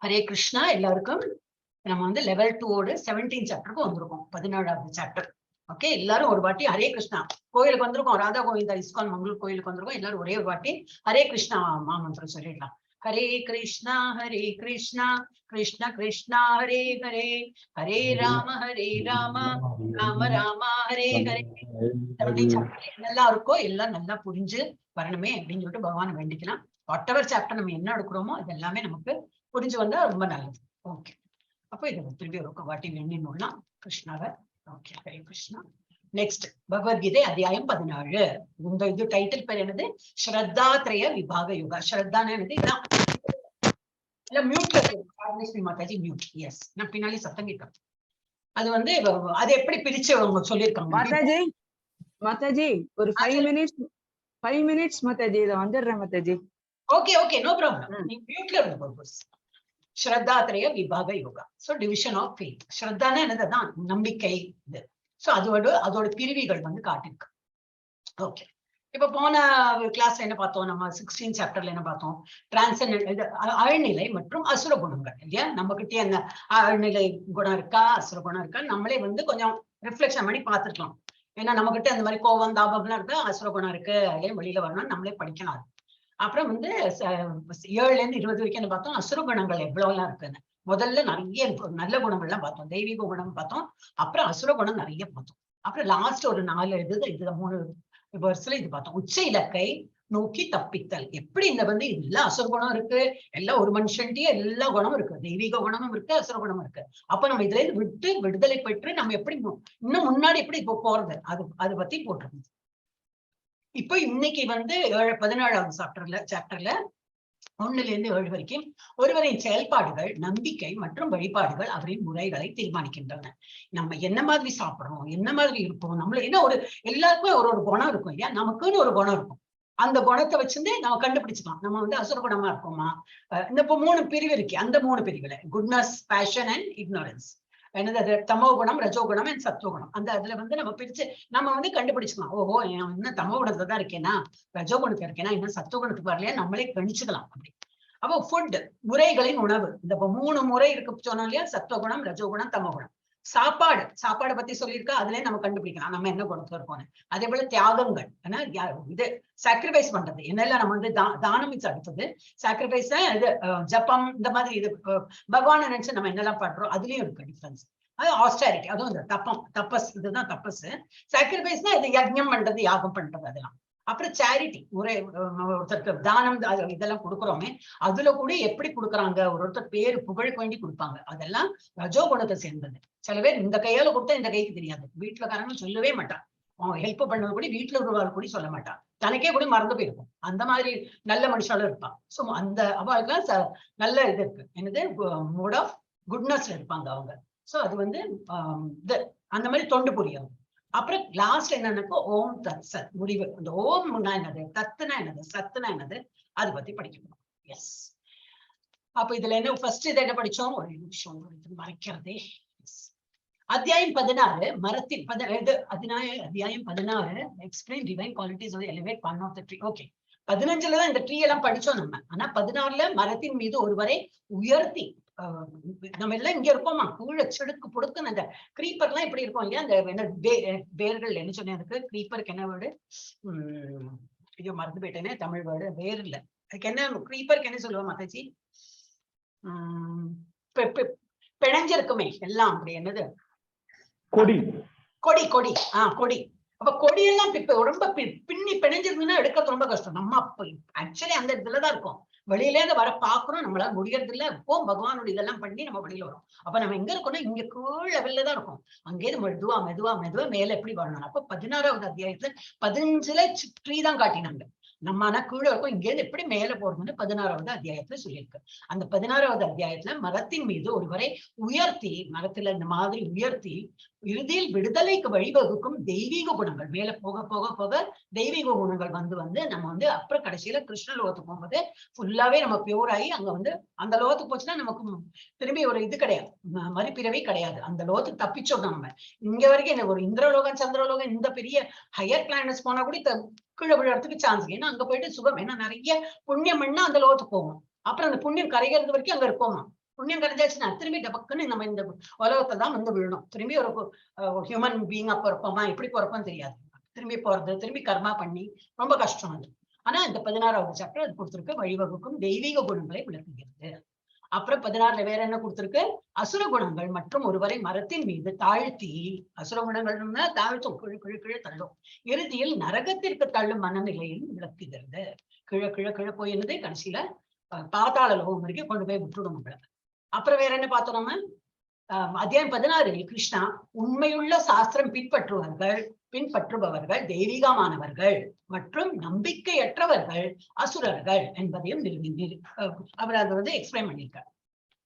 ஹரே கிருஷ்ணா எல்லாருக்கும். நம்ம வந்து லெவல் 2ஓட 17 சாப்டருக்கு வந்திருக்கோம், 17வது சாப்டர். ஓகே, எல்லாரும் ஒரு வாட்டி ஹரே கிருஷ்ணா. கோயிலுக்கு வந்திருக்கோம், ராதா கோவிந்தா இஸ்கான் மங்களூர் கோயிலுக்கு வந்திருக்கோம். எல்லாரும் ஒரே ஒரு வாட்டி ஹரே கிருஷ்ணா மாமந்திரம் சொல்லிடலாம். ஹரே கிருஷ்ணா ஹரே கிருஷ்ணா கிருஷ்ண கிருஷ்ணா ஹரே ஹரே, ஹரே ராம ஹரே ராம ராம ராம ஹரே ஹரே. 17 சாப்டர் என்னெல்லாம் இருக்கோ எல்லாம் நல்லா புரிஞ்சு வரணுமே அப்படின்னு சொல்லிட்டு பகவானை வேண்டிக்கலாம். What ever chapter நம்ம என்ன எடுக்கிறோமோ அது எல்லாமே நமக்கு புரிஞ்சு வந்தா ரொம்ப நல்லது. ஓகே, அப்போ இதை திரும்பி ஒரு வாட்டி வேண்டினோம்னா கிருஷ்ணாவை. ஓகே, ஹரே கிருஷ்ணா. நெக்ஸ்ட் பகவத்கீதை அத்தியாயம் 17. இந்த இது டைட்டில் பேர் என்னது? ஸ்ரத்தாத்ரய விபாக யோகா. ஸ்ரத்தான என்னது? இதான் இல்ல மியூட்ல லட்சுமி மாதாஜி மியூட். எஸ், நான் பின்னாடி சத்தம் கேட்கிறேன். அது வந்து அது எப்படி பிரிச்சு அவங்க சொல்லியிருக்காங்க? மாதாஜி, மாதாஜி, ஒரு 5 மினிட்ஸ், 5 மினிட்ஸ் மாதாஜி. இதை வந்துடுறேன் Mataji. Okay okay, no problem. ம். நீ மியூட்ல இருந்த purpose. Shraddhatraya Vibhaga Yoga. So division of faith. ஸ்ரத்தானா என்னதுதான்? நம்பிக்கை இது. சோ அதோட அதோட பிரிவுகள் வந்து காட்டிருக்கு. ஓகே, இப்ப போன கிளாஸ்ல என்ன பார்த்தோம் நம்ம? 16 சாப்டர்ல என்ன பார்த்தோம்? டிரான்சென்டென்ட் இது ஆழ்நிலை மற்றும் அசுர குணங்கள் இல்லையா? நம்ம கிட்டே அந்த ஆழ்நிலை குணம் இருக்கா, அசுர குணம் இருக்கா, நம்மளே வந்து கொஞ்சம் ரிஃப்ளெக்ஷன் பண்ணி பார்த்துருக்கலாம். ஏன்னா நம்ம கிட்ட அந்த மாதிரி கோபம் தாபம்லாம் இருந்தா அசுர குணம் இருக்கு, அதுலயே வெளியில வரணும், நம்மளே படிக்கலாம் அது. அப்புறம் வந்து 7ல இருந்து 20 வரைக்கும் என்ன பார்த்தோம்? அசுர குணங்கள் எவ்வளவு எல்லாம் இருக்குன்னு. முதல்ல நிறைய நல்ல குணங்கள்லாம் பார்த்தோம், தெய்வீக குணம் பார்த்தோம். அப்புறம் அசுர குணம் நிறைய பார்த்தோம். அப்புறம் லாஸ்ட் ஒரு நாலு இது இது மூணு வருஷத்துல இது பார்த்தோம். உச்ச இலக்கை நோக்கி தப்பித்தல் எப்படி? இந்த வந்து எல்லா அசுர குணம் இருக்கு, எல்லாம் ஒரு மனுஷன்ட்டயே எல்லா குணமும் இருக்கு, தெய்வீக குணமும் இருக்கு, அசுர குணமும் இருக்கு. அப்ப நம்ம இதுல இருந்து விட்டு விடுதலை பெற்று நம்ம எப்படி இன்னும் முன்னாடி எப்படி இப்போ போறது, அது அதை பத்தி போட்டிருக்கோம். இப்போ இன்னைக்கு வந்து 17வது சாப்டர்ல 1ல இருந்து 7 வரைக்கும் ஒருவரின் செயல்பாடுகள், நம்பிக்கை மற்றும் வழிபாடுகள் அவரின் முறைகளை தீர்மானிக்கின்றன. நம்ம என்ன மாதிரி சாப்பிடுறோம், என்ன மாதிரி இருப்போம், நம்மள என்ன ஒரு எல்லாருக்குமே ஒரு ஒரு குணம் இருக்கும் இல்லையா? நமக்குன்னு ஒரு குணம் இருக்கும். அந்த குணத்தை வச்சிருந்து நம்ம கண்டுபிடிச்சுக்கலாம், நம்ம வந்து அசுர குணமா இருக்கோமா. இந்த இப்போ மூணு பிரிவு இருக்கு. அந்த மூணு பிரிவுல குட்னஸ், பேஷன் அண்ட் இக்னோரன்ஸ். என்னது அது? தமோ குணம், ரஜோ குணம் அண்ட் சத்துவ குணம். அந்த அதுல வந்து நம்ம பிரிச்சு நம்ம வந்து கண்டுபிடிச்சுக்கலாம். ஓஹோ, நான் இன்னும் தமோ குணத்துல தான் இருக்கேனா, ரஜோ குணத்துல இருக்கேனா, இன்னும் சத்துவ குணத்துக்கு வரலையா, நம்மளே கணிச்சுக்கலாம் அப்படி. அப்போ ஃபுட் முறைகளின் உணவு. இந்த இப்ப மூணு முறை இருக்கு சொன்னோம் இல்லையா? சத்துவகுணம், ரஜோகுணம், தமோ குணம். சாப்பாடு, சாப்பாடை பத்தி சொல்லியிருக்கா. அதுலயே நம்ம கண்டுபிடிக்கலாம் நம்ம என்ன குணத்துல இருக்கோம்னு. அதே போல தியாகங்கள், ஏன்னா இது சாக்ரிஃபைஸ் பண்றது என்னெல்லாம் நம்ம வந்து தானம் is அடுத்தது. சாக்ரிஃபைஸ் இது ஜப்பம் இந்த மாதிரி இது பகவானை நினைச்சு நம்ம என்னெல்லாம் பண்றோம், அதுலயும் இருக்கு டிஃபரன்ஸ். அது ஆஸ்டாரிட்டி, அதுவும் இந்த தப்பம், தபஸ், இதுதான் தபஸ். சாக்ரிஃபைஸ்னா இது யஜ்ஞம் பண்றது, யாகம் பண்றது அதெல்லாம். அப்புறம் சேரிட்டி, ஒரே ஒருத்தருக்கு தானம் அது இதெல்லாம் கொடுக்குறோமே, அதுல கூட எப்படி கொடுக்குறாங்க? ஒரு ஒருத்தர் பேரு புகழுக்கு வேண்டி கொடுப்பாங்க, அதெல்லாம் ரஜோ குணத்தை சேர்ந்தது. சில பேர் இந்த கையால கொடுத்தா இந்த கைக்கு தெரியாது. வீட்டுல சொல்லவே மாட்டான். அவன் ஹெல்ப் பண்ணது கூட வீட்டுல இருக்கிறவாள் கூட சொல்ல மாட்டான், தனக்கே கூட மறந்து போயிருக்கும். அந்த மாதிரி நல்ல மனுஷாலும் இருப்பான். சோ அந்த அவளுக்கெல்லாம் நல்ல இது இருக்கு. என்னது? மோட் ஆஃப் குட்னஸ்ல இருப்பாங்க அவங்க. சோ அது வந்து இது அந்த மாதிரி தொண்டு புரியும். அப்புறம் லாஸ்ட் என்னன்னாக்கா ஓம் தத் சத் முடிவு. அந்த ஓம்னா என்னது, தத்துனா என்னது, சத்துனா என்னது, அதை பத்தி படிக்கணும். எஸ், அப்ப இதுல என்ன ஃபர்ஸ்ட் இது என்ன படிச்சோம்? ஒரு நிமிஷம், இது மறைக்கிறதே. Yes. அத்தியாயம் 16 மரத்தின் இது அத்தியாயம் 16 explain divine qualities elevate one of the tree. Okay, 15லதான் இந்த ட்ரீ எல்லாம் படிச்சோம் நம்ம. ஆனா 16ல மரத்தின் மீது ஒருவரை உயர்த்தி, நம்ம எல்லாம் இங்க இருக்கோமா, கீழே செடுக்கு புடுக்குன்னு அந்த கிரீப்பர் எல்லாம் எப்படி இருக்கும் இல்லையா? அந்த என்ன வேர்கள் என்ன சொன்னேன் அதுக்கு? கிரீப்பருக்கு என்ன வேர்டு? ஐயோ, மறந்து போயிட்டேனே தமிழ் வேர்டு. வேர் இல்ல, அதுக்கு என்ன? கிரீப்பருக்கு என்ன சொல்லுவோம் மாதாஜி? உம் பிணைஞ்சிருக்குமே எல்லாம் அப்படி, என்னது? கொடி. கொடி, கொடி, கொடி. அப்ப கொடியெல்லாம் இப்ப ரொம்ப பின்னி பிணைஞ்சிருந்ததுன்னா எடுக்கிறது ரொம்ப கஷ்டம். நம்ம அப்ப ஆக்சுவலி அந்த இதுலதான் இருக்கோம். வெளியில இருந்து வர பாக்குறோம், நம்மளால முடியறது இல்ல. இப்போ பகவானுடைய இதெல்லாம் பண்ணி நம்ம வெளியில வரோம். அப்ப நம்ம எங்க இருக்கோம்னா இங்க கீழ் லெவல்ல தான் இருக்கோம். அங்கேயிருந்து மெதுவா மெதுவா மெதுவா மேல எப்படி வரணும்? அப்ப 16வது அத்தியாயத்துல 15ல ட்ரீ தான் காட்டினாங்க. நம்ம ஆனா கீழே இருக்கோம். இங்க இருந்து எப்படி மேல போறதுன்னு 16வது அத்தியாயத்துல சொல்லியிருக்கு. அந்த 16வது அத்தியாயத்துல மரத்தின் மீது ஒருவரை உயர்த்தி, மரத்துல இந்த மாதிரி உயர்த்தி இறுதியில் விடுதலைக்கு வழிவகுக்கும் தெய்வீக குணங்கள் மேல போக போக போக தெய்வீக குணங்கள் வந்து வந்து நம்ம வந்து அப்புறம் கடைசியில கிருஷ்ண லோகத்துக்கு போகும்போது ஃபுல்லாவே நம்ம பியூர் ஆகி அங்க வந்து அந்த லோகத்துக்கு போச்சுன்னா நமக்கு திரும்பி ஒரு இது கிடையாது, மறுபிறவி கிடையாது. அந்த லோகத்துக்கு தப்பிச்சோம் நம்ம. இங்க வரைக்கும் என்ன ஒரு இந்திரலோகம், சந்திரலோகம், இந்த பெரிய ஹையர் பிளானட்ஸ் போனா கூட கீழே விழுறதுக்கு சான்ஸ். ஏன்னா அங்க போயிட்டு சுகம், ஏன்னா நிறைய புண்ணியம் பண்ணா அந்த லோகத்துக்கு போவோம். அப்புறம் அந்த புண்ணியம் கரைகிறது வரைக்கும் அங்க இருப்போமா. புண்ணியம் கரைஞ்சாச்சுன்னா திரும்பி டபக்குன்னு நம்ம இந்த உலகத்தை தான் வந்து விழணும். திரும்பி ஒரு ஹியூமன் பீயிங்கா பிறப்போமா, எப்படி பிறப்போம் தெரியாது. திரும்பி போறது, திரும்பி கர்மா பண்ணி ரொம்ப கஷ்டம் அது. ஆனா இந்த 16வது சாப்டர் அது கொடுத்திருக்கு, வழிவகுக்கும் தெய்வீக குணங்களை விளக்குகிறது. அப்புறம் 16ல வேற என்ன கொடுத்திருக்கு? அசுர குணங்கள் மற்றும் ஒருவரை மரத்தின் மீது தாழ்த்தி, அசுர குணங்கள்னா தாழ்த்தும், கீழ் கீழ் கீழே தள்ளும், இறுதியில் நரகத்திற்கு தள்ளும் மனநிலையில் விளக்குகிறது. கீழே கீழே கீழே போயிருந்தது கடைசியில பாதாள லோகம் வரைக்கும் கொண்டு போய் விட்டுடும் நம்மள. அப்புறம் வேற என்ன பார்த்தோம் நம்ம? அத்தியாயம் 16 கிருஷ்ணா உண்மையுள்ள சாஸ்திரம் பின்பற்றுபவர்கள் தெய்வீகமானவர்கள் மற்றும் நம்பிக்கையற்றவர்கள் அசுரர்கள் என்பதையும் அவர் அதை வந்து எக்ஸ்பிளைன் பண்ணியிருக்கார்.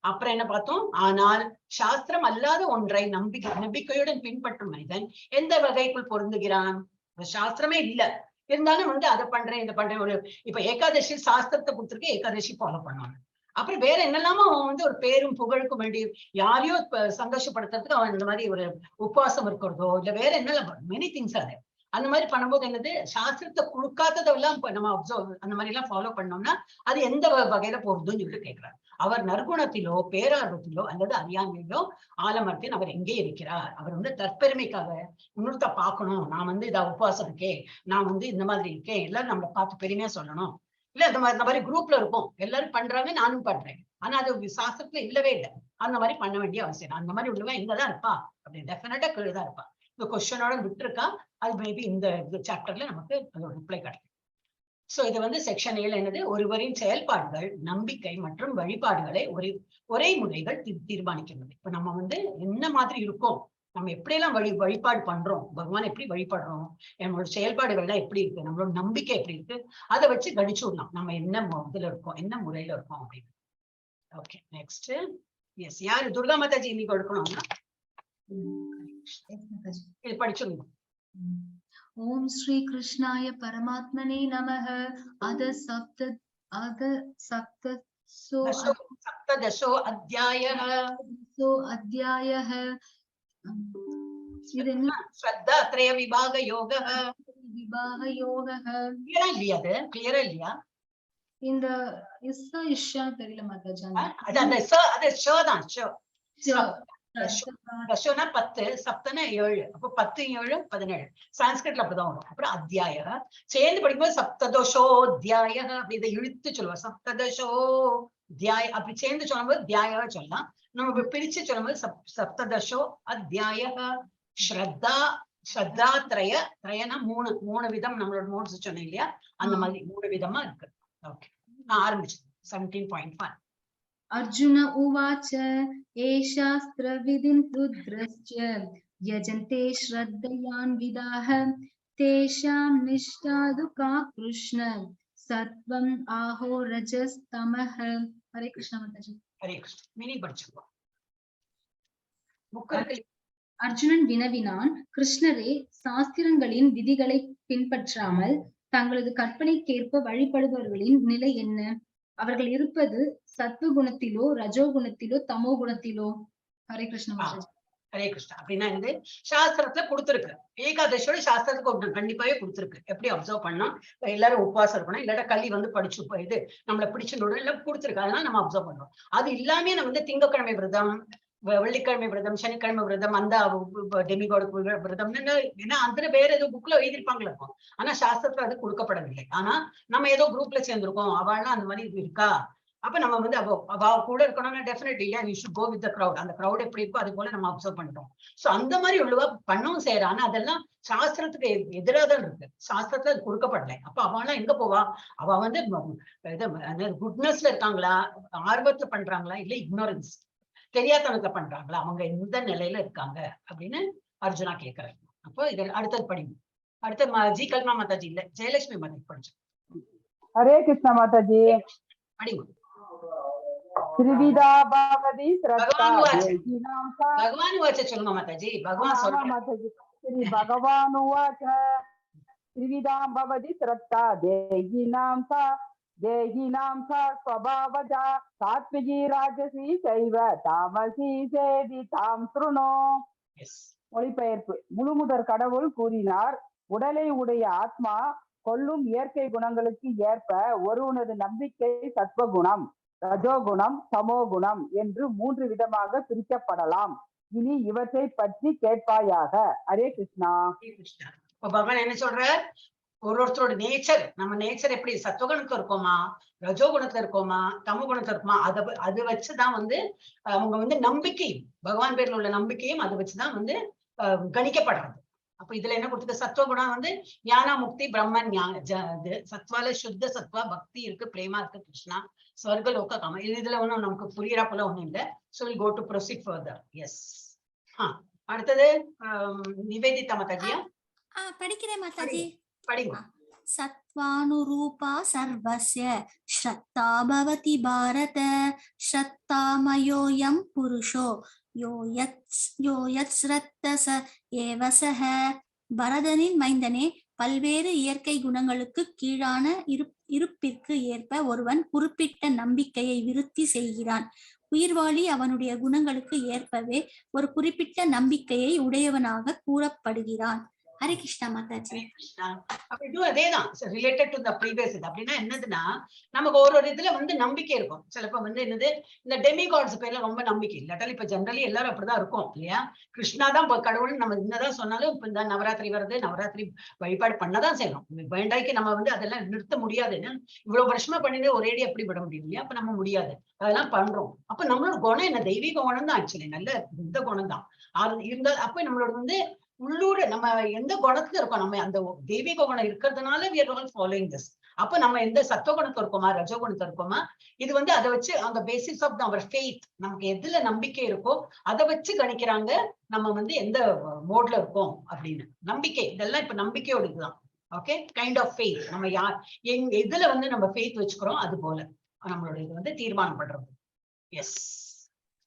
அப்புறம் என்ன பார்த்தோம்? ஆனால் சாஸ்திரம் அல்லாத ஒன்றை நம்பிக்கையுடன் பின்பற்றும் மனிதன் எந்த வகைக்குள் பொருந்துகிறான்? சாஸ்திரமே இல்ல இருந்தாலும் வந்து அதை பண்றேன் இதை பண்றேன். ஒரு இப்ப ஏகாதசி சாஸ்திரத்தை கொடுத்திருக்கு, ஏகாதசி ஃபாலோ பண்ணுவாங்க. அப்புறம் வேற என்னெல்லாமோ அவன் வந்து ஒரு பேரும் புகழுக்கும் வேண்டி யாரையோ சந்தோஷப்படுத்துறதுக்கு அவன் இந்த மாதிரி ஒரு உபவாசம் இருக்கிறதோ இல்ல வேற என்னெல்லாம் மெனி திங்ஸ் அது அந்த மாதிரி பண்ணும்போது என்னது, சாஸ்திரத்தை கொடுக்காததெல்லாம் இப்ப நம்ம அப்சர்வ் அந்த மாதிரி எல்லாம் ஃபாலோ பண்ணோம்னா அது எந்த வகையில போறதுன்னு சொல்லிட்டு கேட்கிறார். அவர் நற்குணத்திலோ பேரார்வத்திலோ அல்லது அறியாமையிலோ ஆலமரத்தின் அவர் எங்கே இருக்கிறார்? அவர் வந்து தற்பெருமைக்காக இன்னொருத்த பார்க்கணும், நான் வந்து இதா உபவாசம் இருக்கேன், நான் வந்து இந்த மாதிரி இருக்கேன், எல்லாரும் நம்மளை பார்த்து பெருமையா சொல்லணும், இல்ல இந்த மாதிரி குரூப்ல இருக்கும் எல்லாரும் பண்றாங்க நானும் பண்றேன், ஆனா அது சாஸ்திரத்துல இல்லவே இல்லை, அந்த மாதிரி பண்ண வேண்டிய அவசியம் இல்லை. அந்த மாதிரி உள்ளவன் எங்கதான் இருப்பா அப்படி டெஃபினட்டா கீழே தான் இருப்பா. இந்த கொஸ்டினோட விட்டுருக்கா, அது மேபி இந்த சாப்டர்ல நமக்கு அதோட ரிப்ளை கிடைக்கும். சோ இது வந்து செக்ஷன் 7 என்னது, ஒருவரின் செயல்பாடுகள், நம்பிக்கை மற்றும் வழிபாடுகளை ஒரே ஒரே முறைகள் தீர்மானிக்கிறது. இப்ப நம்ம வந்து என்ன மாதிரி இருக்கோம், நம்ம எப்படியெல்லாம் வழிபாடு பண்றோம், பகவான் எப்படி வழிபடுறோம், நம்மளோட செயல்பாடுகள்லாம் எப்படி இருக்கு, நம்மளோட நம்பிக்கை எப்படி இருக்கு, அதை வச்சு கணிச்சு விடலாம் நம்ம என்ன இதுல இருக்கோம், என்ன முறையில இருக்கோம் அப்படின்னு. Okay, next. எஸ், யாரு? துர்கா மாதாஜி இன்னைக்கு எடுக்கணும்னா இது படிச்சிருங்க. ॐ श्री कृष्णाय परमात्मने नमः। अध सप्त अध सप्तसो தசோ சப்ததசோ அத்தியாய सो अध्यायः। இது என்ன? ஸ்ரத்தா திரய விபாக யோக. விபாக யோகः. கிளியரா இல்லையா? அது கிளியரா இல்லையா? இந்த is இஷா தெரியல மாதாஜி. அது அந்த ச, அது ஷ தான், ஷ. தசோனா 10, சப்தனா 7, அப்போ 10 7 17 சான்ஸ்கிரிட்ல அப்படிதான் வரும். அப்புறம் அத்தியாய சேர்ந்து படிக்கும்போது சப்ததோஷோத்தியாய அப்படி இதை இழுத்து சொல்லுவோம், சப்ததோஷோ தியாய அப்படி சேர்ந்து சொல்லும்போது தியாய சொல்லலாம். நம்ம இப்ப பிரிச்சு சொல்லும்போது சப்ததசோ அத்தியாய ஸ்ரத்தா ஸ்ரத்தா திரய, திரயனா மூணு, மூணு விதம் நம்மளோட மோட்ஸ் சொன்னேன் இல்லையா, அந்த மாதிரி மூணு விதமா இருக்கு. ஓகே, நான் ஆரம்பிச்சேன் 17.1. अर्जुन उवाच ये शास्त्रविधिं रुद्रश्च यजन्ते श्रद्धयान्विताः तेषां निष्ठा तु का कृष्ण सत्त्वम् आहो रजस्तमः। हरे कृष्ण माताजी. ஹரே கிருஷ்ணா. மீனிங் படிச்சுக்கோ, புக் இருக்கு. அர்ஜுனன் வினவினான், கிருஷ்ணரே, சாஸ்திரங்களின் விதிகளை பின்பற்றாமல் தங்களது கற்பனைக்கேற்ப வழிபடுபவர்களின் நிலை என்ன? அவர்கள் இருப்பது சத்துவ குணத்திலோ ரஜோ குணத்திலோ தமோ குணத்திலோ? ஹரே கிருஷ்ண மாதாஜி. ஹரே கிருஷ்ணா. அப்படின்னா வந்து சாஸ்திரத்துல கொடுத்திருக்கு, ஏகாதசியோட சாஸ்திரத்துக்கு ஒண்ணு கண்டிப்பாவே கொடுத்திருக்கு. எப்படி அப்சர்வ் பண்ணா எல்லாரும் உபவாசம் இருக்கணும், இல்லாட்டா களி வந்து படிச்சு இது நம்மளை பிடிச்சு எல்லாம் கொடுத்திருக்கு, அதனால நம்ம அப்சர்வ் பண்றோம். அது இல்லாம நம்ம வந்து திங்கக்கிழமை விரதம், வெள்ளிக்கிழமை விரதம், சனிக்கிழமை விரதம், அந்த டெமிகாடு விரதம்னு ஏன்னா அந்த வேற ஏதோ புக்ல எழுதிருப்பாங்களா இருக்கும். ஆனா சாஸ்திரத்துல அது கொடுக்கப்படவில்லை. ஆனா நம்ம ஏதோ குரூப்ல சேர்ந்திருக்கோம், அவள்லாம் அந்த மாதிரி இது இருக்கா, அப்ப நம்ம வந்து அவ அவ கூட இருக்கணும்னா டெஃபினெட்லி இல்லையா, you should go with the crowd. அந்த க்ரௌட் எப்படி இருக்கோ அது போல நம்ம அப்சர்வ் பண்றோம். சோ அந்த மாதிரி உள்ளவா பண்ணவும் செய்யறா. ஆனா அதெல்லாம் சாஸ்திரத்துக்கு எதிராக தான் இருக்கு, சாஸ்திரத்துல அது கொடுக்கப்படலை. அப்ப அவெல்லாம் எங்க போவா? அவ வந்து இது குட்னஸ்ல இருக்காங்களா, ஆர்வத்துல பண்றாங்களா, இல்ல இக்னோரன்ஸ் தெரியாதனத்துல பண்றாங்களா, அவங்க எந்த நிலையில இருக்காங்க அப்படின்னு அர்ஜுனா கேக்குறாரு. அப்போ இது அடுத்தது படிங்க. அடுத்த ஜி கல்மா மாதாஜி இல்ல, ஜெயலட்சுமி மாதாஜி படிச்சு. ஹரே கிருஷ்ணா மாதாஜி. படிங்க. த்ரிவிதா பவதி ஸ்ரத்தா பகவான் உவாச்ச. தேகினாம் சா. பகவான் உவாச்ச சொல்லுங்க மாதாஜி. பகவான் ஆமா சொல்றார். மாதாஜி. ஸ்ரீ பகவான் உவாச்ச த்ரிவிதாம் பவதி ஸ்ரத்தா தேகினாம் சா தேகினாம் சா ஸ்வபாவஜா சாத்விகி ராஜசி சைவ தாமசி சேதி தாம் ஸ்ருணு. எஸ். மொழிபெயர்ப்பு. முழுமுதற் கடவுள் கூறினார், உடலை உடைய ஆத்மா கொள்ளும் இயற்கை குணங்களுக்கு ஏற்ப ஒருவனது நம்பிக்கை சத்வகுணம். ரஜோகுணம், தமோகுணம் என்று மூன்று விதமாக பிரிக்கப்படலாம். இனி இவற்றை பற்றி கேட்பாயாக. ஹரே கிருஷ்ணா. ஹரே கிருஷ்ணா. இப்ப பகவான் என்ன சொல்றார்? ஒரு ஒருத்தரோட நேச்சர், நம்ம நேச்சர் எப்படி, சத்துவகுணத்துல இருக்கோமா, ரஜோகுணத்துல இருக்கோமா, தமோ குணத்துல இருக்கோமா, அதை அதை வச்சுதான் வந்து அவங்க வந்து நம்பிக்கை, பகவான் பேர்ல உள்ள நம்பிக்கையும் அதை வச்சுதான் வந்து கணிக்கப்படுறது. அப்ப இதுல என்ன கொடுத்துருக்கு? சத்துவகுணம் வந்து ஞான முக்தி பிரம்மன் இது சத்வால சுத்த சத்வா பக்தி இருக்கு, பிரேமா இருக்கு, கிருஷ்ணா ஸ்வர்க லோக காம. இது இதுல ஒண்ணும் நமக்கு புரியுறா போல ஒண்ணும் இல்ல. So we'll go to proceed further. Yes. அடுத்தது நிவேதிதா மாதாஜியா? ஆ, படிக்கிறேன் மாதாஜி. படிங்க. सत्त्वानुरूपा सर्वस्य श्रद्धा भवति भारत। श्रद्धामयोऽयं पुरुषो यो यत् स एव सः. பரதனின் மைந்தனே, பல்வேறு இயற்கை குணங்களுக்கு கீழான இருப்பிற்கு ஏற்ப ஒருவன் குறிப்பிட்ட நம்பிக்கையை விருத்தி செய்கிறான். உயிர்வாழி அவனுடைய குணங்களுக்கு ஏற்பவே ஒரு குறிப்பிட்ட நம்பிக்கையை உடையவனாக கூறப்படுகிறான். ஹரே கிருஷ்ணா மாதாஜி. ஹரே கிருஷ்ணா. அப்ப இதுவும் அதேதான், ரிலேட்டட் டு the previous இது. அப்படின்னா என்னதுன்னா, நமக்கு ஒரு ஒரு இதுல வந்து நம்பிக்கை இருக்கும். சிலப்ப வந்து என்னது, இந்த டெமிகாட்ஸ் பேர்ல ரொம்ப நம்பிக்கை இல்லாட்டாலும் இப்ப ஜெனரலி எல்லாரும் அப்படிதான் இருக்கும் இல்லையா? கிருஷ்ணா தான் இப்ப கடவுள். நம்ம என்னதான் சொன்னாலும் இப்ப இந்த நவராத்திரி வருது, நவராத்திரி வழிபாடு பண்ணதான் செய்யணும். வேண்டாய்க்கு நம்ம வந்து அதெல்லாம் நிறுத்த முடியாது. ஏன்னா, இவ்வளவு வருஷமா பண்ணிட்டு ஒரேடி அப்படி விட முடியும் இல்லையா? அப்ப நம்ம முடியாது, அதெல்லாம் பண்றோம். அப்ப நம்மளோட குணம் என்ன? தெய்வீக குணம் தான். ஆக்சுவலி நல்ல இந்த குணம் தான் அது இருந்தால், அப்ப நம்மளோட வந்து உள்ளூர நம்ம எந்த குணத்துல இருக்கோம், நம்ம அந்த தெய்வீக குணம் இருக்கிறதுனால we are all following this. அப்ப நம்ம எந்த சத்துவ குணத்துல இருக்கோமா, ரஜோ குணத்துல இருக்கோமா, இது வந்து அதை வச்சு அந்த பேசிஸ் ஆஃப் our faith, நமக்கு எதுல நம்பிக்கை இருக்கோ அதை வச்சு கணிக்கிறாங்க நம்ம வந்து எந்த மோட்ல இருக்கோம் அப்படின்னு. நம்பிக்கை இதெல்லாம் இப்ப நம்பிக்கையோட இதுதான். ஓகே, கைண்ட் ஆஃப் ஃபெய்த், நம்ம யார் எங்க எதுல வந்து நம்ம ஃபெய்த் வச்சுக்கிறோம், அது போல நம்மளோட இது வந்து தீர்மானம் பண்றது. எஸ்,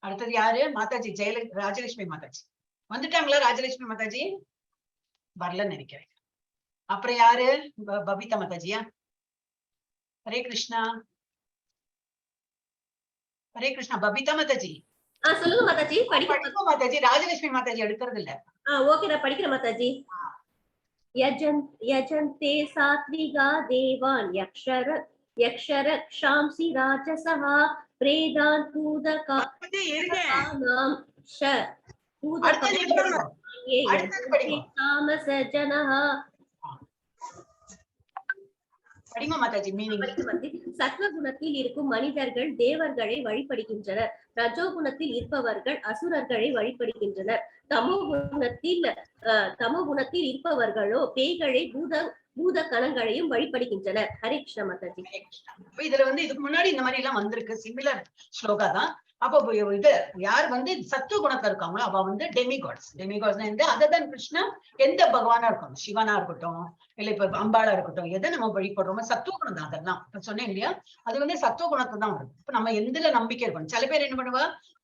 அடுத்தது யாரு? மாதாஜி ஜெயல ராஜலட்சுமி மாதாஜி வந்துட்டாங்களா? ராஜலட்சுமி மாதாஜி வரலன்னு நினைக்கிறேன். அப்புறம் யாரு? பபிதா மாதாஜியா? ஹரே கிருஷ்ணா. ஹரே கிருஷ்ணா பபிதா மாதாஜி. ஆ, சொல்லுங்க மாதாஜி, படிக்க படிப்போம் மாதாஜி. ராஜலட்சுமி மாதாஜி எடுக்கிறது இல்ல. ஆ, ஓகே, நான் படிக்கிறேன் மாதாஜி. यजन्ते सात्विका देवान् यक्षरक्षांसि राजसः प्रेतान् இருக்கேன். भूतकानां च அடுத்தது நீங்க படிங்க. ये அடுத்தது படிங்க. तामस जनः. படிங்க மாதாஜி, மீனிங். சத்வகுணத்தில் இருக்கும் மனிதர்கள் தேவர்களை வழிபடுகின்றனர். ரஜோகுணத்தில் இருப்பவர்கள் அசுரர்களை வழிபடுகின்றனர். தமோ குணத்தில் இருப்பவர்களோ பேய்களை பூத பூத கணங்களையும் வழிபடுகின்றனர். ஹரே கிருஷ்ணா மாதாஜி. இப்ப இதுல வந்து இதுக்கு முன்னாடி இந்த மாதிரி எல்லாம் வந்திருக்கு, சிமிலர் ஸ்லோகா தான். அப்போ இது யார் வந்து சத்துவ குணத்துல இருக்காங்களோ அவ வந்து டெமிகாட்ஸ். டெமிகாட்ஸ் வந்து அதர் தன் கிருஷ்ணா எந்த பகவானா இருக்கட்டும், சிவனா இருக்கட்டும், இல்ல இப்ப அம்பாளா இருக்கட்டும், எதை நம்ம வழிபடுறோமோ சத்துவ குணம் தான் அதெல்லாம். இப்ப சொன்னேன் இல்லையா, அது வந்து சத்துவ குணத்தை தான் வரும். இப்ப நம்ம எதுல நம்பிக்கை இருக்கணும்? சில பேர் என்ன பண்ணுவா,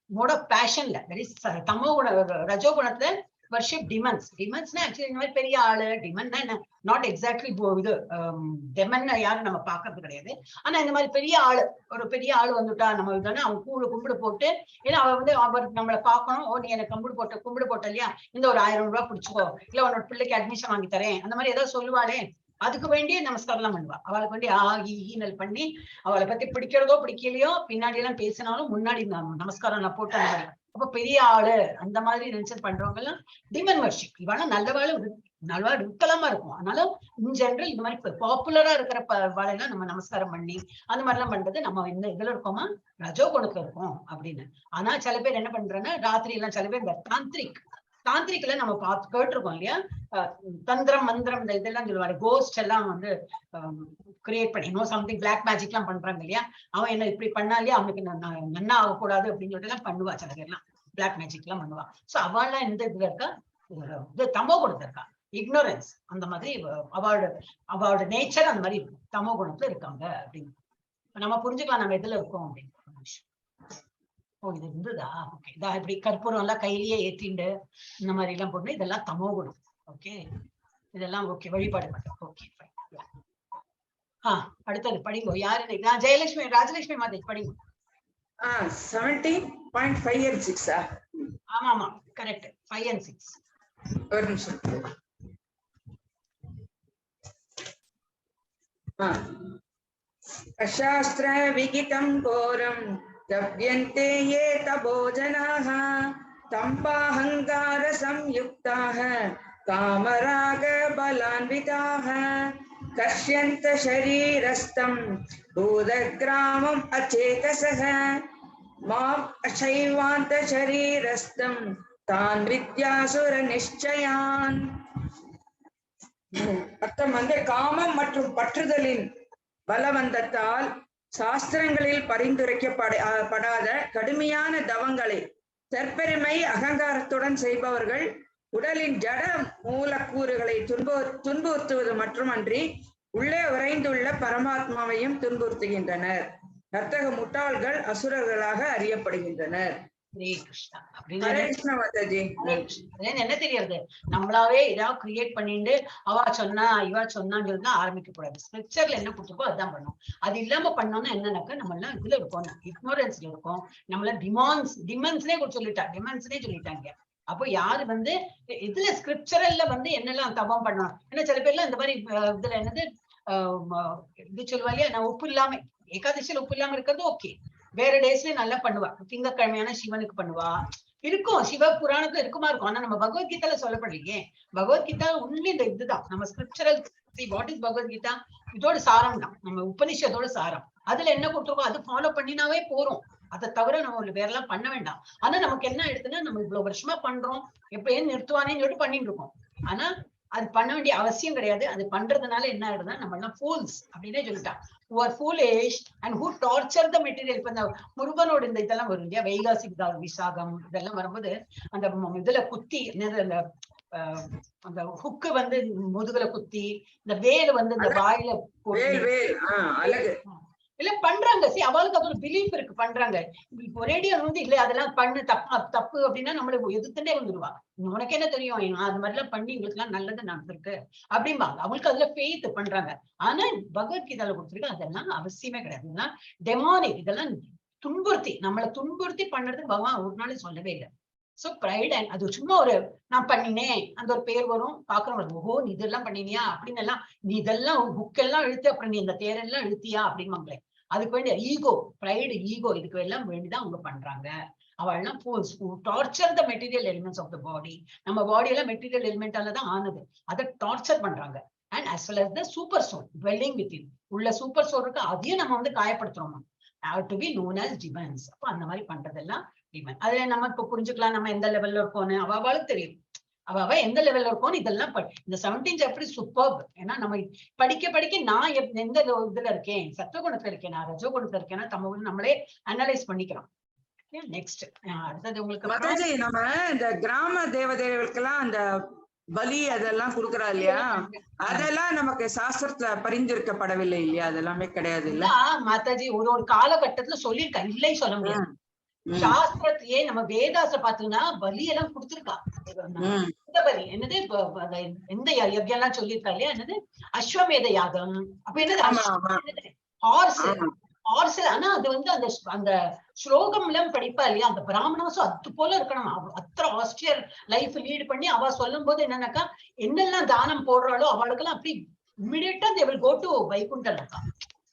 மோட் ஆஃப் பேஷன்ல வெரி தமோ குண ரஜோ குணத்துல வர்ஷிப் டிமன்ஸ். டிமன்ஸ்னா ஆக்சுவலி இந்த மாதிரி பெரிய ஆளு. டிமன்னா என்ன? Not exactly இது டெமன் யாரும் நம்ம பாக்குறது கிடையாது. ஆனா இந்த மாதிரி பெரிய ஆளு, ஒரு பெரிய ஆளு வந்துட்டா நம்ம இதுனா அவங்க கூழு கும்பிடு போட்டு, ஏன்னா அவ வந்து அவர் நம்மளை பார்க்கணும். ஓ, நீ எனக்கு கும்பிடு போட்ட இல்லையா, இந்த ஒரு 1000 ரூபாய் பிடிச்சுக்கோ, இல்ல உன்னோட பிள்ளைக்கு அட்மிஷன் வாங்கி தரேன், அந்த மாதிரி ஏதாவது சொல்லுவாளே, அதுக்கு வேண்டிய நமஸ்காரம் எல்லாம் பண்ணுவா. அவளுக்கு வேண்டி ஆ ஈனல் பண்ணி அவளை பத்தி பிடிக்கிறதோ பிடிக்கலையோ பின்னாடி எல்லாம் பேசினாலும் முன்னாடி நமஸ்காரம் எல்லாம் போட்டு அந்த மாதிரி. அப்ப பெரிய ஆளு அந்த மாதிரி நினைச்சு பண்றவங்க எல்லாம் டிமன் வர்ஷிப். இவெல்லாம் நல்லவாள் நல்லவா இருக்கலாமா இருக்கும். அதனால இன் ஜெனரல் இந்த மாதிரி பாப்புலரா இருக்கிற வாழெல்லாம் நம்ம நமஸ்காரம் பண்ணி அந்த மாதிரி எல்லாம் பண்றது நம்ம இந்த இதுல இருக்கோமா, ரஜோ குணத்துல இருக்கோம் அப்படின்னு. ஆனா சில பேர் என்ன பண்றேன்னா ராத்திரி எல்லாம் சில பேர் இந்த தாந்திரிக் தாந்திரிக்ல நம்ம பார்த்து கேட்டிருக்கோம் இல்லையா, தந்திரம் மந்திரம் இந்த இதெல்லாம் சொல்லுவாங்க. கோஸ்ட் எல்லாம் வந்து கிரியேட் பண்ணி நோ சம்திங் பிளாக் மேஜிக் எல்லாம் பண்றாங்க இல்லையா? அவன் என்ன இப்படி பண்ணாலே அவனுக்கு நன்னா ஆகக்கூடாது அப்படின்னு சொல்லிட்டு எல்லாம் பண்ணுவா. சில பேர்லாம் பிளாக் மேஜிக் எல்லாம் பண்ணுவா. சோ அவள்லாம் எந்த இதுல இருக்கா? இது தமோ குணத்துல இருக்கா, இக்னோரன்ஸ் அந்த மாதிரி. அவளோட அவளோட நேச்சர் அந்த மாதிரி இருக்கும், தமோ குணத்துல இருக்காங்க அப்படின்னு நம்ம புரிஞ்சுக்கலாம் நம்ம எதுல இருக்கோம் அப்படின்னு. ஒரு நிமிஷம். ஓ, இது இருந்ததா? ஓகே. இதா இப்படி கற்பூரம் எல்லாம் கையிலேயே ஏத்திண்டு இந்த மாதிரி எல்லாம் போட்டு இதெல்லாம் தமோ குணம். ஓகே, இதெல்லாம் ஓகே, வழிபாடு மட்டும். Okay, fine. அடுத்தது படிங்கோ. யாரு? நான் ஜெயலட்சுமி ராஜலட்சுமி மாதிரி படிங்க. 17.5 அண்ட் சிக்ஸா? ஆமா ஆமா, கரெக்ட், 5 அண்ட் 6. ஒரு நிமிஷம். அசாஸ்திர விகிதம் கோரம் தப்யந்தே யே தபோஜனாः தம்பாஹங்கார சம்யுக்தாः காமராக பலான்விதாः கஷ்யந்த शरीरस्थं பூதகிராமம் அச்சேதசः மாம் அசைவாந்த शरीरस्थं தான் வித்யாசுர நிச்சயான். அர்த்தம் வந்து, காமம் மற்றும் பற்றுதலின் பலவந்தத்தால் சாஸ்திரங்களில் பரிந்துரைக்கப்பட படாத கடுமையான தவங்களை தற்பெருமை அகங்காரத்துடன் செய்பவர்கள் உடலின் ஜட மூலக்கூறுகளை துன்புறுத்துவது மட்டுமன்றி உள்ளே உறைந்துள்ள பரமாத்மாவையும் துன்புறுத்துகின்றனர். அத்தகைய முட்டாள்கள் அசுரர்களாக அறியப்படுகின்றனர். ஹரே கிருஷ்ணா. அப்படின்னு ஹரே கிருஷ்ண மாதாஜி. ஹரே கிருஷ்ணா. அதுல என்ன தெரியறது? நம்மளாவே ஏதாவது கிரியேட் பண்ணிட்டு அவா சொன்னா இவா சொன்னான்னு சொல்லி ஆரம்பிக்க கூடாது. ஸ்கிரிப்சர்ல என்ன கொடுத்துருக்கோ அதான் பண்ணும். அது இல்லாம பண்ணோம்னா என்னன்னாக்கா நம்ம எல்லாம் இதுல இருக்கோம், இக்னோரன்ஸ்ல இருக்கோம். நம்மள டிமன்ஸ்னே கூட சொல்லிட்டா, டிமன்ஸ்னே சொல்லிட்டாங்க. அப்போ யாரு வந்து இதுல ஸ்கிரிப்சரல்ல வந்து என்னெல்லாம் தவம் பண்ணணும்? ஏன்னா சில பேர்லாம் இந்த மாதிரி இதுல என்னது இது சொல்லுவா இல்லையா, நான் உப்பு இல்லாம ஏகாதசியில உப்பு இல்லாம இருக்கிறது ஓகே, வேற டேஸ்லயும் நல்லா பண்ணுவா. திங்கக்கிழமையான சிவனுக்கு பண்ணுவா, இருக்கும் சிவ புராணத்துல இருக்குமா இருக்கும். ஆனா நம்ம பகவத்கீதால சொல்லப்படலையே. பகவத்கீதா ஒன்லி இந்த இதுதான் நம்ம scriptural. What is Bhagavad Gita? இதோட சாரம் தான், நம்ம உபனிஷத்தோட சாரம். அதுல என்ன கொடுத்துருக்கோ அது ஃபாலோ பண்ணினாவே போறோம். அதை தவிர நம்ம ஒரு வேற எல்லாம் பண்ண வேண்டாம். ஆனா நமக்கு என்ன ஆயிடுதுன்னா, நம்ம இவ்வளவு வருஷமா பண்றோம், எப்ப ஏன் நிறுத்துவானேன்னு சொல்லிட்டு பண்ணிட்டு இருக்கோம். ஆனா அது பண்ண வேண்டிய அவசியம் கிடையாது. அது பண்றதுனால என்ன ஆயிடுதுன்னா, நம்ம எல்லாம் ஃபூல்ஸ் அப்படின்னே சொல்லிட்டான். Who are foolish and who torture the material. இப்ப இந்த முருகனோட இந்த இதெல்லாம் வரும் இல்லையா, வைகாசி விசாகம் இதெல்லாம் வரும்போது அந்த இதுல குத்தி என்னது அந்த அந்த ஹுக்கு வந்து முதுகுல குத்தி, இந்த வேலு வந்து இந்த வாயில போட்டு வேல் வேல் அழகு இல்ல பண்றாங்க. சரி, அவளுக்கு அது ஒரு பிலீஃப் இருக்கு, பண்றாங்க. இப்ப ஒரேடியா வந்து இல்ல அதெல்லாம் பண்ணு தப்பா தப்பு அப்படின்னா நம்மளுக்கு எதிர்த்துட்டே வந்துருவா. உனக்கு என்ன தெரியும், நான் அது மாதிரி எல்லாம் பண்ணி எங்களுக்கு எல்லாம் நல்லது நடந்திருக்கு அப்படிம்பாங்க. அவங்களுக்கு அதுல ஃபெய்த் பண்றாங்க. ஆனா பகவத்கீதால கொடுத்துருக்கு அதெல்லாம் அவசியமே கிடையாது. இதெல்லாம் டெமானிக், இதெல்லாம் துன்புறுத்தி நம்மளை துன்புறுத்தி பண்றதுக்கு பகவான் ஒரு நாளும் சொல்லவே இல்லை. சோ ப்ரைட் அண்ட் அது சும்மா ஒரு நான் பண்ணினேன் அந்த ஒரு பேர் வரும், பாக்குறோம், ஓஹோ நீ இதெல்லாம் பண்ணினியா அப்படின்னு எல்லாம், நீ இதெல்லாம் புக்கெல்லாம் இழுத்து அப்புறம் நீ இந்த தேரெல்லாம் இழுத்தியா அப்படிம்பாங்களே, அதுக்கு வேண்டிய ஈகோ, ப்ரைடு, ஈகோ, இதுக்கு எல்லாம் வேண்டிதான் அவங்க பண்றாங்க. அவள்லாம் torture the material elements of the body. நம்ம பாடியெல்லாம் மெட்டீரியல் எலிமெண்டால தான் ஆனது, அதை டார்ச்சர் பண்றாங்க. And as well as the super soul dwelling within, உள்ள சூப்பர் சோல் இருக்கு, அதையும் நம்ம வந்து காயப்படுத்துறோம். To be known as demons. அப்போ அந்த மாதிரி பண்றதெல்லாம் டிமன். அதுல நம்ம இப்ப புரிஞ்சுக்கலாம் நம்ம எந்த லெவல்ல இருக்கோம்னு. அவளுக்கு தெரியும் அவ எந்த லெவல்ல இருக்கோம்னு. இதெல்லாம் இந்த 17 சாப்டர் சூப்பர். ஏன்னா நம்ம படிக்க படிக்க நான் எந்த இதுல இருக்கேன், சத்துவகுணத்துல இருக்கேன், நான் ரஜோகுணத்துல இருக்கேன்னா தமோ நம்மளே அனலைஸ் பண்ணிக்கிறோம். நெக்ஸ்ட் அடுத்தது உங்களுக்கு மாதாஜி, நம்ம இந்த கிராம தேவதைகளுக்கெல்லாம் அந்த பலி அதெல்லாம் குடுக்கறா இல்லையா, அதெல்லாம் நமக்கு சாஸ்திரத்துல பரிந்துரைக்கப்படவில்லை இல்லையா? அதெல்லாமே கிடையாது இல்ல? மாதாஜி, ஒரு ஒரு காலகட்டத்துல சொல்லியிருக்கா, இல்லை சொல்ல முடியாது. சாஸ்திரத்திலேயே நம்ம வேதாச பாத்தீங்கன்னா பலி எல்லாம் கொடுத்திருக்கா. இந்த பலி என்னது எந்த யஜ்யம் எல்லாம் சொல்லியிருக்கா இல்லையா, என்னது அஸ்வமேத யாகம். அப்ப என்னது ஹார்ஸ், ஹார்ஸ். ஆனா அது வந்து அந்த அந்த ஸ்லோகம் எல்லாம் படிப்பா இல்லையா, அந்த பிராமணாசும் அது போல இருக்கணும். அத்தனை ஆஸ்ட்ரியர் லைஃப் லீட் பண்ணி அவ சொல்லும் போது என்னன்னாக்கா என்னெல்லாம் தானம் போடுறாளோ அவளுக்கெல்லாம் அப்படி இம்மிடியட்டா they will go to Vaikuntham.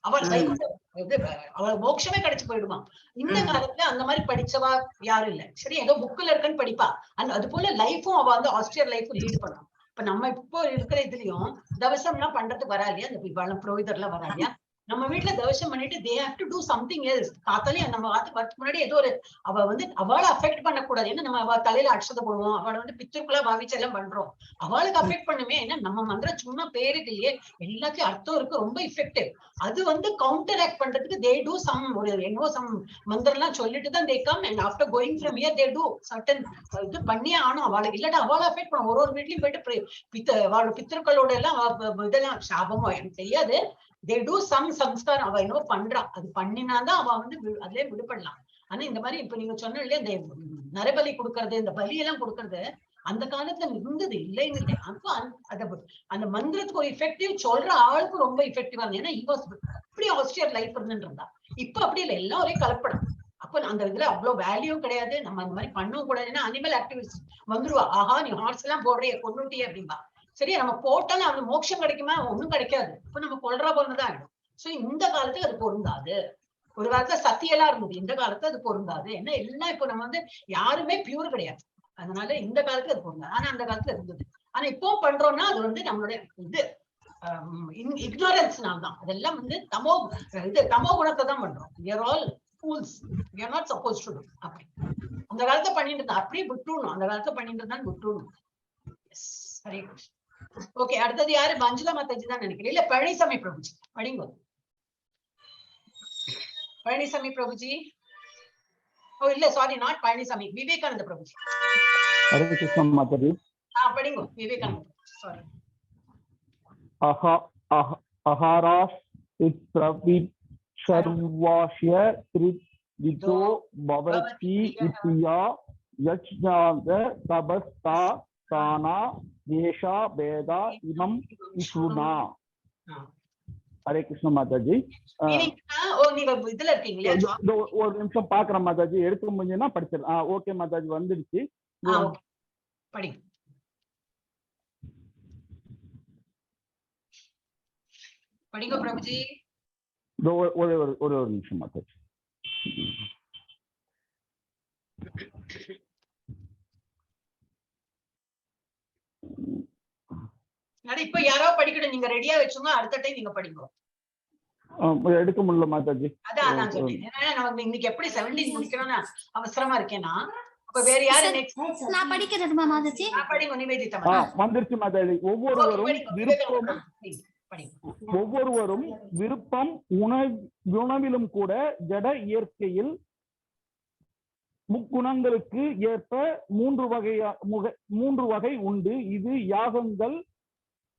அவள் வைகுண்டம் இது, அவள் மோட்சமே கிடைச்சு போயிடுவான். இந்த காலத்துல அந்த மாதிரி படிச்சவா யாரும் இல்ல. சரி, ஏதோ புக்ல இருக்குன்னு படிப்பா. அந்த அது போல லைஃபும் அவ வந்து ஆஸ்ட்ரியர் லைஃப் லீட் பண்ணுவான். இப்ப நம்ம இப்போ இருக்கிற இதுலயும் தவசம் எல்லாம் பண்றதுக்கு வரா இல்லையா, இந்த புரோகிதர் எல்லாம் வரா இல்லையா, நம்ம வீட்டுல தவசம் பண்ணிட்டு they have to do something else. காத்தாலையும் நம்ம வாத்து வரதுக்கு முன்னாடி ஏதோ ஒரு அவ வந்து அவளை அஃபெக்ட் பண்ணக்கூடாது. ஏன்னா நம்ம அவ தலையில அக்ஷதை போடுவோம், அவளை வந்து பித்தருக்குள்ளா பாவிச்சு எல்லாம் பண்றோம், அவளுக்கு அஃபெக்ட் பண்ணுமே. ஏன்னா நம்ம மந்திரம் சும்மா பேருக்கு இல்லையே, எல்லாத்தையும் அர்த்தம் இருக்கு, ரொம்ப எஃபெக்டிவ். அது வந்து கவுண்டர் ஆக்ட் பண்றதுக்கு they do some ஒரு என்னவோ சம் மந்திரம் எல்லாம் சொல்லிட்டு தான் they come. And after going from here they do certain இது பண்ணியே ஆனும் அவளுக்கு. இல்லாட்டா அவளை அஃபெக்ட் பண்ணும். ஒரு ஒரு வீட்லயும் போயிட்டு அவளோட பித்தர்களோட எல்லாம் இதெல்லாம் சாபமோ எனக்கு தெரியாது. They do some சம்ஸ்காரம் அவ என்னவோ பண்றா, அது பண்ணினாதான் அவ வந்து அதுலயே விடுபடலாம். ஆனா இந்த மாதிரி இப்ப நீங்க சொன்ன இல்லையா, இந்த நரபலி கொடுக்கறது, இந்த பலி எல்லாம் கொடுக்கறது அந்த காலத்துல இருந்தது, இல்லைன்னு இல்லை. அப்போ அந்த மந்திரத்துக்கு ஒரு எஃபெக்டிவ் சொல்ற ஆளுக்கு ரொம்ப எஃபெக்டிவா இருந்தது. ஏன்னா he was அப்படி ஆஸ்ட்ரியர் லைஃப் இருந்துட்டு இருந்தா. இப்ப அப்படி இல்லை, எல்லாம் ஒரே கலப்படம். அப்ப அந்த இதுல அவ்வளவு வேல்யூ கிடையாது, நம்ம அந்த மாதிரி பண்ணவும் கூடாது. ஏன்னா அனிமல் ஆக்டிவிஸ்ட் வந்துருவா, ஆஹா நீ ஹார்ஸ் எல்லாம் போடுறிய கொன்னுட்டியே அப்படின்பா. சரி, நம்ம போட்டாலும் அவனுக்கு மோட்சம் கிடைக்குமா? ஒண்ணும் கிடைக்காது. அப்ப நம்ம கொல்றா போலதான் ஆயிடும். சோ இந்த காலத்துக்கு அது பொருந்தாது. ஒரு காலத்துல சத்தியெல்லாம் இருந்தது, இந்த காலத்துல அது பொருந்தாது. ஏன்னா எல்லாம் இப்போ நம்ம வந்து யாருமே பியூர் கிடையாது. அதனால இந்த காலத்துல அது பொருந்தாது. ஆனா அந்த காலத்துல இருந்தது. ஆனா இப்போ பண்றோம்னா அது வந்து நம்மளுடைய இது இக்னோரன்ஸ்னால தான். அதெல்லாம் வந்து தமோ இது தமோ குணத்தை தான் பண்றோம். We are all fools, we are not supposed to do. அப்படி அந்த காலத்துல பண்ணிட்டு இருந்தா அப்படியே விட்டுடணும். அந்த காலத்துல பண்ணிட்டு இருந்தா விட்டுடணும். எஸ், ஹரே கிருஷ்ணா. ஓகே, அடுத்தது யாரு? மஞ்சுளா மாதாஜி தான் நினைக்கிறேன். இல்ல, பழனிசாமி பிரபுஜி படிங்க. பழனிசாமி பிரபுஜி. ஓ இல்ல, sorry, not Palaniswami, Vivekananda Prabhuji. Hare Krishna Mataji. ஆ, படிங்க விவேகானந்த, சாரி. அஹ அஹ அஹாராஸ் சர்வாஷ்ய த்ரிவிதோ பவதி இத்யா யஜ்ஞாத தபஸ்தா தானா தேஷா பேதா இமம் இஷ்ருணா. ஹரே கிருஷ்ண மாதாஜி. ஓ, நீங்க இதுல இருக்கீங்களா? இதோ ஒரு நிமிஷம் பாக்குறேன் மாதாஜி. எடுக்க முடிஞ்சுன்னா படிச்சிடலாம். ஓகே மாதாஜி, வந்துடுச்சு. படிங்க படிங்க பிரபுஜி. இதோ ஒரே ஒரு ஒரு ஒரு நிமிஷம் மாதாஜி. இப்ப யாரோ படிக்கணும், நீங்க ரெடியா வச்சுங்க, அடுத்த டைம் நீங்க படிங்க. எடுக்க முடியல மாதாஜி. அதான் அதான் சொன்னேன். ஏன்னா நமக்கு இன்னைக்கு எப்படி 17 முடிக்கணும்னு அவசரமா இருக்கேன்னா, அப்ப வேற யாரு நெக்ஸ்ட்? நான் படிக்கிறதுமா மாதாஜி? படிங்க நிவேதிதா. வந்துருச்சு மாதாஜி. ஒவ்வொருவரும் விருப்பம் ஒவ்வொருவரும் விருப்பம் உணவிலும் கூட ஜட இயற்கையில் முக்குணங்களுக்கு ஏற்ப மூன்று வகை உண்டு. இது யாகங்கள்,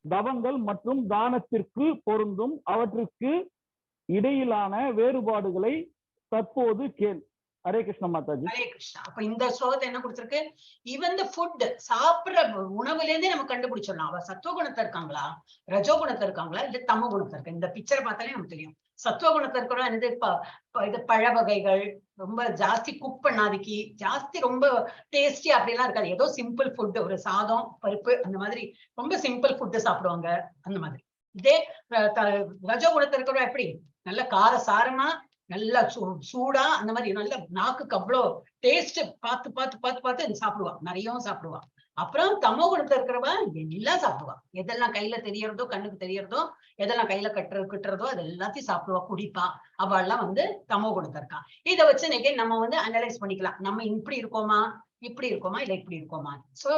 தவங்கள் மற்றும் தானத்திற்கு பொருந்தும். அவற்றிற்கு இடையிலான வேறுபாடுகளை தற்போது கேள். ஹரே கிருஷ்ண மாதாஜி. ஹரே கிருஷ்ணா. அப்ப இந்த ஸ்லோகத்தை என்ன கொடுத்திருக்கு? ஈவன் the food, சாப்பிடுற உணவுல இருந்தே நம்ம கண்டுபிடிச்சிடலாம். அவ சத்துவ குணத்தை இருக்காங்களா, ரஜோ குணத்தை இருக்காங்களா, இல்ல தமோ குணத்தை இருக்கு. இந்த பிக்சரை பார்த்தாலே நமக்கு தெரியும். சத்துவ குணத்தை இருக்கிறோம் என்னது, இது பழ வகைகள் ரொம்ப ஜாஸ்தி குக் பண்ணாதிக்கு, ஜாஸ்தி ரொம்ப டேஸ்டி அப்படிலாம் இருக்காது. ஏதோ சிம்பிள் ஃபுட், ஒரு சாதம் பருப்பு அந்த மாதிரி ரொம்ப சிம்பிள் ஃபுட்டு சாப்பிடுவாங்க அந்த மாதிரி. இதே ரஜோ குணத்தை இருக்கிறோம் எப்படி நல்ல கார சாரமா, நல்லா சூடா அந்த மாதிரி நல்ல நாக்குக்கு அவ்வளோ டேஸ்ட் பார்த்து பார்த்து பார்த்து பார்த்து சாப்பிடுவா, நிறையவும் சாப்பிடுவா. அப்புறம் தமோ குணத்துல இருக்கிறவ எல்லாம் சாப்பிடுவா. எதெல்லாம் கையில தெரியறதோ, கண்ணுக்கு தெரியறதோ, எதெல்லாம் கையில கட்டுறதோ அது எல்லாத்தையும் சாப்பிடுவா, குடிப்பா. அவெல்லாம் வந்து தமோ குணத்துல இருக்கா. இதை வச்சு இன்னைக்கு நம்ம வந்து அனலைஸ் பண்ணிக்கலாம். நம்ம இப்படி இருக்கோமா, இப்படி இருக்கோமா, இல்ல இப்படி இருக்கோமா. சோ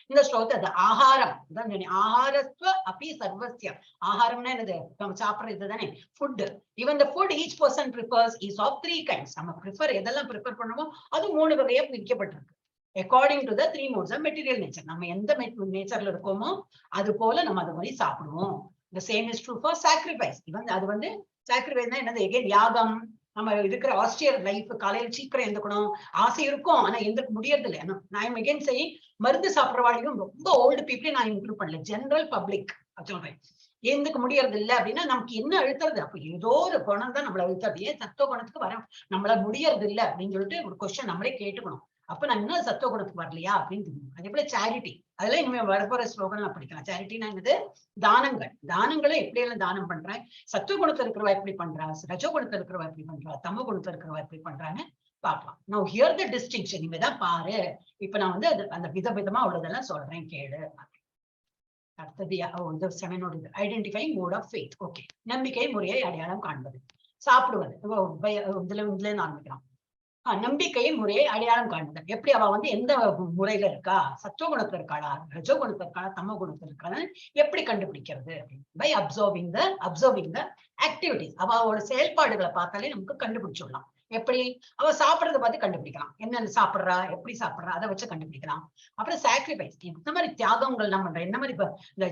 இந்த ஸ்லோகத்தை அது ஆகாரம் அதான் சொன்னேன். ஆகாரஸ்வ அப்பி சர்வஸ்ய. ஆகாரம்னா என்னது? நம்ம சாப்பிடுறது இதுதானே food. Even the food each person prefers is of three kinds. நம்ம ப்ரிஃபர் எதெல்லாம் ப்ரிஃபர் பண்ணுமோ அது மூணு வகையா பிரிக்கப்பட்டிருக்கு. According to the three modes of material nature. நம்ம எந்த நேச்சர்ல இருக்கோமோ அது போல நம்ம அது மாதிரி சாப்பிடுவோம். The same is true for sacrifice. Even அது வந்து சாக்ரிஃபைஸ்னா என்னது? எகைன் யாகம். நம்ம இருக்கிற ஆஸ்திரியர் லைஃப், காலையில சீக்கிரம் எந்துக்கணும் ஆசை இருக்கும், ஆனா எந்திரிக்க முடியறது இல்லை. ஆனா நான் எகைன் செய்ய மருந்து சாப்பிட்றவாளையும் ரொம்ப ஓல்டு பீப்புளையும் நான் இன்க்ளூட் பண்ணல, ஜெனரல் பப்ளிக் சொல்றேன். எந்துக்க முடியறது இல்லை அப்படின்னா நமக்கு என்ன அழுத்துறது? அப்ப ஏதோ ஒரு குணம் தான் நம்மளை அழுத்துறது. ஏன் சத்துவ குணத்துக்கு வர நம்மளால முடியறது இல்லை அப்படின்னு சொல்லிட்டு ஒரு கொஸ்டின் நம்மளே கேட்டுக்கணும். அப்ப நான் இன்னும் சத்துவ குணத்துக்கு வரலையா அப்படின்னு தெரியும். அதே போல சேரிட்டி, அதெல்லாம் இனிமே வரப்போற ஸ்லோகன் நான் படிக்கலாம். சேரிட்டினா என்னது? தானங்கள். தானங்களை எப்படி எல்லாம் தானம் பண்றேன், சத்துவ குணத்துல இருக்கிறவா எப்படி பண்றா, ரஜோ குணத்துல இருக்கிறவா எப்படி பண்றா, தமோ குணத்துல இருக்கிறவா எப்படி பண்றான்னு பார்க்கலாம். நான் here the distinction, இனிமேதான் பாரு. இப்ப நான் வந்து அது அந்த வித விதமா உள்ளதெல்லாம் சொல்றேன் கேளு. அடுத்தது செவனோட இது identifying mode of faith. Okay, நம்பிக்கை முறையை அடையாளம் காண்பது. சாப்பிடுவது இதுல இதுல இருந்து ஆரம்பிக்கலாம். நம்பிக்கை முறையை அடையாளம் காண்பது. எப்படி அவ வந்து எந்த முறையில இருக்கா, சத்துவ குணத்துல இருக்காளா, ரஜோ குணத்துல இருக்காளா, தமோ குணத்துல இருக்காளான்னு எப்படி கண்டுபிடிக்கிறது அப்படின்னு பை அப்சர்விங் the activities. அவளோட செயல்பாடுகளை பார்த்தாலே நமக்கு கண்டுபிடிச்சிடலாம். எப்படி அவ சாப்பிடறத பார்த்து கண்டுபிடிக்கலாம், என்னென்ன சாப்பிடுறா, எப்படி சாப்பிடுறா, அதை வச்சு கண்டுபிடிக்கலாம். அப்புறம் சாக்ரிஃபைஸ், இந்த மாதிரி தியாகங்கள் எல்லாம் பண்ற, என்ன மாதிரி இப்ப இந்த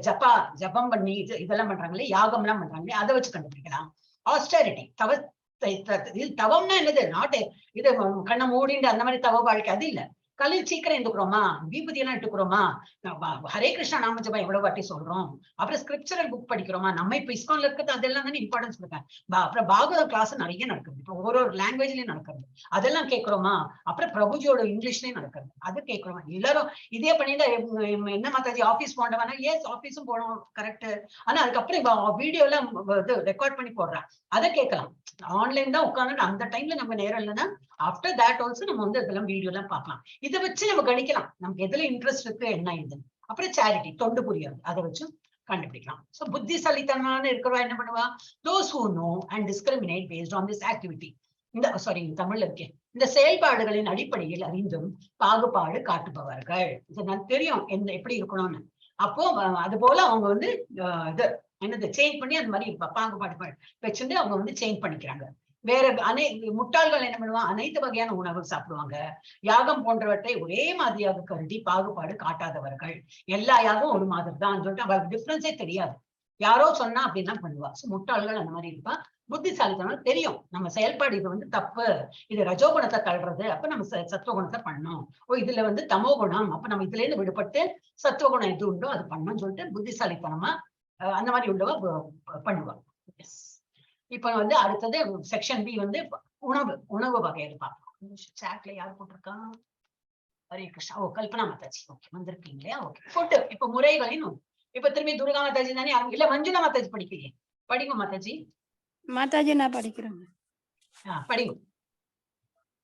ஜபம் பண்ணி இதெல்லாம் பண்றாங்களே, யாகம் எல்லாம் பண்றாங்களே, அதை வச்சு கண்டுபிடிக்கலாம். ஆஸ்டாரிட்டி, தவம்னா என்னது? நாட்டு இது கண்ணை மூடிண்டு அந்த மாதிரி தவ வாழ்க்கை அது இல்ல. காலையில் சீக்கிரம் எந்துக்கிறோமா, விபூதி எல்லாம் இட்டுக்கிறோமா, ஹரே கிருஷ்ணா நாம ஜபம் எவ்வளவு வாட்டி சொல்றோம், அப்புறம் ஸ்கிரிப்சரல் புக் படிக்கிறோமா, நம்ம இப்ப இஸ்கான்ல இருக்கிறது அதெல்லாம் தானே இம்பார்ட்டன்ஸ் கொடுப்பேன். அப்புறம் பாகவத கிளாஸ் நிறைய நடக்குது, இப்ப ஒரு ஒரு லாங்குவேஜ்லயும் நடக்கிறது, அதெல்லாம் கேட்கிறோமா, அப்புறம் பிரபுஜியோட இங்கிலீஷ்லயும் நடக்கிறது, அது கேட்கிறோமா. எல்லாரும் இதே பண்ணிட்டு என்ன மாதாஜி ஆபீஸ் போண்டவனா, எஸ் ஆபீஸும் போனோம் கரெக்ட். ஆனா அதுக்கப்புறம் இப்ப வீடியோ எல்லாம் இது ரெக்கார்ட் பண்ணி போடுறான், அதை கேட்கலாம். ஆன்லைன் தான் உட்கார்ந்து அந்த டைம்ல நம்ம நேரம் இல்லைன்னா ஆஃப்டர் that also நம்ம வந்து இதெல்லாம் வீடியோ எல்லாம் பார்க்கலாம். இதை வச்சு நம்ம கணிக்கலாம் நமக்கு எதுல இன்ட்ரெஸ்ட் இருக்கு என்ன இதுன்னு. அப்புறம் சேரிட்டி, தொண்டு புரியாது, அதை வச்சு கண்டுபிடிக்கலாம். சோ புத்திசாலித்தனமான இருக்கிறவா என்ன பண்ணுவா, those who know and discriminate based on this activity. இந்த சாரி தமிழ்ல இருக்கேன், இந்த செயல்பாடுகளின் அடிப்படையில் அறிந்தும் பாகுபாடு காட்டுபவர்கள். இது நான் தெரியும் என்ன எப்படி இருக்கணும்னு. அப்போ அது போல அவங்க வந்து இது என்னது சேஞ்ச் பண்ணி அந்த மாதிரி பாகுபாடு வச்சுட்டு அவங்க வந்து சேஞ்ச் பண்ணிக்கிறாங்க. வேற முட்டாள்கள் என்ன பண்ணுவாங்க, அனைத்து வகையான உணவு சாப்பிடுவாங்க. யாகம் போன்றவற்றை ஒரே மாதிரியாக கருதி பாகுபாடு காட்டாதவர்கள். எல்லா யாகம் ஒரு மாதிரி தான் சொல்லிட்டு அவளுக்கு டிஃபரன்ஸே தெரியாது, யாரோ சொன்னா அப்படின்னா பண்ணுவா. சோ முட்டாள்கள் அந்த மாதிரி இருப்பா. புத்திசாலித்தனம் தெரியும் நம்ம செயல்பாடு இது வந்து தப்பு, இது ரஜோகுணத்தை தள்ளுறது, அப்ப நம்ம சத்துவகுணத்தை பண்ணணும். ஓ இதுல வந்து தமோ குணம், அப்ப நம்ம இதுல இருந்து விடுபட்டு சத்துவகுணம் எது உண்டோ அது பண்ணணும்னு சொல்லிட்டு புத்திசாலித்தனமா அந்த மாதிரி உள்ளவ பண்ணுவா. எஸ், இப்ப வந்து அடுத்தது செக்ஷன் பி வந்து உணவு, உணவு வகைகள் பார்ப்போம். சாட்ல யார் போட்டிருக்கா? ஹரே கிருஷ்ணா. ஓ கல்பனா மாதாஜி, ஓகே வந்திருக்கீங்களே. ஓகே ஃபுட்டு இப்ப முறைகளின் இப்ப திரும்பி துர்கா மாதாஜி தானே, இல்ல மஞ்சுளா மாதாஜி படிக்கிறீங்க, படிங்க மாதாஜி. மாதாஜி நான் படிக்கிறேங்க. படிங்க.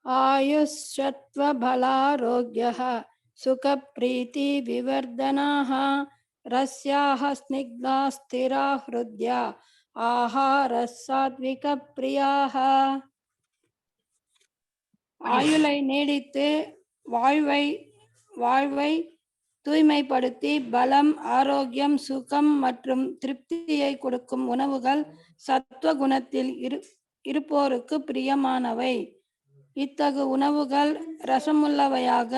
ஆயுஷத்வபலாரோக்யः சுகப்ரீதி விவர்தனாः ரஸ்யாः ஸ்னிக்தா ஸ்திரா ஹ்ருத்யா ஆஹார சாத்விக பிரியாः. ஆயுளை நீடித்து வாழ்வை வாழ்வை தூய்மைப்படுத்தி பலம், ஆரோக்கியம், சுகம் மற்றும் திருப்தியை கொடுக்கும் உணவுகள் சத்துவ குணத்தில் இருப்போருக்கு பிரியமானவை. இத்தகு உணவுகள் ரசமுள்ளவையாக,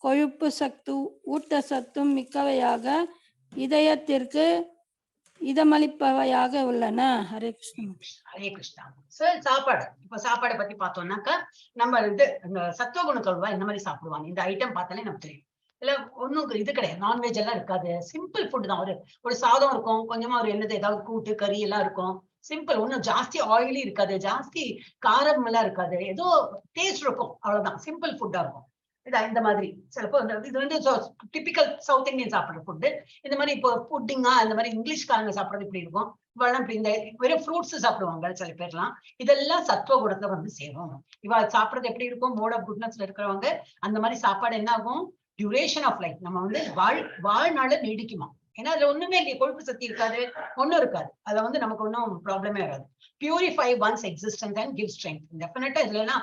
கொழுப்பு சத்து ஊட்டச்சத்தும் மிக்கவையாக, இதயத்திற்கு இதமளிப்பவையாக உள்ளன. ஹரே கிருஷ்ணா. ஹரே கிருஷ்ணா. சார் சாப்பாடு, இப்ப சாப்பாடை பத்தி பார்த்தோம்னாக்கா நம்ம இது இந்த சத்துவ குணத்தோட இந்த மாதிரி சாப்பிடுவாங்க. இந்த ஐட்டம் பார்த்தாலே நமக்கு தெரியும். இல்ல ஒண்ணும் இது கிடையாது, நான்வெஜ் எல்லாம் இருக்காது, சிம்பிள் ஃபுட் தான். ஒரு ஒரு சாதம் இருக்கும், கொஞ்சமா ஒரு என்னது ஏதாவது கூட்டு கறி எல்லாம் இருக்கும், சிம்பிள். ஒன்னும் ஜாஸ்தி ஆயிலி இருக்காது, ஜாஸ்தி காரம் எல்லாம் இருக்காது, ஏதோ டேஸ்ட் இருக்கும், அவ்வளவுதான். சிம்பிள் ஃபுட்டா இருக்கும். இதா இந்த மாதிரி சிலப்போ இது வந்து டிபிக்கல் சவுத் இந்தியன் சாப்பிடுற ஃபுட்டு. இந்த மாதிரி இப்போ புட்டிங்கா இந்த மாதிரி இங்கிலீஷ்காரங்க சாப்பிடுறது இப்படி இருக்கும். இவெல்லாம் இப்படி இந்த வெறும் ஃப்ரூட்ஸ் சாப்பிடுவாங்க சில பேர்லாம். இதெல்லாம் சத்துவ குணத்தை வந்து சேரும். இவ சாப்பிடுறது எப்படி இருக்கும், மோட் ஆஃப் குட்னஸ்ல இருக்கிறவங்க அந்த மாதிரி சாப்பாடு என்ன ஆகும், டியூரேஷன் ஆஃப் லைஃப் நம்ம வந்து வாழ்நாள நீடிக்குமா. ஏன்னா அதுல ஒண்ணுமே இல்லையே, கொழுப்பு சக்தி இருக்காது, ஒண்ணும் இருக்காது, அதுல வந்து நமக்கு ஒன்றும் ப்ராப்ளமே வராது. Purify one's existence and give strength. டெஃபினட்டா இதுல எல்லாம்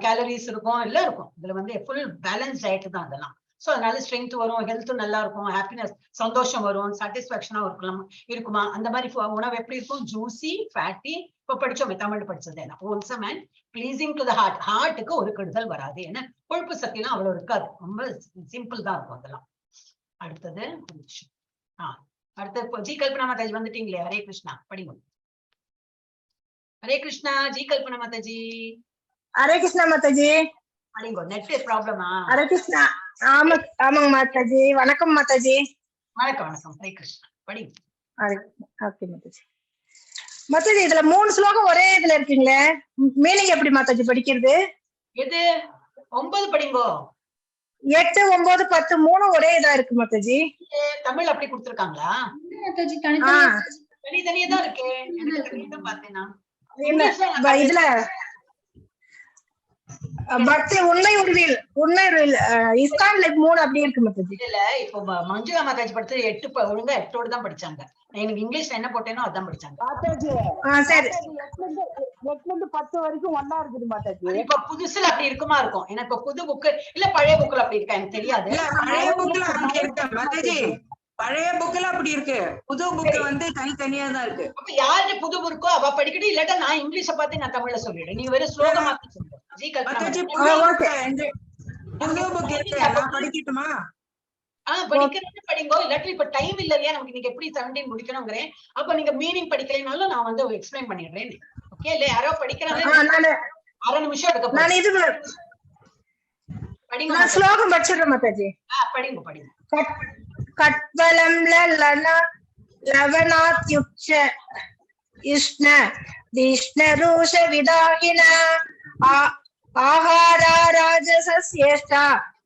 கேலரிஸ் இருக்கும், எல்லாம் இருக்கும். இதுல வந்து ஃபுல் பேலன்ஸ் டயட் தான் அதெல்லாம். ஸோ அதனால ஸ்ட்ரென்த் வரும், ஹெல்த்தும் நல்லா இருக்கும், ஹாப்பினஸ் சந்தோஷம் வரும், சாட்டிஸ்பாக்சனா இருக்கலாம் இருக்குமா. அந்த மாதிரி உணவு எப்படி இருக்கும், ஜூசி ஃபேட்டி. இப்ப படிச்சோமே தமிழ் படிச்சது என்ன, wholesome and pleasing to the heart. ஹார்ட்டுக்கு ஒரு கெடுதல் வராது, ஏன்னா கொழுப்பு சக்திலாம் அவ்வளவு இருக்காது, ரொம்ப சிம்பிள் தான் இருக்கும் அதெல்லாம். அடுத்தது அடுத்தது ஜி கல்பனா மாதாஜி வந்துட்டீங்களே. ஹரே கிருஷ்ணா, படிங்க. ஹரே கிருஷ்ணா ஜி கல்பனா மாதாஜி. ஹரே கிருஷ்ணா மாதாஜி. படிங்க. நெட் ப்ராப்ளமா? ஹரே கிருஷ்ணா. ஆமா ஆமாங்க மாதாஜி. வணக்கம் மாதாஜி. வணக்கம் வணக்கம். ஹரே கிருஷ்ணா, படிங்க. ஓகே மாதாஜி. மாதாஜி இதுல 3 ஸ்லோகம் ஒரே இதுல இருக்குங்களே, மீனிங் எப்படி மாதாஜி படிக்கிறது? எது 9 படிங்கோ. 8 9 10 3 ஒரே இதா இருக்கு மாதாஜி. தமிழ் அப்படி கொடுத்திருக்காங்களா? மாதாஜி தனித்தனியா தனித்தனியா தான் இருக்கு. எனக்கு தனியா தான் பார்த்தேன் நான். இல்ல இதுல பக்தி உண்மை உருவில், உண்மை உருவில் இஸ்கான் லைஃப் 3 அப்படி இருக்கு மாதாஜி. இல்ல இப்போ மஞ்சுளா மாதாஜி படிச்சது 8 ஒழுங்கா 8 தான் படிச்சாங்க. எனக்கு இங்கிலீஷ்ல என்ன போட்டேனோ அதான் படிச்சாங்க. மாதாஜி சரி. 8ல இருந்து 10 வரைக்கும் ஒன்னா இருக்குது மாதாஜி. இப்ப புதுசுல அப்படி இருக்குமா இருக்கும். ஏன்னா இப்ப புது புக்கு இல்ல பழைய புக்குல அப்படி இருக்கா எனக்கு தெரியாது. இல்ல பழைய புக்ல அப்படி இருக்கு மாதாஜி, பழைய புக்ல அப்படி இருக்கு, புது புக் வந்து தனித்தனியா தான் இருக்கு. அப்ப யாரு புது புக்கோ அவ படிக்கட்டும், இல்லாட்டா நான் இங்கிலீஷ பார்த்து நான் தமிழ்ல சொல்லிடுறேன். நீங்க வெறும் ஸ்லோகமா சொல்லுங்க. ஜி கல்பனா மாதாஜி, புது புக் இருக்கு, நான் படிக்கட்டுமா? படிக்கிறது படிங்கோ, இல்லாட்டி இப்ப டைம் இல்ல இல்லையா நமக்கு, இன்னைக்கு எப்படி 17 முடிக்கணுங்கிறேன். அப்ப நீங்க மீனிங் படிக்கலைனாலும் நான் வந்து எக்ஸ்பிளைன் பண்ணிடுறேன். ஓகே இல்ல யாரோ படிக்கிறாங்க அரை நிமிஷம் எடுக்க நான் இது படிங்க நான் மாதாஜி. ஸ்லோகம் படிச்சிடுறேன் மாதாஜி. படிங்க படிங்க. கட்வலம் லலன லவணாத்யுக்ஷ இஷ்ண தீஷ்ணரூஷ விதாகின ஆஹாரா ராஜசஸ்யேஷ்டா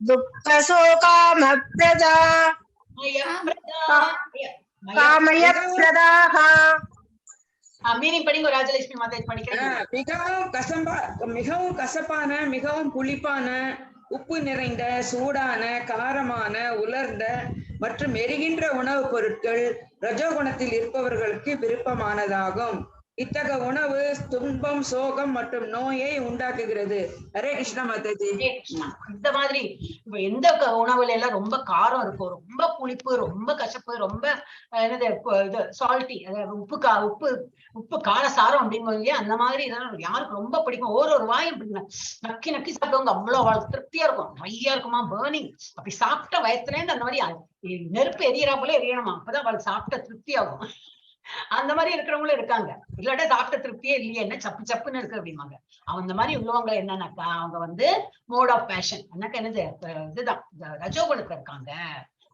துக்க சோகாம பிரதா மயப்பிரதா. காமய பிரதாஹ. மீனிங் படிங்க ராஜலட்சுமி மாதாஜி படிக்கிறேன். மிகவும் கசப்பான, மிகவும் புளிப்பான, உப்பு நிறைந்த, சூடான, காரமான, உலர்ந்த மற்றும் எரிகின்ற உணவுப் பொருட்கள் ரஜோகுணத்தில் இருப்பவர்களுக்கு விருப்பமானதாகும். இத்தகைய உணவு துன்பம், சோகம் மற்றும் நோயை உண்டாக்குகிறது. ஹரே கிருஷ்ணா மாதாஜி. ஹரே கிருஷ்ணா. இந்த மாதிரி இப்ப எந்த உணவுல எல்லாம் ரொம்ப காரம் இருக்கும், ரொம்ப புளிப்பு, ரொம்ப கசப்பு, ரொம்ப என்னது இது சால்ட்டி, அதாவது உப்பு உப்பு உப்பு கார சாரம் அப்படின்னு இல்லையா, அந்த மாதிரி இதெல்லாம் யாருக்கு ரொம்ப பிடிக்கும். ஒரு ஒரு வாயும் பிடிக்கும், நக்கி நக்கி சாப்பிடுவாங்க, அவ்வளவு அவளுக்கு திருப்தியா இருக்கும், ட்ரையா இருக்குமா, பேர்னிங். அப்படி சாப்பிட்ட வயசுல இருந்து அந்த மாதிரி நெருப்பு எரியறா போல எரியணுமா, அப்பதான் அவளுக்கு சாப்பிட்ட திருப்தி ஆகும். அந்த மாதிரி இருக்கிறவங்களும் இருக்காங்க. இல்லாட்டா சாப்பிட்ட திருப்தியே இல்லையே, என்ன சப்பு சப்புன்னு இருக்கு அப்படிம்பாங்க. அந்த மாதிரி உள்ளவங்க என்னன்னாக்கா அவங்க வந்து மோட் ஆஃப் பேஷன் என்னக்கா என்னது இதுதான் இந்த ரஜோகுணத்துல இருக்காங்க.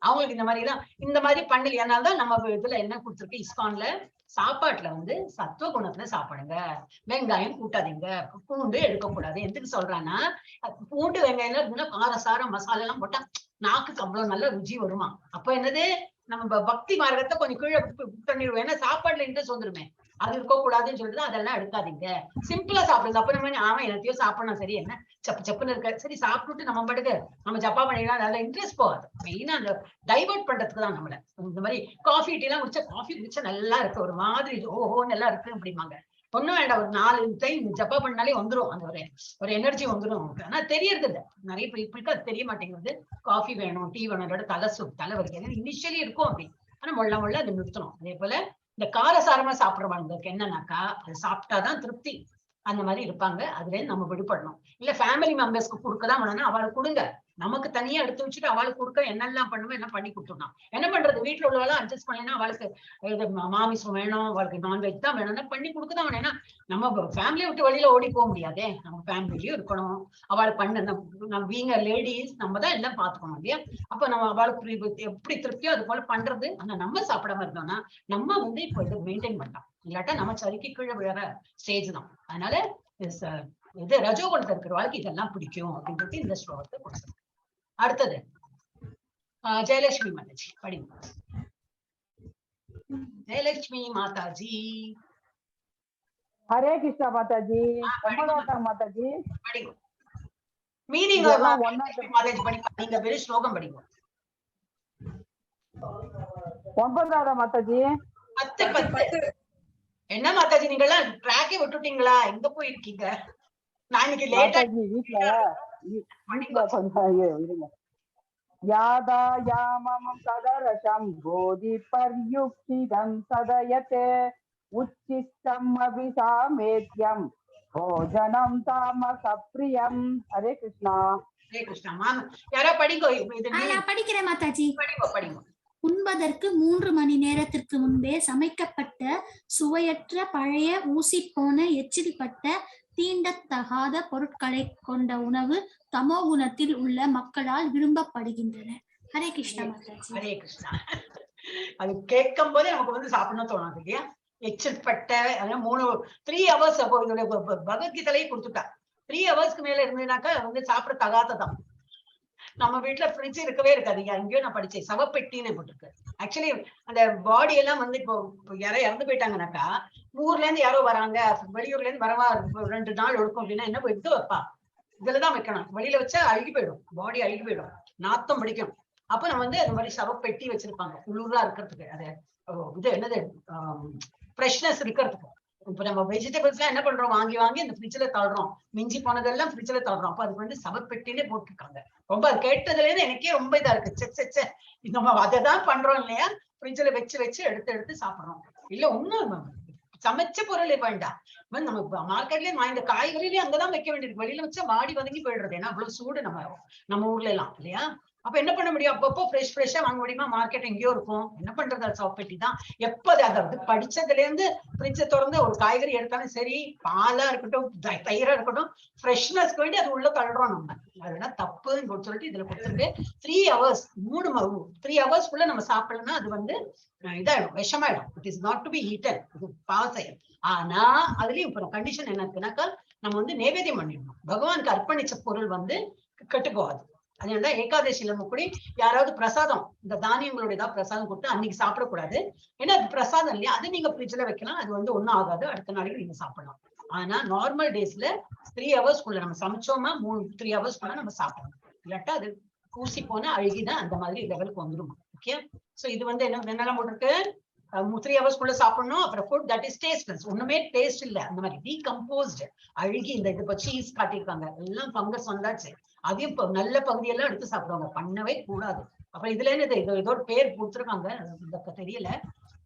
அவங்களுக்கு இந்த மாதிரி எல்லாம் இந்த மாதிரி பண்ணல. அதனாலதான் நம்ம இதுல என்ன கொடுத்துருக்கு இஸ்கான்ல, சாப்பாட்டுல வந்து சத்துவ குணத்துல சாப்பிடுங்க, வெங்காயம் கூட்டாதீங்க, பூண்டு எடுக்கக்கூடாது. எதுக்கு சொல்றான்னா பூண்டு வெங்காயம் எல்லாம் இருந்ததுன்னா காரசாரம் மசாலா எல்லாம் போட்டா நாக்குக்கு அவ்வளவு நல்ல ருச்சி வருமா. அப்ப என்னது நம்ம பக்தி மார்க்கத்தை கொஞ்சம் கீழே பண்ணிடுவோம். ஏன்னா சாப்பாடுல இன்ட்ரெஸ்ட் வந்துருமே, அது இருக்க கூடாதுன்னு சொல்லிட்டு அதெல்லாம் எடுக்காதீங்க, சிம்பிளா சாப்பிடுங்க. அப்ப நம்ம ஆமா என்னத்தையோ சாப்பிடணும், சரி என்ன சப்பு சப்புன்னு இருக்க, சரி சாப்பிட்டுட்டு நம்ம பாட்டுக்கு நம்ம ஜப்பா பண்ணிக்கலாம், அதுல இன்ட்ரெஸ்ட் போகாது. மெயினா அந்த டைவர்ட் பண்றதுக்கு தான் நம்மள இந்த மாதிரி காஃபி டீ எல்லாம் குடிச்சா, காஃபி குடிச்சா நல்லா இருக்கு, ஒரு மாதிரி ஓஹோ நல்லா இருக்கு அப்படிம்பாங்க. ஒண்ணும் வேண்டாம், ஒரு 4 டைம் ஜப்பா பண்ணாலே வந்துரும், அந்த ஒரு எனர்ஜி வந்துரும் நமக்கு. ஆனா தெரியறது இல்ல, நிறைய பீப்புளுக்கு அது தெரிய மாட்டேங்குது. காஃபி வேணும், டீ வேணும், இல்லாட்டா தலை தலை வலிக்கு இனிஷியலி இருக்கும் அப்படி. ஆனா மொள்ள மொள்ள அதை நிறுத்தணும். அதே போல இந்த காரசாரமா சாப்பிடுறவங்களுக்கு என்னன்னாக்கா அது சாப்பிட்டாதான் திருப்தி, அந்த மாதிரி இருப்பாங்க. அதுல இருந்து நம்ம விடுபடணும். இல்ல ஃபேமிலி மெம்பர்ஸ்க்கு கொடுக்கதான் வேணும்னா அவளுக்கு கொடுங்க, நமக்கு தனியா எடுத்து வச்சுட்டு அவளுக்கு கொடுக்க என்னெல்லாம் பண்ணுமோ எல்லாம் பண்ணி கொடுத்துடணும். என்ன பண்றது, வீட்டுல உள்ளவெல்லாம் அட்ஜஸ்ட் பண்ணலைன்னா அவளுக்கு இது மாமிசம் வேணும், அவளுக்கு நான்வெஜ் தான் வேணும்னா பண்ணி கொடுக்கதான் வேணும். ஏன்னா நம்ம ஃபேமிலியை விட்டு வெளியில ஓடி போக முடியாதே, நம்ம ஃபேமிலியும் இருக்கணும். அவளுக்கு பண்ண நம்ம வீங்க லேடிஸ் நம்ம தான் எல்லாம் பாத்துக்கணும் இல்லையா. அப்ப நம்ம அவளுக்கு எப்படி திருப்தியோ அது போல பண்றது. ஆனா நம்ம சாப்பிடாம இருந்தோம்னா நம்ம வந்து இப்போ இது மெயின்டைன் பண்ணலாம், இல்லாட்டா நம்ம சரிக்கு கீழே விழற ஸ்டேஜ் தான். அதனால இது ரஜோகுணத்துல இருக்கிற வாழ்க்கை இதெல்லாம் பிடிக்கும் அப்படின்றது இந்த ஸ்லோகத்தை கொடுத்துருக்கு. அடுத்தது ஜெயலட்சுமி மாதாஜி படிங்க. ஜெயலட்சுமி மாதாஜி. ஹரே கிருஷ்ணா மாதாஜி. ஒன்பதாவது மாதாஜி படிங்க. மீனிங் மாதாஜி படிங்க, நீங்க வெறும் ஸ்லோகம் படிங்க. ஒன்பதாவது மாதாஜி. 10 10. என்ன மாதாஜி நீங்க எல்லாம் ட்ராக்கே விட்டுட்டீங்களா, எங்க போயிருக்கீங்க? நான் இன்னைக்கு லேட்டா வீட்டுல கொஞ்சம் இருங்க. யாதா யாமம் சதரசம் போதி பர்யுக்திதம் சதயதே உச்சிஷ்டம் அபிசாமேத்யம் போஜனம் தாமச பிரியம். ஹரே கிருஷ்ணா. ஹரே கிருஷ்ணா. மாம் யாரா படிங்கோ, இது நான் படிக்கிறேன் மாதாஜி. படிங்கோ படிங்கோ. உண்பதற்கு 3 மணி நேரத்திற்கு முன்பே சமைக்கப்பட்ட சுவையற்ற பழைய ஊசி போன எச்சில் பட்ட தீண்டத்தகாத பொருட்களை கொண்ட உணவு தமோ குணத்தில் உள்ள மக்களால் விரும்பப்படுகின்றன. ஹரே கிருஷ்ணா மாதாஜி. ஹரே கிருஷ்ணா. அது கேட்கும் போதே நமக்கு வந்து சாப்பிடணும் தோணாது இல்லையா? எச்சில் பட்ட 3 ஹவர்ஸ் பகவத்கீதையிலேயே கொடுத்துட்டா 3 ஹவர்ஸ்க்கு மேல இருந்ததுனாக்கா வந்து சாப்பிட தகாததான். நம்ம வீட்டுல ஃப்ரிட்ஜ் இருக்கவே இருக்காது. எங்கேயோ நான் படிச்சேன், சவப்பெட்டின்னு போட்டிருக்கு. ஆக்சுவலி அந்த பாடி எல்லாம் வந்து இப்போ யாரோ இறந்து போயிட்டாங்கனாக்கா ஊர்ல இருந்து யாரோ வராங்க, வெளியூர்ல இருந்து வரவா 2 நாள் ஒழுக்கும் அப்படின்னா என்ன எடுத்து வைப்பா, இதுலதான் வைக்கணும். வெளியில வச்சா அழுகி போயிடும், பாடி அழுகி போயிடும், நாத்தம் பிடிக்கும். அப்ப நம்ம வந்து அந்த மாதிரி சவப்பெட்டி வச்சிருப்பாங்க குளிரா இருக்கிறதுக்கு, அது இது என்னது ஃப்ரெஷ்னஸ் இருக்கிறதுக்கு. இப்ப நம்ம வெஜிடபிள்ஸ் எல்லாம் என்ன பண்றோம், வாங்கி வாங்கி அந்த ஃப்ரிட்ஜ்ல தள்ளுறோம், மிஞ்சி போனதெல்லாம் ஃப்ரிட்ஜ்ல தள்ளுறோம். அப்ப அதுக்கு வந்து சவப்பெட்டினே போட்டிருக்காங்க. ரொம்ப அது கேட்டதுல இருந்து எனக்கே ரொம்ப இதா இருக்கு. சே சே சே நம்ம அதை தான் பண்றோம் இல்லையா, ஃப்ரிட்ஜ்ல வச்சு வச்சு எடுத்து எடுத்து சாப்பிடுறோம். இல்ல ஒண்ணும் சமைச்ச பொருளே வேண்டாம், நம்ம மார்க்கெட்லயே இந்த காய்கறிலயும் அங்கதான் வைக்க வேண்டியிருக்கு. வெளியில வச்சா வாடி வதங்கி போயிடுறது, ஏன்னா அவ்வளவு சூடு நம்ம நம்ம ஊர்ல எல்லாம் இல்லையா. அப்ப என்ன பண்ண முடியும், அப்பப்போ ஃப்ரெஷ் ஃப்ரெஷ்ஷா வாங்க முடியுமா? மார்க்கெட் எங்கேயோ இருக்கும், என்ன பண்றது? அது சவப்பெட்டி தான். எப்போது அதாவது படிச்சதுல இருந்து ஃப்ரிட்ஜை திறந்து ஒரு காய்கறி எடுத்தாலும் சரி, பாலா இருக்கட்டும் தயிரா இருக்கட்டும், ஃப்ரெஷ்னஸ்க்கு வேண்டி அது உள்ள தள்ளுறோம் நம்ம. அதெல்லாம் தப்புன்னு சொல்லிட்டு இதுல கொடுத்துருக்கு. 3 ஹவர்ஸ், 3 3 ஹவர்ஸ் குள்ள நம்ம சாப்பிடலன்னா அது வந்து இதாயிடும், விஷமாயிடும். It is not to be eaten. இது பாவ செயல். ஆனா அதுலயும் இப்ப கண்டிஷன் என்ன இருக்குனாக்கா, நம்ம வந்து நைவேத்தியம் பண்ணிடணும். பகவானுக்கு அர்ப்பணிச்ச பொருள் வந்து கெட்டு போகாது. அதனாலதான் ஏகாதசியில கூட யாராவது பிரசாதம், இந்த தானியங்களுடைய ஏதாவது பிரசாதம் கொடுத்து அன்னைக்கு சாப்பிடக்கூடாது. ஏன்னா அது பிரசாதம் இல்லையா? அது நீங்க ஃப்ரிட்ஜ்ல வைக்கலாம், அது வந்து ஒண்ணும் ஆகாது, அடுத்த நாளைக்கு நீங்க சாப்பிடலாம். ஆனா நார்மல் டேஸ்ல 3 ஹவர்ஸ்க்குள்ள நம்ம சமைச்சோமா, 3 ஹவர்ஸ்க்குள்ள நம்ம சாப்பிடணும். இல்லாட்டா அது ஊசி போனா அழுகிதான் அந்த மாதிரி லெவலுக்கு வந்துடும். ஓகே, சோ இது வந்து என்ன என்னெல்லாம் போட்டிருக்கு? 3 ஹவர்ஸ்க்குள்ள சாப்பிடணும். அப்புறம் ஃபுட் that is tasteless, ஒண்ணுமே டேஸ்ட் இல்ல, அந்த மாதிரி டீகம்போஸ்டு, அழுகி. இந்த இது இப்போ சீஸ் காட்டியிருக்காங்க, எல்லாம் ஃபங்கஸ் வந்தாச்சு. அதையும் இப்ப நல்ல பகுதியெல்லாம் எடுத்து சாப்பிடுவாங்க, பண்ணவே கூடாது. அப்புறம் இதுல என்னது, இது ஏதோ ஒரு பேர் கொடுத்துருக்காங்க, இந்த தெரியல.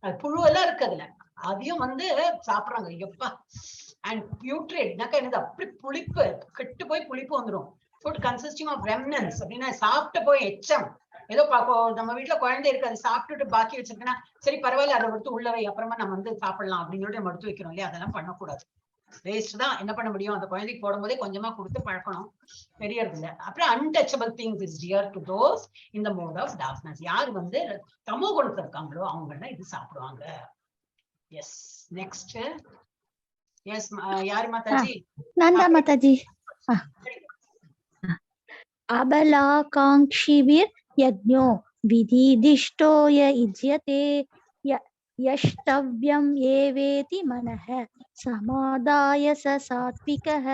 அது புழுவெல்லாம் இருக்கு அதுல, அதையும் வந்து சாப்பிடுறாங்க. எப்பா! அண்ட் பியூட்ரிட்னாக்கா என்னது, அப்படி புளிப்பு, கெட்டு போய் புளிப்பு வந்துடும். ஃபுட் கன்சிஸ்டிங் ஆஃப் ரெம்னன்ஸ் அப்படின்னா சாப்பிட்டு போய் எச்சம். ஏதோ நம்ம வீட்டுல குழந்தை இருக்கு, அதை சாப்பிட்டுட்டு பாக்கி வச்சிருக்கேன்னா, சரி பரவாயில்ல, அதை எடுத்து உள்ள வை, அப்புறமா நம்ம வந்து சாப்பிடலாம் அப்படின்னு சொல்லி நம்ம எடுத்து வைக்கிறோம் இல்லையா? அதெல்லாம் பண்ணக்கூடாது, வேஸ்ட் தான். என்ன பண்ண முடியும்? அந்த குழந்தைக்கு போடும் போதே கொஞ்சமா கொடுத்து பழக்கணும், தெரியறது இல்ல. அப்புறம் untouchable things is dear to those in the mode of darkness. யார் வந்து தமோ குணத்துல இருக்காங்களோ அவங்க எல்லாம் இது சாப்பிடுவாங்க. S, next. எஸ், யாரு மாதாஜி? நான் தான் மாதாஜி. अबलाकाङ्क्षिभिर्यज्ञो विधिदिष्टो य युज्यते यष्टव्यं एवेति मनः समादाय स सात्विकः.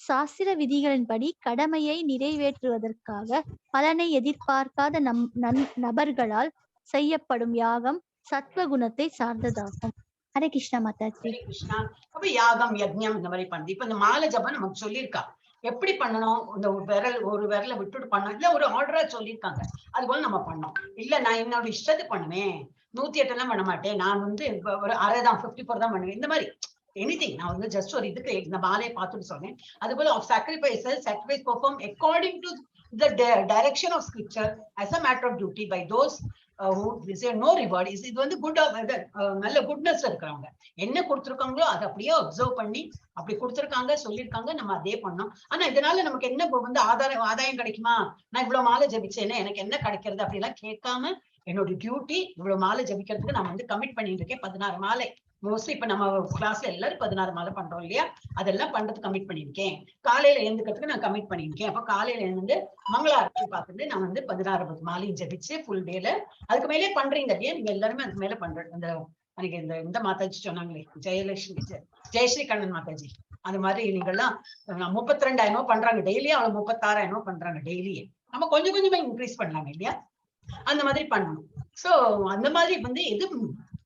சாஸ்திர விதிகளின்படி கடமையை நிறைவேற்றுவதற்காக பலனை எதிர்பார்க்காத நம் நபர்களால் செய்யப்படும் யாகம் சத்வகுணத்தை சார்ந்ததாகும். ஹரே கிருஷ்ணா மாதாஜி. ஹரே கிருஷ்ணா. அப்ப யாகம், யஜ்ஞம் இந்த மாதிரி பண்ணுது. இப்ப இந்த மாலை ஜபம் நமக்கு சொல்லியிருக்கா, எப்படி பண்ணணும். இந்த விரல், ஒரு விரலை விட்டுட்டு பண்ணணும். இல்ல ஒரு ஆர்டரா சொல்லியிருக்காங்க, அது போல நம்ம பண்ணோம். இல்ல நான் என்னோட இஷ்டத்துக்கு பண்ணுவேன், 108 எல்லாம் பண்ண மாட்டேன், நான் வந்து இப்ப ஒரு அரை தான், 54 தான் பண்ணுவேன், இந்த மாதிரி எனிதிங். நான் வந்து ஜஸ்ட் ஒரு இதுக்கு இந்த மாலையை பார்த்துட்டு சொன்னேன். அது போல of sacrifices, sacrifice perform according to the direction of scripture as a matter of duty by those who receive no reward is, இது வந்து குட், நல்ல குட்னஸ் இருக்கிறவங்க. என்ன கொடுத்துருக்காங்களோ அதை அப்படியே அப்சர்வ் பண்ணி, அப்படி கொடுத்துருக்காங்க, சொல்லியிருக்காங்க, நம்ம அதே பண்ணோம். ஆனா இதனால நமக்கு என்ன இப்ப வந்து ஆதாயம் கிடைக்குமா, நான் இவ்வளவு மாலை ஜபிச்சேன்னா எனக்கு என்ன கிடைக்கிறது அப்படிலாம் கேட்காம, என்னோட டியூட்டி இவ்வளவு மாலை ஜபிக்கிறதுக்கு நான் வந்து கமிட் பண்ணிட்டு இருக்கேன். 16 மாலை மோஸ்ட்லி இப்ப நம்ம கிளாஸ்ல எல்லாரும் 16 மாலை பண்றோம் இல்லையா? அதெல்லாம் பண்றதுக்கு கமிட் பண்ணியிருக்கேன். காலையில எழுந்துக்கிறதுக்கு நான் கமிட் பண்ணியிருக்கேன். அப்ப காலையில எழுந்து மங்கள ஆரத்தி பார்த்துட்டு நான் வந்து 16 மாலையும் ஜபிச்சு ஃபுல் டேல, அதுக்கு மேலே பண்றீங்க இல்லையா நீங்க எல்லாருமே? அதுக்கு மேல பண்ற அந்த அன்னைக்கு இந்த இந்த மாதாஜி சொன்னாங்களே, ஜெயலட்சுமி, ஜெயஸ்ரீ கண்ணன் மாதாஜி, அந்த மாதிரி நீங்கெல்லாம் 32,000 பண்றாங்க டெய்லியே. அவ்வளவு 36,000 பண்றாங்க டெய்லியே. நம்ம கொஞ்சம் கொஞ்சமா இன்க்ரீஸ் பண்ணலாமே இல்லையா? அந்த மாதிரி பண்ணணும். சோ அந்த மாதிரி வந்து எது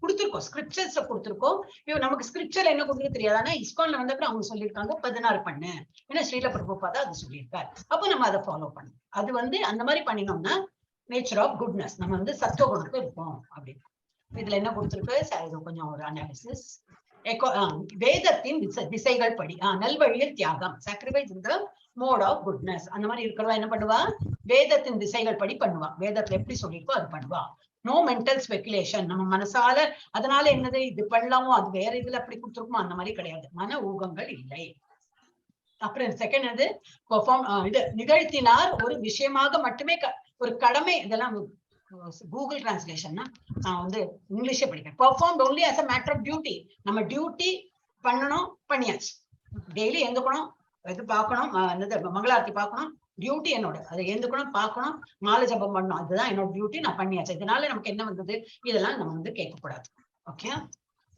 கொடுத்துருக்கோம், ஸ்கிரிப்சர்ஸ்ல கொடுத்துருக்கோம். இப்போ நமக்கு ஸ்கிரிப்சர்ல என்ன கொடுத்துருக்கு தெரியாது. ஆனா இஸ்கான்ல வந்த அப்புறம் அவங்க சொல்லியிருக்காங்க 16 பண்ணு. ஏன்னா ஸ்ரீல பிரபுபாதா அது சொல்லியிருக்காரு. அப்போ நம்ம அதை ஃபாலோ பண்ணணும். அது வந்து அந்த மாதிரி பண்ணினோம்னா நேச்சர் ஆஃப் குட்னஸ், நம்ம வந்து சத்துவ குணத்துல இருப்போம் அப்படின்னு. இதுல என்ன கொடுத்துருக்கு? இது கொஞ்சம் ஒரு அனாலிசிஸ். வேதத்தின் திசைகள் படி நல்வழியில் தியாகம், sacrifice in the mode of goodness. அந்த மாதிரி இருக்கிறவா என்ன பண்ணுவா? வேதத்தின் திசைகள் படி பண்ணுவா. வேதத்துல எப்படி சொல்லியிருக்கோ அது பண்ணுவா. No mental speculation. நம்ம மனசால அதனால என்னது இது பண்ணலாமோ, அது வேற இதுல அப்படி கொடுத்துருக்குமோ, அந்த மாதிரி கிடையாது. மன ஊகங்கள் இல்லை. அப்புறம் செகண்ட் அது பெர்ஃபார்ம், இது நிகழ்த்தினார் ஒரு விஷயமாக மட்டுமே ஒரு கடமை. இதெல்லாம் கூகுள் டிரான்ஸ்லேஷன்னா நான் வந்து இங்கிலீஷே படிக்கிறேன். Perform only as a matter of duty. நம்ம டியூட்டி பண்ணணும், பண்ணியாச்சு. டெய்லி எந்துக்கணும், இது பார்க்கணும், என்னது மங்களாரத்தி பார்க்கணும், டியூட்டி என்னோட. அதை எழுந்துக்கணும், பார்க்கணும், மாலை ஜபம் பண்ணணும், அதுதான் என்னோட டியூட்டி, நான் பண்ணியாச்சு. இதனால நமக்கு என்ன வந்தது? இதெல்லாம் நம்ம வந்து கேட்கக்கூடாது. ஓகே,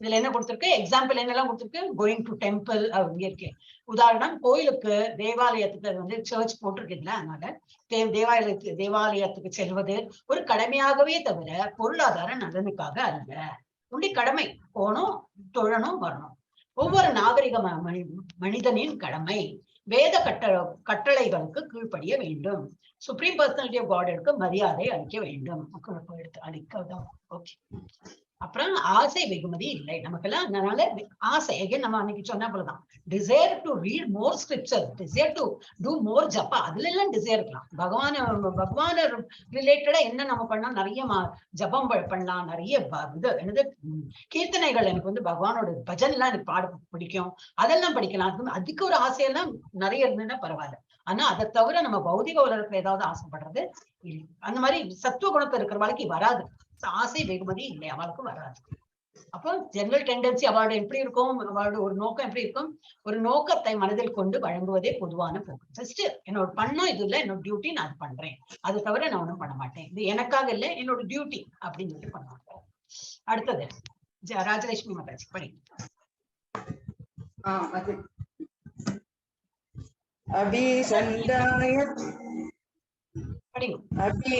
இதுல என்ன கொடுத்திருக்கு? எக்ஸாம்பிள் என்னெல்லாம் கொடுத்திருக்கு? கோயிங் டு டெம்பிள் இங்க இருக்கு உதாரணம். கோயிலுக்கு, தேவாலயத்துக்கு, அது வந்து சர்ச் போட்டிருக்குல்ல, அதனால தேவாலயத்துக்கு செல்வது ஒரு கடமையாகவே தவிர பொருளாதார நலனுக்காக அல்ல. ஒன்லி கடமை, போகணும், தொழணும், வரணும். ஒவ்வொரு நாகரிக மனிதனின் கடமை. வேத கட்டளைகளுக்கு கீழ்ப்படிய வேண்டும். சுப்ரீம் பர்சனாலிட்டி ஆஃப் காட்க்கு மரியாதை அளிக்க வேண்டும். எடுத்து அளிக்க. ஓகே, அப்புறம் ஆசை வெகுமதி இல்லை நமக்கெல்லாம். அதனால ஆசை again நம்ம அன்னைக்கு சொன்ன போலதான், desire to read more scripture, desire to do more japa, அதுல எல்லாம் டிசைர் இருக்கலாம். பகவான ரிலேட்டடா என்ன நம்ம பண்ணலாம், நிறைய ஜபம் பண்ணலாம், நிறைய இது என்னது கீர்த்தனைகள், எனக்கு வந்து பகவானோட பஜன் எல்லாம் எனக்கு பாட பிடிக்கும், அதெல்லாம் படிக்கலாம். அதுக்கு ஒரு ஆசையெல்லாம் நிறைய இருந்ததுன்னா பரவாயில்ல. ஆனா அதை தவிர நம்ம பௌதிக உலகத்துல ஏதாவது ஆசைப்படுறது இல்லை. அந்த மாதிரி சத்துவ குணத்தை இருக்கிற வாழ்க்கை வராது. ஆசை வெகுமதி இல்லை, அவளுக்கு வராது. அப்போ ஜெனரல் டெண்டன்சி அவளோட எப்படி இருக்கும், அவளோட ஒரு நோக்கம் எப்படி இருக்கும், ஒரு நோக்கத்தை மனதில் கொண்டு வழங்குவதே பொதுவான போக்கு. ஜஸ்ட் என்னோட பண்ணோம் இது இல்லை, என்னோட டியூட்டி நான் அது பண்றேன், அது தவிர நான் ஒண்ணும் பண்ண மாட்டேன், இது எனக்காக இல்லை என்னோட டியூட்டி அப்படின்னு சொல்லிட்டு பண்ணுவாங்க. அடுத்தது ராஜலட்சுமி மாதாஜி படி. அது அபிசந்தாய படிங்க. அபி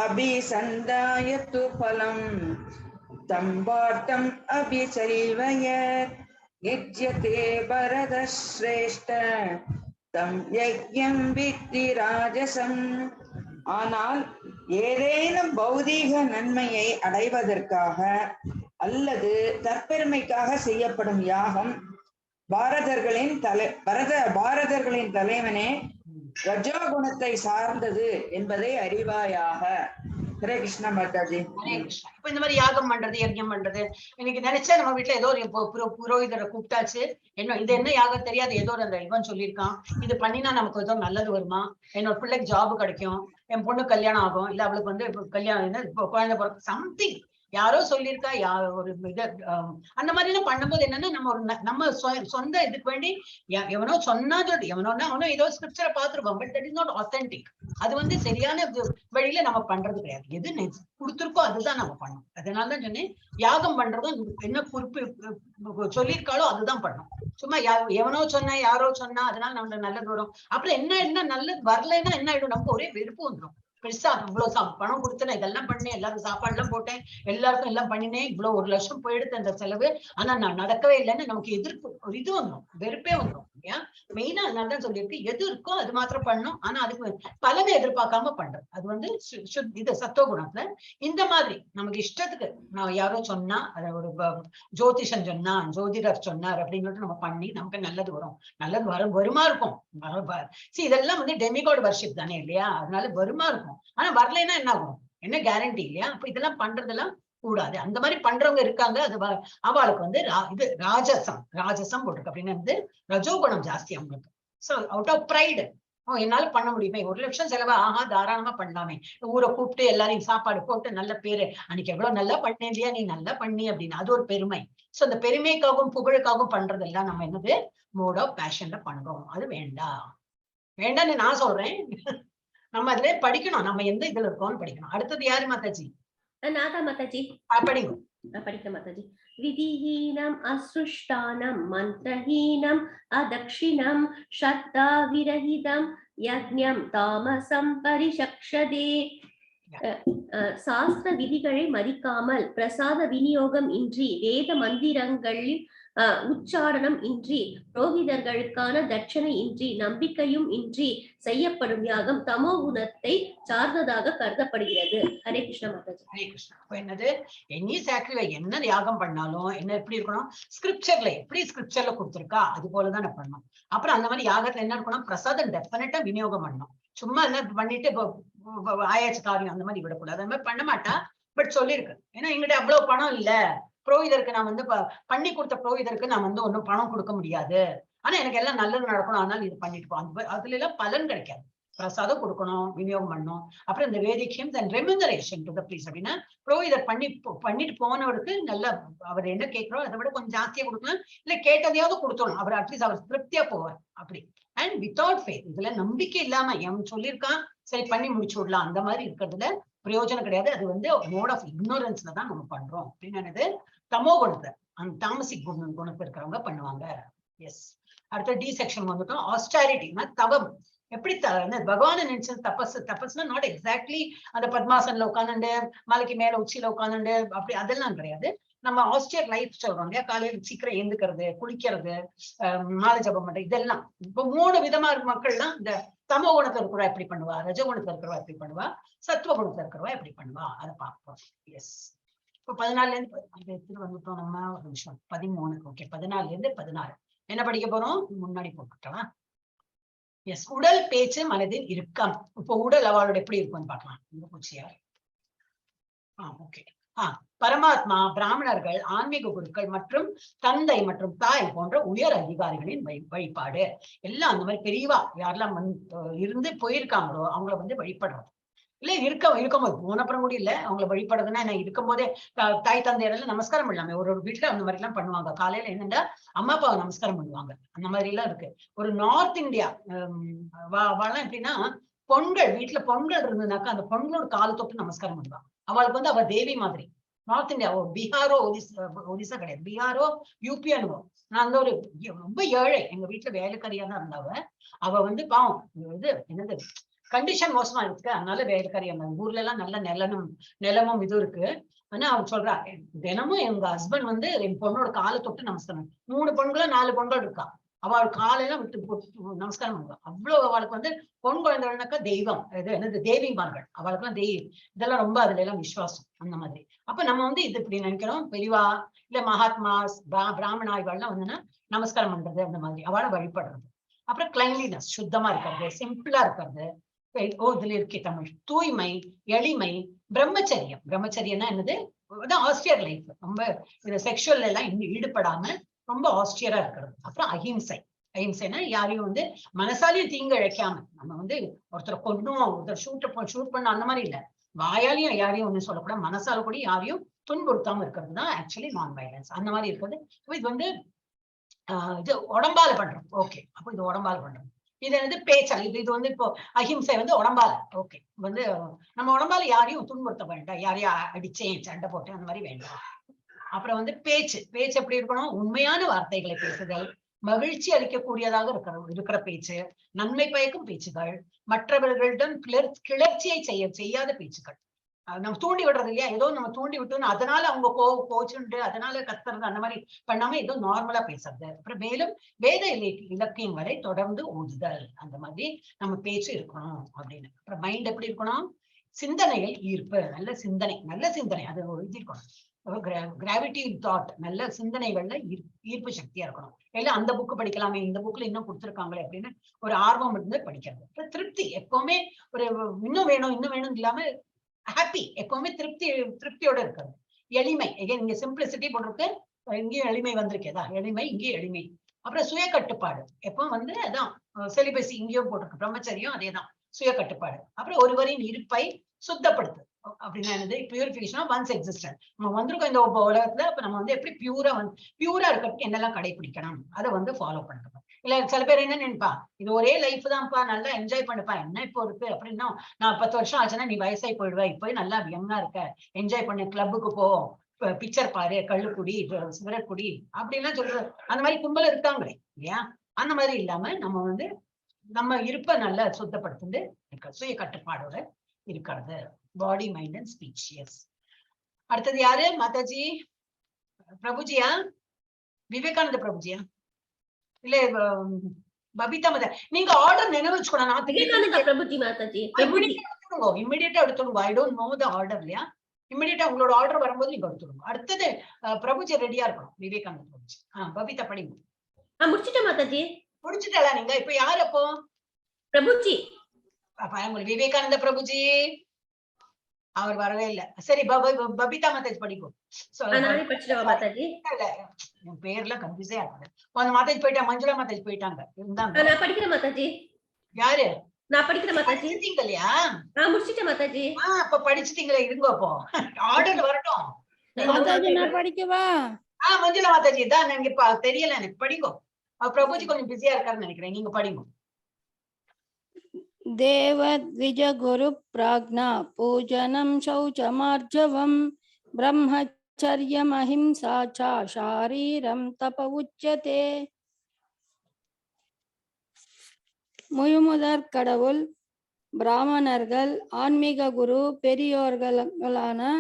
அபிசந்தாய து பலம் தம்பார்த்தம் அபிசைவயத் யுஜ்யதே பரதஸ்ரேஷ்ட தம் யஜ்ஞம் வித்தி ராஜசம். ஆனால் ஏதேனும் பௌதீக நன்மையை அடைவதற்காக அல்லது தற்பெருமைக்காக செய்யப்படும் யாகம் பாரதர்களின் தலைவனே ரஜோகுணத்தை சார்ந்தது என்பதை அறிவாயாக. ஹரே கிருஷ்ணா மாதாஜி. ஹரே கிருஷ்ணா. இப்ப இந்த மாதிரி யாகம் பண்றது, யஜ்ஞம் பண்றது, இன்னைக்கு நினைச்சா நம்ம வீட்டுல ஏதோ ஒரு புரோகிதரை கூப்பிட்டாச்சு, என்ன இது என்ன யாகம் தெரியாது, ஏதோ ஒரு அந்த இவன் சொல்லியிருக்கான், இது பண்ணினா நமக்கு ஏதோ நல்லது வருமா, என்னோட பிள்ளைக்கு ஜாப் கிடைக்கும், என் பொண்ணு கல்யாணம் ஆகும், இல்ல அவளுக்கு வந்து இப்ப கல்யாணம் என்ன இப்ப குழந்தை பிறக்கும், சம்திங் யாரோ சொல்லியிருக்கா, ஒரு இது, அந்த மாதிரி எல்லாம் பண்ணும்போது என்னன்னா நம்ம ஒரு நம்ம சொந்த இதுக்கு வேண்டி எவனோ சொன்னா சொல்லு, எவனோன்னா அவனோ ஏதோ ஸ்கிரிப்சரை பார்த்திருப்பான், but that is not authentic. அது வந்து சரியான வழியில நம்ம பண்றது கிடையாது. எது கொடுத்திருக்கோ அதுதான் நம்ம பண்ணணும். அதனாலதான் சொன்னேன், யாகம் பண்றதும் என்ன குறிப்பு சொல்லியிருக்காளோ அதுதான் பண்ணணும். சும்மா எவனோ சொன்னா யாரோ சொன்னா அதனால நம்மளுக்கு நல்லது வரும், அப்புறம் என்ன என்ன நல்லது வரலைன்னா என்ன ஆயிடும், நமக்கு ஒரே வெறுப்பு வந்துடும். பெருசா இவ்வளவு பணம் கொடுத்தேன், இதெல்லாம் பண்ணேன், எல்லாருக்கும் சாப்பாடு எல்லாம் போட்டேன், எல்லாருக்கும் எல்லாம் பண்ணினேன், இவ்வளவு 1 லட்சம் போயிடுத்து அந்த செலவு, ஆனா நான் நடக்கவே இல்லைன்னு நமக்கு எதிர்ப்பு ஒரு இது வந்துடும், வெறுப்பே வந்துடும். இல்லையா? மெயினா அதனாலதான் சொல்லியிருக்கு, எது இருக்கோ அது மாத்திரம் பண்ணணும், ஆனா அதுக்கு பலனை எதிர்பார்க்காம பண்றது அது வந்து இது சத்துவ குணத்துல. இந்த மாதிரி நமக்கு இஷ்டத்துக்கு நான் யாரோ சொன்னா, அதை ஒரு ஜோதிஷன் சொன்னா, ஜோதிடர் சொன்னார் அப்படின்னு சொல்லிட்டு நம்ம பண்ணி நமக்கு நல்லது வரும், நல்லது வருமா இருக்கும். இதெல்லாம் வந்து டெமிகாட் வர்ஷிப் தானே இல்லையா, அதனால வருமா இருக்கும். ஆனா வரலைன்னா என்ன ஆகும், என்ன கேரண்டி இல்லையா? அப்ப இதெல்லாம் பண்றதெல்லாம் கூடாது. அந்த மாதிரி பண்றவங்க இருக்காங்க. அது அவளுக்கு வந்து இது ராஜசம், ராஜசம் போட்டிருக்கு அப்படின்னு வந்து ரஜோகுணம் ஜாஸ்தி அவங்களுக்கு. ஸோ அவுட் ஆஃப் ப்ரைடு, ஓ என்னால பண்ண முடியுமே, 1 லட்சம் செலவா, ஆஹா தாராளமா பண்ணலாமே, ஊரை கூப்பிட்டு எல்லாரையும் சாப்பாடு போட்டு நல்ல பேரு, அன்னைக்கு எவ்வளவு நல்லா பண்ணேன் இல்லையா, நீ நல்லா பண்ணி அப்படின்னு, அது ஒரு பெருமை. ஸோ அந்த பெருமைக்காகவும் புகழுக்காகவும் பண்றதெல்லாம் நம்ம என்னது மோட் ஆஃப் பேஷன்ல பண்றோம். அது வேண்டாம், வேண்டாம்னு நான் சொல்றேன். நம்ம அதுல படிக்கணும், நம்ம எந்த இதுல இருக்கோம்னு படிக்கணும். அடுத்தது யாரு மாதாஜி? நாதா மாதாஜி. படிங்க. படிக்க மாதாஜி. விதிஹீனம் அசுஷ்டானம் மந்திரஹீனம் அதக்ஷிணம் ஸ்ரத்தா விரஹிதம் யஜ்ஞம் தாமசம் பரிசக்ஷதே. சாஸ்திர விதிகளை மதிக்காமல் பிரசாத விநியோகம் இன்றி வேத மந்திரங்களில் உச்சாரணம் இன்றி புரோகிதர்களுக்கான தட்சணை இன்றி நம்பிக்கையும் இன்றி செய்யப்படும் யாகம் தமோ குணத்தை சார்ந்ததாக கருதப்படுகிறது. ஹரே கிருஷ்ணா மாதாஜி. ஹரே கிருஷ்ணா. அப்ப என்னது, எனி சாக்ரிஃபைஸ் என்ன யாகம் பண்ணாலும் என்ன எப்படி இருக்கணும், ஸ்கிரிப்சர்ல எப்படி ஸ்கிரிப்சர்ல கொடுத்திருக்கா அது போலதான் நான் பண்ணணும். அப்புறம் அந்த மாதிரி யாகத்துல என்ன இருக்கணும், பிரசாதம் டெஃபினட்டா விநியோகம் பண்ணணும். சும்மா என்ன பண்ணிட்டு இப்போ ஆயாச்சு காரியம் அந்த மாதிரி விடக்கூடாது. அந்த மாதிரி பண்ண மாட்டா, பட் சொல்லியிருக்கு. ஏன்னா எங்கிட்ட அவ்வளவு பணம் இல்ல, புரோகிதருக்கு நான் வந்து பண்ணி கொடுத்த புரோகிதருக்கு நான் வந்து ஒன்னும் பணம் கொடுக்க முடியாது, ஆனா எனக்கு எல்லாம் நல்லது நடக்கணும், அதனால இது பண்ணிட்டு போ. அந்த அதுல எல்லாம் பலன் கிடைக்காது. பிரசாதம் கொடுக்கணும், விநியோகம் பண்ணணும். அப்புறம் இந்த வேதிக்ஷம் and remuneration to the priest அப்படின்னா புரோகிதர் பண்ணிட்டு போனவருக்கு நல்ல அவர் என்ன கேட்கிறோ அதை விட கொஞ்சம் ஜாஸ்தியா கொடுக்கலாம், இல்ல கேட்டதையாவது கொடுத்துடணும், அவர் அட்லீஸ்ட் அவர் திருப்தியா போவார் அப்படி. அண்ட் வித்தவுட் ஃபெய்த், இதுல நம்பிக்கை இல்லாம எவன் சொல்லியிருக்கான் சரி பண்ணி முடிச்சு விடலாம் அந்த மாதிரி இருக்கிறதுல பிரயோஜனம் கிடையாது. அது வந்து மோட் ஆஃப் இக்னோரன்ஸ்ல தான் நம்ம பண்றோம் அப்படின்னு என்னது தமோ குணத்தை அந்த தாமசிக் குணத்தை இருக்கிறவங்க பண்ணுவாங்க. எஸ், அடுத்த டி செக்ஷன் வந்துட்டோம். ஆஸ்டாரிட்டினா தவம். எப்படி பகவானை நினைச்சது தபஸ். தபஸ்னா not exactly அந்த பத்மாசன்ல உட்காந்துண்டு மலைக்கு மேல உச்சியில உட்காந்துண்டு அப்படி அதெல்லாம் கிடையாது. நம்ம ஆஸ்டியர் லைஃப் சொல்றோம் இல்லையா? காலையில சீக்கிரம் எழுந்துக்கிறது, குளிக்கிறது, மாலை ஜபம் பண்றது, இதெல்லாம். இப்போ மூணு விதமா இருக்க மக்கள்லாம் இந்த தமோ குணத்துல இருக்கிறவா எப்படி பண்ணுவா, ரஜகுணத்துல இருக்கிறவா எப்படி பண்ணுவா, சத்துவ குணத்துல இருக்கிறவா எப்படி பண்ணுவா, அதை பார்ப்போம். எஸ், இப்போ 14ல இருந்து எத்தனை வந்துட்டோம் நம்ம? ஒரு நிமிஷம், 13. ஓகே, 14ல இருந்து 16 என்ன படிக்க போறோம்? முன்னாடி போட்டுக்கலாம். எஸ், உடல், பேச்சு, மனதின் இறுக்கம். இப்போ உடல் அவளோட எப்படி இருக்கும்னு பார்க்கலாம். எங்க போச்சியா? ஓகே. பரமாத்மா, பிராமணர்கள், ஆன்மீக குருக்கள் மற்றும் தந்தை மற்றும் தாய் போன்ற உயர் அதிகாரிகளின் வழிபாடு எல்லாம். அந்த மாதிரி பெரியவா யாரெல்லாம் வந்து இருந்து போயிருக்காங்களோ அவங்கள வந்து வழிபடுறது. இல்ல இருக்கும்போது போனப்புறம் கூட இல்ல, அவங்கள வழிபடுறதுன்னா என்ன, இருக்கும் போதே தாய் தந்தையரெல்லாம் நமஸ்காரம் பண்ணலாமே. ஒரு ஒரு வீட்டுல அந்த மாதிரி எல்லாம் பண்ணுவாங்க. காலையில என்னன்னா அம்மா அப்பாவை நமஸ்காரம் பண்ணுவாங்க. அந்த மாதிரி எல்லாம் இருக்கு. ஒரு நார்த் இந்தியா வாழலாம் எப்படின்னா, பொண்கள் வீட்டுல பொண்கள் இருந்ததுனாக்கா அந்த பொண்களோட காலை தொட்டு நமஸ்காரம் பண்ணுவாங்க. அவளுக்கு வந்து அவ தேவி மாதிரி. நார்த் இந்தியா, பீகாரோ ஒரிசா, ஒரிசா கிடையாது, பீகாரோ யூபி அனுபவம். நான் அந்த ஒரு ரொம்ப ஏழை, எங்க வீட்டுல வேலைக்காரியா தான் இருந்தாவ. அவ வந்து பாவம், இது என்னது கண்டிஷன் மோசமா இருக்கு, அதனால வேலைக்காரியா இருந்தாங்க. ஊர்ல எல்லாம் நல்ல நிலமும் நிலமும் இதுவும் இருக்கு. ஆனா அவ சொல்றா, தினமும் எங்க ஹஸ்பண்ட் வந்து என் பொண்ணோட காலை தொட்டு நமஸ்காரம், 3 பொண்களும் 4 பொண்கள் இருக்கா, அவள் காலெல்லாம் விட்டு போட்டு நமஸ்காரம் பண்ணுவா. அவ்வளவு அவளுக்கு வந்து பொன் குழந்தைகள்னாக்கா தெய்வம், இது என்னது தேவிமார்கள், அவளுக்கெல்லாம் இதெல்லாம் ரொம்ப அதுல எல்லாம் விசுவாசம் அந்த மாதிரி. அப்ப நம்ம வந்து இது இப்படி நினைக்கிறோம், பெரியவா இல்ல மகாத்மா பிராமணா இவாள்லாம் வந்துன்னா நமஸ்காரம் பண்றது, அந்த மாதிரி அவளை வழிபடுறது. அப்புறம் கிளென்லினஸ், சுத்தமா இருக்கிறது, சிம்பிளா இருக்கிறது. ஓ, இதுல இருக்கே தமிழ், தூய்மை, எளிமை, பிரம்மச்சரியம். பிரம்மச்சரியம்னா என்னது? அதான் ஆஸ்டியர் லைஃப், ரொம்ப இந்த செக்ஷுவல் எல்லாம் இன்னும் ஈடுபடாம ரொம்ப ஆஸ்டியரா இருக்கிறது. அப்புறம் அஹிம்சை. அஹிம்சைனா யாரையும் வந்து மனசாலையும் தீங்கு இழைக்காம, நம்ம வந்து ஒருத்தரை கொன்னும் ஒருத்தர் ஷூட் பண்ண அந்த மாதிரி இல்ல, வாயாலையும் யாரையும் ஒண்ணும் சொல்லக்கூடாது, மனசால கூட யாரையும் துன்புறுத்தாம இருக்கிறது தான் ஆக்சுவலி நான் வயலன்ஸ். அந்த மாதிரி இருக்கிறது. இது வந்து இது உடம்பால பண்றோம். ஓகே, அப்போ இது உடம்பால பண்றோம். இது வந்து பேச்சால், இது இது வந்து இப்போ அஹிம்சை வந்து உடம்பால. ஓகே, வந்து நம்ம உடம்பால யாரையும் துன்புறுத்த வேண்டாம், யாரையும் அடிச்சேன் சண்டை போட்டேன் அந்த மாதிரி வேண்டாம். அப்புறம் வந்து பேச்சு, பேச்சு எப்படி இருக்கணும்? உண்மையான வார்த்தைகளை பேசுதல், மகிழ்ச்சி அளிக்கக்கூடியதாக இருக்கிற பேச்சு, நன்மை பயக்கும் பேச்சுகள், மற்றவர்களிடம் கிளர்ச்சியை செய்யாத பேச்சுக்கள். நம்ம தூண்டி விடுறது இல்லையா, ஏதோ நம்ம தூண்டி விட்டோம்னு அதனால அவங்க கோச்சுண்டு அதனால கத்துறது அந்த மாதிரி பண்ணாம ஏதோ நார்மலா பேசுறது. அப்புறம் மேலும் வேத இலக்கியங்களை தொடர்ந்து ஓதுதல், அந்த மாதிரி நம்ம பேச்சு இருக்கணும் அப்படின்னு. அப்புறம் மைண்ட் எப்படி இருக்கணும்? சிந்தனைகள் ஈர்ப்பு, நல்ல சிந்தனை, நல்ல சிந்தனை அது எழுதிருக்கணும். கிராவிட்டி தாட், நல்ல சிந்தனைகள்ல ஈர்ப்பு சக்தியா இருக்கணும். இல்ல அந்த புக்கு படிக்கலாமே, இந்த புக்ல இன்னும் கொடுத்துருக்காங்களே அப்படின்னு ஒரு ஆர்வம் இருந்து படிக்கிறது. அப்புறம் திருப்தி, எப்பவுமே ஒரு இன்னும் வேணும் இன்னும் வேணும் இல்லாம ஹாப்பி, எப்பவுமே திருப்தியோட இருக்கிறது. எளிமை, எகைன் இங்க சிம்பிளிசிட்டி போட்டிருக்கு, இங்கேயும் எளிமை வந்திருக்கேதா, எளிமை இங்கேயும் எளிமை. அப்புறம் சுய கட்டுப்பாடு, எப்பவும் வந்து அதான் செலிபஸி இங்கேயும் போட்டிருக்கு, பிரம்மச்சரியம் அதேதான் சுய கட்டுப்பாடு. அப்புறம் ஒருவரின் இருப்பை சுத்தப்படுத்து அப்படின்னா என்னது? Purification of one's existence. நம்ம வந்திருக்கோம் இந்த உலகத்துல, அப்ப நம்ம வந்து எப்படி பியூரா வந்து பியூரா இருக்கிறதுக்கு என்னெல்லாம் கடைபிடிக்கணும் அதை வந்து ஃபாலோ பண்ணணும். இல்ல சில பேர் என்ன நினைப்பா, இது ஒரே லைஃப் தான்ப்பா, நல்லா என்ஜாய் பண்ணுப்பா, என்ன இப்போ இருக்கு அப்படின்னா, நான் 10 வருஷம் ஆச்சுன்னா நீ வயசாகி போயிடுவ, இப்போ நல்லா யங்கா இருக்க, என்ஜாய் பண்ணு, கிளப்புக்கு போ, பிக்சர் பாரு, கள்ளு குடி, சிகரெட் குடி அப்படின்லாம் சொல்றது. அந்த மாதிரி கும்பல் இருக்காங்களே இல்லையா? அந்த மாதிரி இல்லாம நம்ம வந்து நம்ம இருப்ப நல்லா சுத்தப்படுத்திட்டு இருக்க, சுய கட்டுப்பாடோட இருக்கிறது. Body, mind and speech. Yes, அடுத்தது யாரு? மாதாஜி பிரபுஜியா? விவேகானந்த பிரபுஜியா? இல்ல பபிதா மாதா? நீங்க ஆர்டர் நினைவு வச்சுக்கணும். நான் Vivekananda Prabhuji Mataji, Prabhuji. இமிடியேட்டா எடுத்துடுங்க. I don't know the order இல்லையா? இமிடியேட்டா உங்களோட ஆர்டர் வரும்போது நீங்க எடுத்துடுங்க. அடுத்தது பிரபுஜி ரெடியா இருக்கணும், விவேகானந்த பிரபுஜி. பபிதா படிங்க. முடிச்சிட்டேன் மாதாஜி. முடிச்சிட்டலா நீங்க? இப்ப யார் அப்போ? பிரபுஜி. அப்ப உங்களுக்கு விவேகானந்த பிரபுஜி அவர் வரவே இல்ல. சரி, பபிதா மாதாஜி படிக்கும். நானே படிச்சிடவா மாதாஜி? இல்ல, என் பேர்லாம் கன்ஃபியூஸே ஆகுது. அந்த மாதாஜி போயிட்டாங்க, மஞ்சுளா மாதாஜி போயிட்டாங்க, இருந்தாங்க. நான் படிக்கிறேன் மாதாஜி. யாரு? நான் படிக்கிறேன் மாதாஜி. படிச்சிட்டீங்க இல்லையா? நான் முடிச்சிட்டேன் மாதாஜி. அப்ப படிச்சிட்டீங்களே, இருங்க அப்போ ஆர்டர் வரட்டும். மாதாஜி நான் படிக்கவா? மஞ்சுளா மாதாஜி தான் நீங்க தெரியல எனக்கு, படிங்கோ. பிரபுஜி கொஞ்சம் பிஸியா இருக்காருன்னு நினைக்கிறேன், நீங்க படிங்கோ. தேவத்விஜகுரு பிராக்னா பூஜனம் சௌச்சமார்ஜவம் பிரம்மச்சரியம் அஹிம்சா சா ஷாரீரம் தப உச்சதே. முழுமுதற் கடவுள், பிராமணர்கள், ஆன்மீக குரு, பெரியோர்களான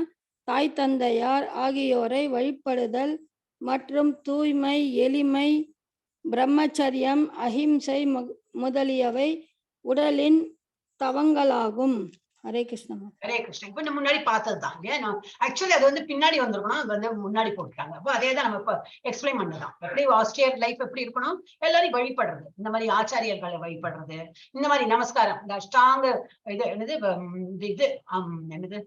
தாய் தந்தையார் ஆகியோரை வழிபடுதல் மற்றும் தூய்மை, எளிமை, பிரம்மச்சரியம், அஹிம்சை முதலியவை உடலின் தவங்களாகும். ஹரே கிருஷ்ணா. ஹரே கிருஷ்ணா. இப்ப நம்ம முன்னாடி பார்த்ததுதான் இல்லையா? ஆக்சுவலி அது வந்து பின்னாடி வந்திருக்கணும், அது வந்து முன்னாடி போட்டுட்டாங்க. அப்போ அதே தான் நம்ம இப்ப எக்ஸ்பிளைன் பண்ணதான். எப்படி ஆஸ்திரியர் லைஃப் எப்படி இருக்கணும், எல்லாரையும் வழிபடுறது, இந்த மாதிரி ஆச்சாரியர்களை வழிபடுறது, இந்த மாதிரி நமஸ்காரம், இந்த அஷ்டாங்க இது என்னது, இது என்னது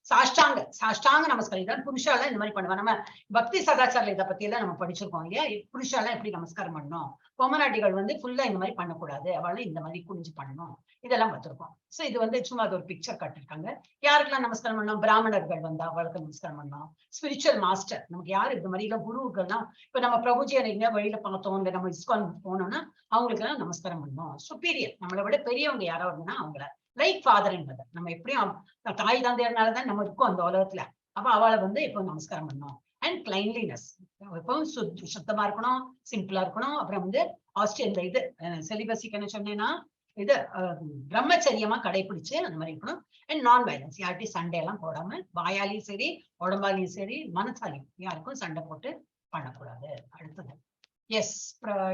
சாஷ்டாங்க சாஷ்டாங்க நமஸ்காரம். இதான் புருஷாலாம் இந்த மாதிரி பண்ணுவாங்க. நம்ம பக்தி சதாச்சாரம் இதை பத்தி எல்லாம் நம்ம படிச்சிருக்கோம் இல்லையா? புருஷாலாம் எப்படி நமஸ்காரம் பண்ணணும், பொம்மநாட்டிகள் வந்து ஃபுல்லா இந்த மாதிரி பண்ணக்கூடாது, அவளும் இந்த மாதிரி குனிஞ்சு பண்ணணும், இதெல்லாம் பார்த்திருக்கோம். சோ இது வந்து சும்மா அது ஒரு பிக்சர் காட்டிருக்காங்க. யாருக்கெல்லாம் நமஸ்காரம் பண்ணணும், பிராமணர்கள் வந்தா அவளுக்கு நமஸ்காரம் பண்ணணும், ஸ்பிரிச்சுவல் மாஸ்டர் நமக்கு யாரு இந்த மாதிரி எல்லாம் குருக்கள்னா, இப்ப நம்ம பிரபுஜி எங்கேயா வழியில பார்த்தோம், இல்ல நம்ம இஸ்கான் போனோம்னா அவங்களுக்கு எல்லாம் நமஸ்காரம் பண்ணணும். சுப்பீரியர் நம்மளை விட பெரியவங்க யாரோ இருந்தா அவங்கள லைக் ஃபாதர் அண்ட் மதர், நம்ம எப்படியும் தாய் தந்தையர்னாலதான் நம்ம இருக்கோம் அந்த உலகத்துல, அப்ப அவளை வந்து எப்போ நமஸ்காரம் பண்ணணும். அண்ட் கிளைன்லினஸ், எப்பவும் சுத்தமா இருக்கணும், சிம்பிளா இருக்கணும். அப்புறம் வந்து ஆஸ்திரேலியா இந்த இது செலிபஸிக்கு என்ன சொன்னேன்னா இது பிரம்மச்சரியமா கடைபிடிச்சு அந்த மாதிரி இருக்கணும். அண்ட் நான் வயலன்ஸ், யார்ட்டையும் சண்டை எல்லாம் போடாம, வாயாலையும் சரி உடம்பாலையும் சரி மனசாலையும் யாருக்கும் சண்டை போட்டு பண்ணக்கூடாது. அடுத்தது எஸ்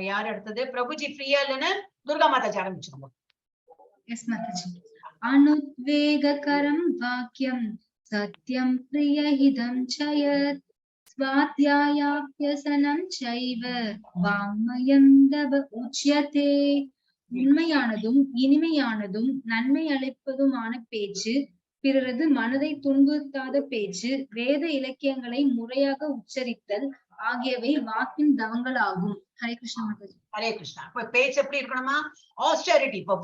யார் அடுத்தது? பிரபுஜி ஃப்ரீயா இல்லைன்னா துர்கா மாதாஜி ஆரம்பிச்சிருங்க. எஸ் மாதாஜி. அனுத்வேககரம் வாக்கியம் சத்யம் பிரியஹிதம் சயத் ஸ்வாத்யாயாப்யசனம் சைவ வாங்மயம் தவ உச்யதே. உண்மையானதும் இனிமையானதும் நன்மை அளிப்பதுமான பேச்சு, பிறரது மனதை துன்புறுத்தாத பேச்சு, வேத இலக்கியங்களை முறையாக உச்சரித்தல் ஆகியவை வாக்கின் தவங்களாகும். ஹரே கிருஷ்ணா மாதாஜி. ஹரே கிருஷ்ணா. இப்ப பேச்சு எப்படி இருக்கணுமா? ஆஸ்டரிட்டி. இப்ப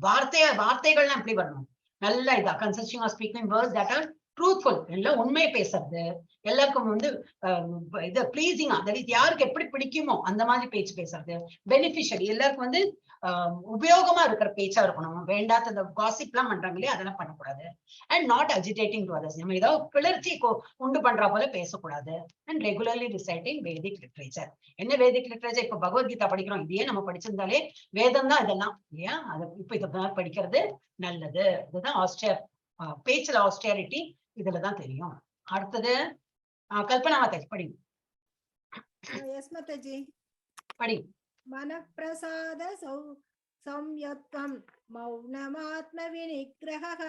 வார்த்தைகள்லாம் எப்படி வரணும்? நல்ல இதா consisting of speaking words that are truthful, எல்லாம் உண்மையை பேசுறது, எல்லாருக்கும் வந்து இது பிளீசிங்கா, that is யாருக்கு எப்படி பிடிக்குமோ அந்த மாதிரி பேச்சு பேசுறது, பெனிஃபிஷியல், எல்லாருக்கும் வந்து உபயோகமா இருக்கிற பேச்சா இருக்கணும். வேண்டாத இந்த காசிப் எல்லாம் பண்றாங்க இல்லையா, அதெல்லாம் பண்ணக்கூடாது. And not agitating to others, நம்ம ஏதாவது கிளர்ச்சி உண்டு பண்ற போல பேசக்கூடாது. And regularly reciting Vedic literature. என்ன வேதிக் லிட்ரேச்சர்? இப்ப பகவத்கீதா படிக்கிறோம், இதையே நம்ம படிச்சிருந்தாலே வேதம் தான் இதெல்லாம் இல்லையா? அது இப்ப இதை படிக்கிறது நல்லது. இதுதான் ஆஸ்டியர் பேச்சுல ஆஸ்டியாரிட்டி இதுலதான் தெரியும். அடுத்தது கல்பனா மாதாஜி படிங்க. எஸ் மாதாஜி. படி. மனப்பிரசாத சௌம்யத்வம் மௌனமாத்ம விநிகிரஹ.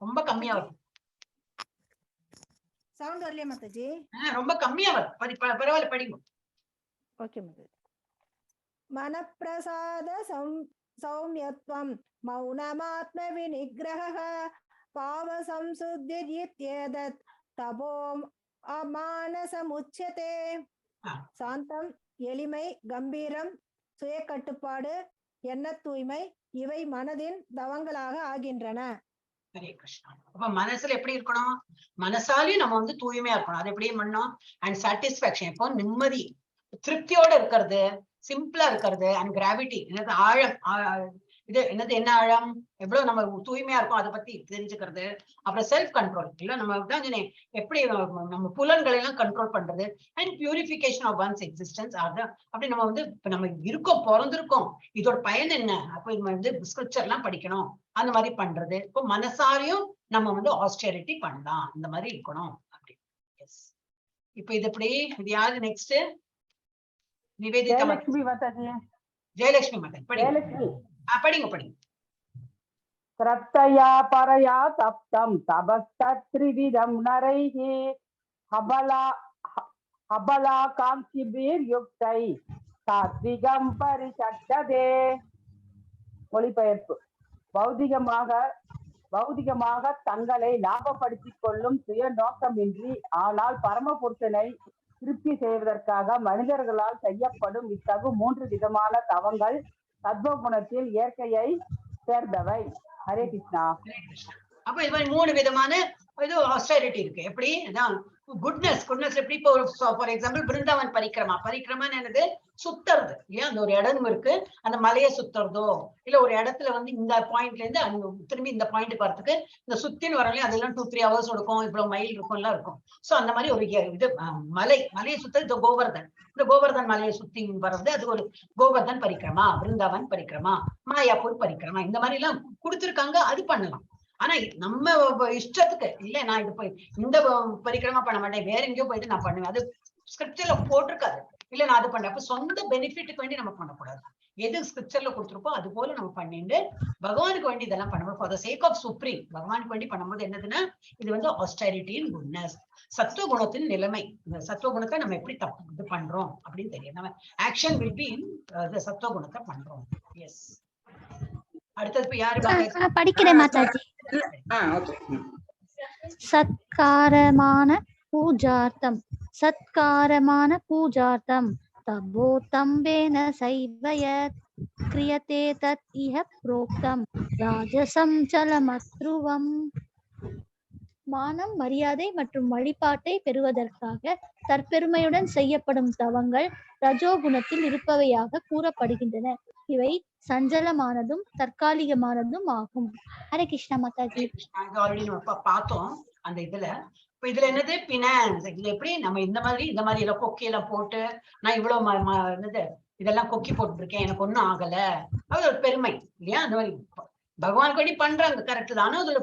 ரொம்ப கம்மியா வரும். சவுண்ட் வரலையா மாதாஜி? ரொம்ப கம்மியா வரும். பரவாயில்ல படிங்க. ஓகே மாதாஜி. மனப்பிரசாத சௌம்யத்வம் மௌனமாத்ம விநிகிரஹ பாவ சம்சுத்திரித்யேதத் தபோ அமானசமுச்சதே. சாந்தம், எளிமை, கம்பீரம், சுய கட்டுப்பாடு, எண்ண தூய்மை இவை மனதின் தவங்களாக ஆகின்றன. ஹரே கிருஷ்ணா. அப்ப மனசுல எப்படி இருக்கணும்? மனசாலையும் நம்ம வந்து தூய்மையா இருக்கணும். அது எப்படி பண்ணணும்? அண்ட் சாட்டிஸ்பாக்சன், எப்போ நிம்மதி திருப்தியோட இருக்கிறது, சிம்பிளா இருக்கிறது. அண்ட் கிராவிட்டி, என்னது ஆழம், இது என்னது என்ன ஆழம், எவ்வளவு நம்ம தூய்மையா இருக்கும் அதை பத்தி தெரிஞ்சுக்கிறது. அப்புறம் செல்ஃப் கண்ட்ரோல், இல்ல நம்ம தான் சொன்னேன், எப்படி நம்ம புலன்களை எல்லாம் கண்ட்ரோல் பண்றது. And purification of one's existence. அதான் அப்படி நம்ம வந்து இப்ப நம்ம இருக்கோம், பிறந்திருக்கோம், இதோட பயன் என்ன, அப்ப நம்ம வந்து ஸ்கிரிப்சர் எல்லாம் படிக்கணும், அந்த மாதிரி பண்றது. இப்போ மனசாரையும் நம்ம வந்து ஆஸ்டரிட்டி பண்ணலாம், இந்த மாதிரி இருக்கணும் அப்படி. எஸ். இப்ப இது எப்படி, இது யாரு நெக்ஸ்ட்? நிவேதிதா. ஜெயலட்சுமி மாதாஜி. ஜெயலட்சுமி மாதா படிங்க. ஜெயலட்சுமி. படிங்க படிங்க. ஸ்ரத்தையா பரயா தப்தம் தபஸ்தத்ரிவிதம் நரைஹி ஹபலா ஹபலா காங்கிபீர் யுக்தை சாத்விகம் பரிசக்ததே. மொழிபெயர்ப்பு: பௌதிகமாக தங்களை லாபப்படுத்திக் கொள்ளும் சுய நோக்கமின்றி ஆனால் பரமபுருஷனை திருப்தி செய்வதற்காக மனிதர்களால் செய்யப்படும் இத்தகு மூன்று விதமான தவங்கள் சத்வகுணத்தில் இயற்கையை சேர்ந்தவை. ஹரே கிருஷ்ணா. ஹரே கிருஷ்ணா. அப்ப இது மாதிரி மூணு விதமான இது ஆஸ்டரிட்டி இருக்கு. எப்படி? அதான் குட்னஸ். குட்னஸ் எப்படி? இப்போ ஃபார் எக்ஸாம்பிள் பிருந்தாவன் பரிக்கிரமா. பரிக்கிரமான்னு என்னது? சுத்துறது இல்லையா? அந்த ஒரு இடம் இருக்கு, அந்த மலையை சுத்துறதோ இல்ல ஒரு இடத்துல வந்து இந்த பாயிண்ட்ல இருந்து அங்க திரும்பி இந்த பாயிண்ட் வரதுக்கு இந்த சுத்தின்னு வரோம் இல்லையா, அதெல்லாம் 2-3 ஹவர்ஸ் இருக்கும், இவ்வளவு மைல் இருக்கும் எல்லாம் இருக்கும். சோ அந்த மாதிரி ஒரு இது மலையை சுத்துறது இந்த கோவர்தன். இந்த கோவர்தன் மலையை சுத்தி வர்றது அது ஒரு கோவர்தன் பரிக்கிரமா, பிருந்தாவன் பரிக்கிரமா, மாயாப்பூர் பரிக்கிரமா, இந்த மாதிரி எல்லாம் கொடுத்திருக்காங்க. அது பண்ணலாம். ஆனா நம்ம இஷ்டத்துக்கு இல்ல, நான் இது போய் இந்த பரிக்கிரமா பண்ண மாட்டேன், வேற எங்கேயோ போயிட்டு நான் பண்ணுவேன், அது ஸ்கிரிப்சர்ல போட்டிருக்காது, இல்ல நான் அது பண்றேன். அப்ப சொந்த பெனிஃபிட்டுக்கு வேண்டி நம்ம பண்ணக்கூடாது. எது ஸ்கிரிப்சர்ல கொடுத்துருக்கோ அது போல நம்ம பண்ணிட்டு பகவானுக்கு வேண்டி இதெல்லாம் பண்ணும்போது, for the sake of supreme பகவானுக்கு வேண்டி பண்ணும்போது என்னதுன்னா இது வந்து ஆஸ்டரிட்டி இன் குட்னஸ், சத்துவ குணத்தின் நிலைமை. இந்த சத்துவ குணத்தை நம்ம எப்படி தப்பு இது பண்றோம் அப்படின்னு தெரியும். நம்ம ஆக்ஷன் will be in சத்துவ குணத்தை பண்றோம். எஸ், அடுத்தது இப்ப யாரு? படிக்கிறேன் மாதாஜி. ஓகே. சத்காரமான பூஜார்த்தம், சத்காரமான பூஜார்த்தம் தபோதம்பேன சைவயத் கிரியதே தத் இஹ புரோக்தம் ராஜசம் சலமத்ருவம். மானம், மரியாதை மற்றும் வழிபாட்டை பெறுவதற்காக தற்பெருமையுடன் செய்யப்படும் தவங்கள் ரஜோகுணத்தில் இருப்பவையாக கூறப்படுகின்றன. இவை சஞ்சலமானதும் தற்காலிகமானதும் ஆகும். ஹரே கிருஷ்ணா மாதாஜி. இது ஆல்ரெடி நம்ம பார்த்தோம் அந்த இதுல. இப்ப இதுல என்னது பினான்ஸ், இதுல எப்படி நம்ம இந்த மாதிரி இந்த மாதிரி எல்லாம் கொக்கி எல்லாம் போட்டு நான் இவ்வளவு என்னது இதெல்லாம் கொக்கி போட்டு இருக்கேன், எனக்கு ஒண்ணும் ஆகல, அது ஒரு பெருமை இல்லையா? அந்த மாதிரி பகவான் வேண்டி பண்றாங்க, கரெக்ட் தான். ஆனா அதுல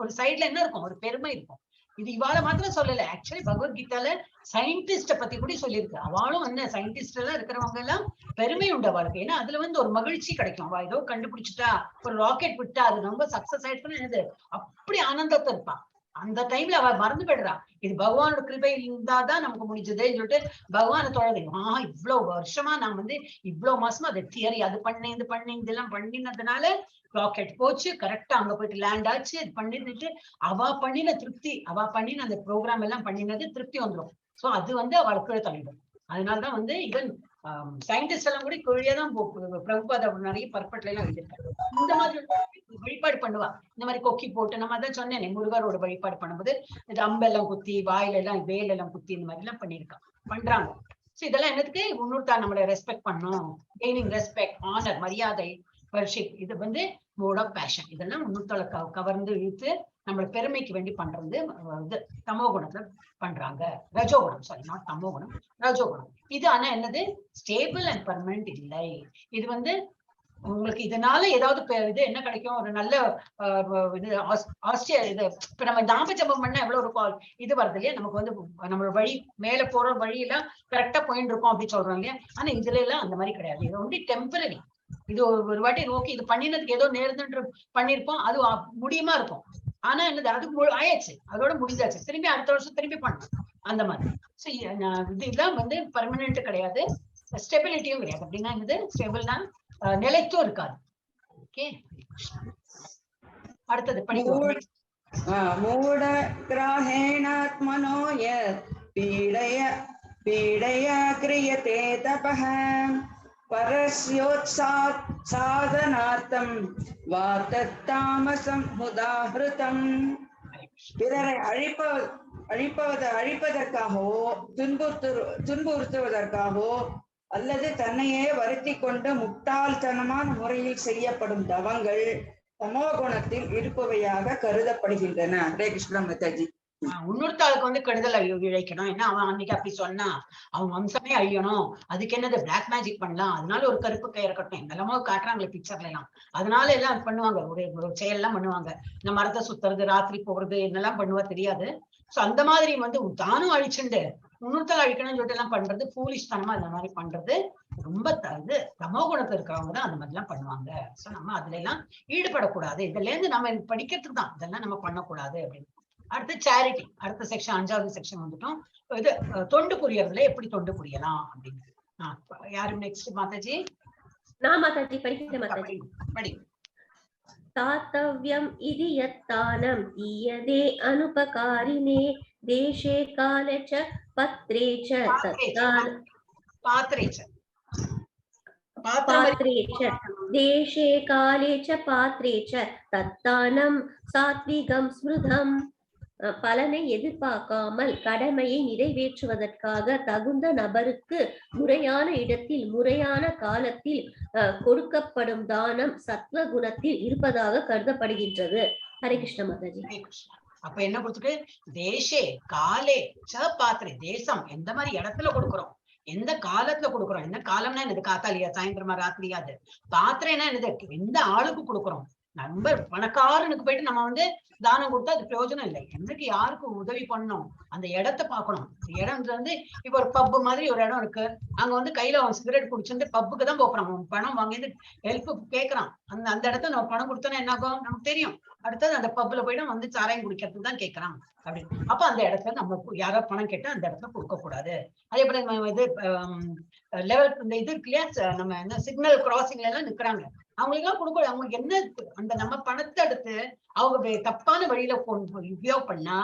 ஒரு சைட்ல என்ன இருக்கும், ஒரு பெருமை இருக்கும். இது இவாள மாத்திரம் சொல்லல, ஆக்சுவலி பகவத்கீதால சயின்டிஸ்ட பத்தி கூட சொல்லியிருக்கு. அவளும் என்ன சயின்டிஸ்ட் எல்லாம் இருக்கிறவங்க எல்லாம் பெருமை உண்டு அவளுக்கு. ஏன்னா அதுல வந்து ஒரு மகிழ்ச்சி கிடைக்கும். அவ ஏதோ கண்டுபிடிச்சிட்டா, ஒரு ராக்கெட் விட்டா அது ரொம்ப சக்சஸ் ஆயிடுச்சுன்னா என்னது அப்படி ஆனந்தத்தை இருப்பான். அந்த டைம்ல அவ மறந்து போயிடுறா, இது பகவானோட கிருபை இருந்தாதான் நமக்கு முடிஞ்சதுன்னு சொல்லிட்டு பகவானை தொழதை. இவ்வளவு வருஷமா நான் வந்து இவ்வளவு மாசமா அது தியரி அது பண்ணேன் இது பண்ணேன் இதெல்லாம் பண்ணினதுனால ராக்கெட் போச்சு, கரெக்டா அங்க போயிட்டு லேண்ட் ஆச்சு, இது பண்ணிட்டு அவ பண்ணின திருப்தி, அவ பண்ணின அந்த ப்ரோக்ராம் எல்லாம் பண்ணினது திருப்தி வந்துடும். சோ அது வந்து அவளை கீழே தள்ளிடும். அதனாலதான் வந்து ஈவன் சயின்டிஸ்ட் எல்லாம் கூட கீழே தான் பிரபுபாத் அவர் நிறைய பர்பட்ல எல்லாம் எழுதியிருக்காரு. இந்த மாதிரி வழிபாடு பண்ணுவா, இந்த மாதிரி கொக்கி போட்டு. நம்ம அதான் சொன்னேன், முருகரோட வழிபாடு பண்ணும்போது இந்த அம்பெல்லாம் குத்தி, வாயில எல்லாம் வேல் எல்லாம் குத்தி இந்த மாதிரி எல்லாம் பண்ணியிருக்காங்க, பண்றாங்க. சோ இதெல்லாம் என்னதுக்கு, இன்னொருத்தா நம்மளை ரெஸ்பெக்ட் பண்ணும், கெய்னிங் ரெஸ்பெக்ட், ஆனர், மரியாதை, வர்ஷிப், இது வந்து மோட் ஆஃப் பேஷன். இதெல்லாம் இன்னொருத்தளை கவர்ந்து இழுத்து நம்மளை பெருமைக்கு வேண்டி பண்றது இது தமோ குணத்துல பண்றாங்க. ரஜோகுணம், சாரி not தமோ குணம், ரஜோகுணம். இது ஆனா என்னது, ஸ்டேபிள் அண்ட் பர்மனன்ட் இல்லை. இது வந்து உங்களுக்கு இதனால ஏதாவது இது என்ன கிடைக்கும், ஒரு நல்ல இது ஆஸ்திரியா இது இப்ப நம்ம நாம ஜபம் பண்ணா எவ்வளவு ஒரு இது வருது இல்லையா, நமக்கு வந்து நம்மளோட வழி மேல போற வழியெல்லாம் கரெக்டா போயிட்டு இருக்கோம் அப்படின்னு சொல்றோம் இல்லையா. ஆனா இதுல எல்லாம் அந்த மாதிரி கிடையாது. இது ஒன்லி டெம்பரரி. இது ஒரு வாட்டி ஓகே இது பண்ணினதுக்கு ஏதோ நேர்ந்துன்ற பண்ணிருப்போம், அது முடியுமா இருக்கும். ஆனா என்னது அதுக்கு ஆயாச்சு, அதோட முடிஞ்சாச்சு, திரும்பி அடுத்த வருஷம் திரும்பி பண்ணணும் அந்த மாதிரி. ஸோ இதெல்லாம் வந்து பர்மனன்ட் கிடையாது, ஸ்டெபிலிட்டியும் கிடையாது. அப்படின்னா என்னது ஸ்டேபிள்னா நிலைத்தும் இருக்காது. ஓகே, அடுத்தது படிக்கிறோம். மூட கிராஹேணாத்மனோ யத் பீடயா கிரியதே தபஹ பரஸ்யோத்சாத் சாதனார்த்தம் வா தத்தாமசம் உதாஹ்ருதம். பிறரை அழிப்பதற்காகவோ துன்புறுத்துவதற்காகவோ அல்லது தன்னையே வருத்தி கொண்டு முட்டாள்தனமான முறையில் செய்யப்படும் தவங்கள் தமோ குணத்தில் இருப்பவையாக கருதப்படுகின்றன. ஹரே கிருஷ்ணா மாதாஜி. இன்னொருத்தாளுக்கு வந்து கெடுதல் இழைக்கணும், ஏன்னா அவன் அன்னைக்கு அப்படி சொன்னா அவன் வம்சமே அழியணும், அதுக்கு என்னது பிளாக் மேஜிக் பண்ணலாம், அதனால ஒரு கருப்பு கயிறு கட்டணும், என்னெல்லாமோ காட்டுறாங்களே பிக்சர்ல எல்லாம், அதனால எல்லாம் பண்ணுவாங்க, ஒரு செயல் எல்லாம் பண்ணுவாங்க, இந்த மரத்தை சுத்துறது, ராத்திரி போறது, என்னெல்லாம் பண்ணுவா தெரியாது. சோ அந்த மாதிரி வந்து தானும் அழிச்சுண்டு இன்னொருத்தாள் அழிக்கணும்னு சொல்லிட்டு எல்லாம் பண்றது ஃபூலிஷ் தனமா இந்த மாதிரி பண்றது ரொம்ப இது தமோ குணத்துல இருக்கிறவங்க தான் அந்த மாதிரி எல்லாம் பண்ணுவாங்க. சோ நம்ம அதுல எல்லாம் ஈடுபடக்கூடாது, இதுல இருந்து நம்ம படிக்கிறதுக்கு தான் இதெல்லாம் நம்ம பண்ணக்கூடாது அப்படின்னு. அடுத்து சேரிட்டி, அடுத்த செக்ஷன் 5வது செக்ஷன் வந்துட்டோம். இது தொண்டு புரியறதுல எப்படி தொண்டு புரியலாம் அப்படின்னு. யாரு நெக்ஸ்ட் மாதாஜி? நான் மாதாஜி படிக்கிறேன் மாதாஜி. படி. தாத்தவ்யம் இது யத்தானம் தீயதே அனுபகாரிணே தேசே காலே ச பத்ரே ச தத்தான பாத்ரே ச பாத்ரே ச தேசே காலே ச பாத்ரே ச தத்தானம் சாத்விகம் ஸ்மிருதம். பலனை எதிர்பார்க்காமல் கடமையை நிறைவேற்றுவதற்காக தகுந்த நபருக்கு முறையான இடத்தில் முறையான காலத்தில் கொடுக்கப்படும் தானம் சத்வ குணத்தில் இருப்பதாக கருதப்படுகின்றது. ஹரே கிருஷ்ண மாதாஜி. அப்ப என்ன கொடுத்துட்டு தேசே காலே ச பாத்திரே, தேசம் எந்த மாதிரி இடத்துல கொடுக்குறோம், எந்த காலத்துல கொடுக்குறோம், என்ன காலம்னா என்னது காத்தாலியா சாயந்தரமா ராத்திரியா, அது பாத்திரம்னா என்னது எந்த ஆளுக்கு கொடுக்குறோம், நம்ம பணக்காரனுக்கு போயிட்டு நம்ம வந்து தானம் கொடுத்தா அது பிரயோஜனம் இல்லை. என்னைக்கு யாருக்கு உதவி பண்ணணும், அந்த இடத்த பார்க்கணும். இடம் வந்து இப்ப ஒரு பப்பு மாதிரி ஒரு இடம் இருக்கு, அங்க வந்து கையில அவன் சிகரெட் குடிச்சிருந்து பப்புக்கு தான் போறான், அவன் பணம் வாங்கி ஹெல்ப் கேட்கறான். அந்த அந்த இடத்த நம்ம பணம் கொடுத்தோன்னா என்ன ஆகும் நமக்கு தெரியும். அடுத்தது அந்த பப்புல போயிட்டு வந்து சாராயம் குடிக்கிறதுக்கு தான் கேட்கறான் அப்படின்னு. அப்ப அந்த இடத்துல நம்ம யாரோ பணம் கேட்டா அந்த இடத்துல கொடுக்க கூடாது. அதே போல நம்ம இது லெவல் இந்த இது இருக்கு இல்லையா, நம்ம என்ன சிக்னல் கிராசிங்ல எல்லாம் நிக்கிறாங்க, அவங்களுக்கு எல்லாம் கொடுக்க, அவங்களுக்கு என்ன அந்த நம்ம பணத்தை எடுத்து அவங்க தப்பான வழியில உபயோகம் பண்ணா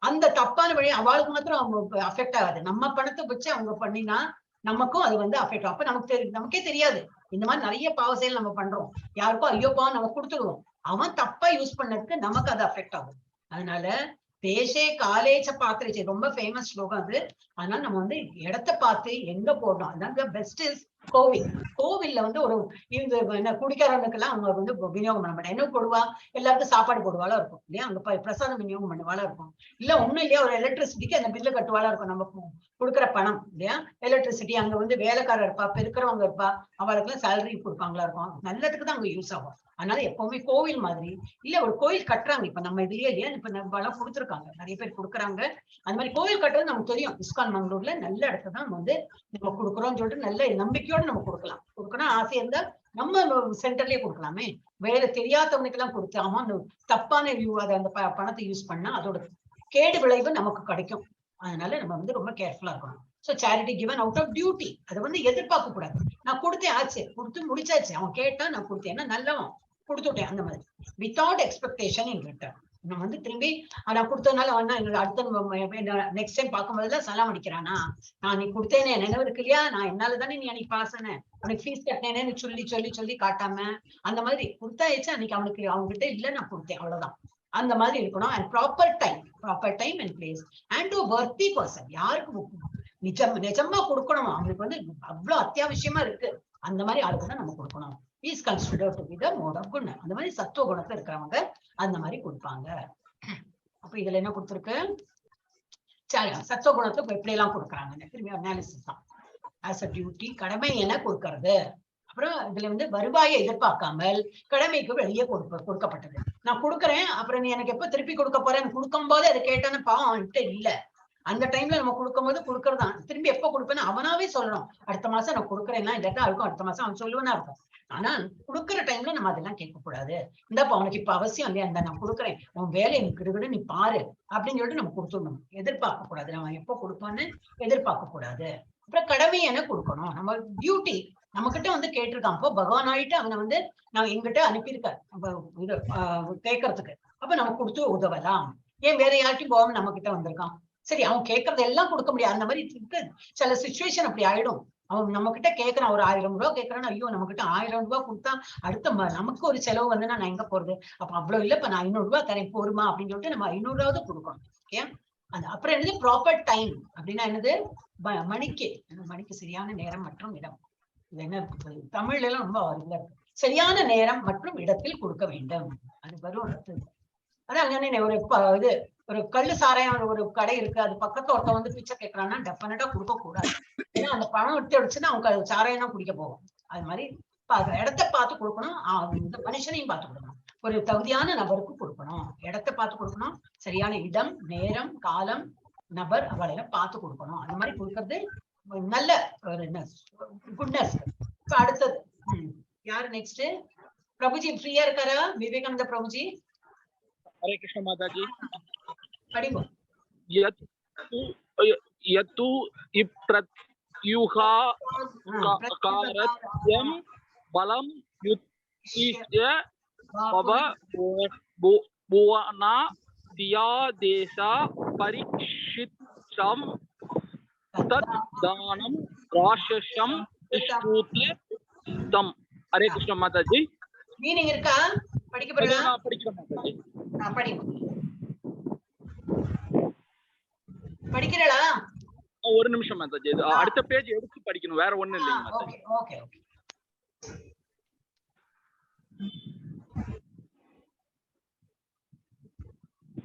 அந்த தப்பான வழி அவளுக்கு மாத்திரம் அவங்க அஃபெக்ட் ஆகாது. நம்ம பணத்தை வச்சு அவங்க பண்ணினா நமக்கும் அது வந்து அஃபெக்ட் ஆகும். அப்ப நமக்கு தெரியும், நமக்கே தெரியாது இந்த மாதிரி நிறைய பாவ செயல் நம்ம பண்றோம். யாருக்கும் ஐயோ பாவம் நம்ம கொடுத்துடுவோம், அவன் தப்பா யூஸ் பண்ணதுக்கு நமக்கு அது அஃபெக்ட் ஆகும். அதனால தேசே காலேச்ச பாத்திரச்சே ரொம்ப ஃபேமஸ் ஸ்லோகம் அது. அதனால நம்ம வந்து இடத்த பார்த்து எங்க போடணும். அதனால பெஸ்ட் is கோவில். கோவில்ல வந்து ஒரு இந்த என்ன குடிக்காரனுக்கெல்லாம் அவங்க வந்து விநியோகம் பண்ண மாட்டாங்க. என்ன போடுவா, எல்லாருக்கும் சாப்பாடு போடுவாளா இருக்கும் இல்லையா, அங்க பிரசாதம் விநியோகம் பண்ணுவாளா இருக்கும். இல்ல ஒண்ணும் இல்லையா, ஒரு எலக்ட்ரிசிட்டிக்கு அந்த பில்லு கட்டுவாளா இருக்கும் நம்ம கொடுக்குற பணம் இல்லையா. எலக்ட்ரிசிட்டி அங்க வந்து வேலைக்காரர் இருப்பா, பெருக்கிறவங்க இருப்பா, அவளுக்கெல்லாம் சேலரி கொடுப்பாங்களா இருக்கும். நல்லதுக்கு தான் அங்க யூஸ் ஆகும். அதனால எப்பவுமே கோவில் மாதிரி இல்ல ஒரு கோயில் கட்டுறாங்க இப்ப நம்ம இதுலயே இல்லையா, இப்ப நம்ம எல்லாம் கொடுத்துருக்காங்க, நிறைய பேர் கொடுக்குறாங்க. அந்த மாதிரி கோயில் கட்டுறது நமக்கு தெரியும், இஸ்கான் மங்களூர்ல நல்ல இடத்த தான் வந்து நம்ம கொடுக்குறோம்னு சொல்லிட்டு நல்ல நம்பிக்கையோட நம்ம கொடுக்கலாம். கொடுக்கணும் ஆசை இருந்தா நம்ம சென்டர்லயே கொடுக்கலாமே. வேற தெரியாதவனுக்கு எல்லாம் கொடுத்து அவன் அந்த தப்பான வியூ அதை அந்த பணத்தை யூஸ் பண்ணா அதோட கேடு விளைவு நமக்கு கிடைக்கும். அதனால நம்ம வந்து ரொம்ப கேர்ஃபுல்லா இருக்கணும். So charity given out of duty, அதை வந்து எதிர்பார்க்க கூடாது. நான் கொடுத்தேன் ஆச்சு, கொடுத்து முடிச்சாச்சு, அவன் கேட்டா நான் கொடுத்தேன், ஏன்னா நல்லவன் கொடுத்துட்டேன். அந்த மாதிரி வித்தவுட் எக்ஸ்பெக்டேஷன் இன் ரிட்டர்ன். நம்ம வந்து திரும்பி நான் கொடுத்ததுனால அவன் என்னோட அடுத்த நெக்ஸ்ட் டைம் பார்க்கும்போதெல்லாம் சலாம் அடிக்கிறானா, நான் நீ கொடுத்தேனே நினைவு இருக்கு இல்லையா, நான் என்னால தானே நீ அன்னைக்கு பாஸ் ஆன, உனக்கு ஃபீஸ் கட்டினேன்னு சொல்லி சொல்லி சொல்லி காட்டாம அந்த மாதிரி கொடுத்தாயிடுச்சு அன்னைக்கு அவனுக்கு அவங்ககிட்ட இல்ல நான் கொடுத்தேன் அவ்வளவுதான், அந்த மாதிரி இருக்கணும். And proper time, proper time and place and to worthy person. யாருக்கு நிஜமா கொடுக்கணும், அவங்களுக்கு வந்து அவ்வளவு அத்தியாவசியமா இருக்கு, அந்த மாதிரி ஆளுக்கு தான் நம்ம கொடுக்கணும். Is considered to be the mode of குணம். அந்த மாதிரி சத்துவ குணத்துல இருக்கிறவங்க அந்த மாதிரி கொடுப்பாங்க. அப்ப இதுல என்ன கொடுத்துருக்கு, சத்துவ குணத்தை எப்படி எல்லாம் கொடுக்குறாங்கன்னு திரும்பி அனாலிசிஸ் தான். ஆஸ் அ டியூட்டி, கடமை என கொடுக்கறது. அப்புறம் இதுல வந்து வருவாயை எதிர்பார்க்காமல் கடமைக்கு வெளியே கொடுக்கப்பட்டது. நான் கொடுக்குறேன், அப்புறம் நீ எனக்கு எப்ப திருப்பி கொடுக்க போறேன்னு கொடுக்கும் போது அதை கேட்டான்னு பாவம் அவன்கிட்ட இல்ல. அந்த டைம்ல நம்ம கொடுக்கும் போது கொடுக்கறதான், திரும்பி எப்ப கொடுப்பேன்னு அவனாவே சொல்லணும். அடுத்த மாசம் நான் கொடுக்குறேன்னா இல்லாட்டா இருக்கும், அடுத்த மாசம் அவன் சொல்லுவனா இருக்கும். ஆனா கொடுக்குற டைம்ல நம்ம அதெல்லாம் கேட்க கூடாது. இந்தப்ப அவனுக்கு இப்ப அவசியம் இல்லையா, இந்த நான் கொடுக்குறேன், உன் வேலையை எனக்கு கிடுகிடு நீ பாரு அப்படின்னு சொல்லிட்டு நம்ம கொடுத்துடணும். எதிர்பார்க்க கூடாது, நம்ம எப்ப கொடுப்பான்னு எதிர்பார்க்க கூடாது. அப்புறம் கடமை என கொடுக்கணும். நம்ம டியூட்டி நம்ம கிட்ட வந்து கேட்டிருக்கான், அப்போ பகவான் ஆயிட்டு அவனை வந்து நான் எங்கிட்ட அனுப்பியிருக்காரு இது கேட்கறதுக்கு, அப்ப நம்ம கொடுத்து உதவலாம். ஏன் வேற யார்ட்டையும் போகாம நம்ம கிட்ட வந்திருக்கான், சரி அவன் கேட்கறது எல்லாம் கொடுக்க முடியாது. அந்த மாதிரி சில சுச்சுவேஷன் அப்படி ஆயிடும். அவன் நம்ம கிட்ட கேட்கறான், ஒரு 1000 ரூபாய் கேட்கறான்னு, ஐயோ நம்ம கிட்ட 1000 ரூபாய் கொடுத்தா அடுத்த நமக்கு ஒரு செலவு வந்துன்னா நான் எங்க போறது, அப்ப அவ்வளவு இல்ல, இப்ப நான் 500 ரூபாய் தரேன் போருமா அப்படின்னு சொல்லிட்டு நம்ம 500 ரூபாவது கொடுக்கணும். ஓகே, அது அப்புறம் என்னது ப்ராப்பர் டைம் அப்படின்னா என்னது, மணிக்கு மணிக்கு சரியான நேரம் மற்றும் இடம். இது என்ன தமிழ்ல எல்லாம் ரொம்ப இதுல இருக்கு, சரியான நேரம் மற்றும் இடத்தில் கொடுக்க வேண்டும். அது வரும். அதான் ஒரு இது ஒரு கள்ளு சாராயம் ஒரு கடை இருக்கு, அது பக்கத்துல ஒருத்தன் வந்து பிச்சை கேட்கறான்னா டெஃபினட்டா கொடுக்க கூடாது. ஏன்னா அந்த பணம் எடுத்து அடிச்சுன்னா அவங்க சாராயம் தான் குடிக்க போகும். அது மாதிரி இடத்த பார்த்து கொடுக்கணும், இந்த மனுஷனையும் பார்த்து கொடுக்கணும், ஒரு தகுதியான நபருக்கு கொடுக்கணும், இடத்த பார்த்து கொடுக்கணும், சரியான இடம் நேரம் காலம் நபர் அவளையெல்லாம் பார்த்து கொடுக்கணும். அந்த மாதிரி கொடுக்கறது நல்ல ஒரு குட்னஸ். இப்ப அடுத்தது யாரு நெக்ஸ்ட்? பிரபுஜி ஃப்ரீயா இருக்காரா? விவேகானந்த பிரபுஜி. ஹரே கிருஷ்ண மாதாஜி. படிங்க. யத்து இப்ரத்யுஹா காரத்யம் பலம் யுத்திஷ்ய பவ புவனா தியாதேசா பரீக்ஷிதம் தத் தானம் ராஷசம் ஸ்ரூத தம். ஹரே கிருஷ்ண மாதாஜி. மீனிங் இருக்கா? படிக்க போறீங்களா? நான் படிக்கிறேன் மாதாஜி. படிங்க. படிக்கிறீங்களா? ஒரு நிமிஷம் மாதாஜி, அடுத்த பேஜ் எடுத்து படிக்கணும், வேற ஒண்ணும் இல்லைங்க மாதாஜி. Okay okay okay.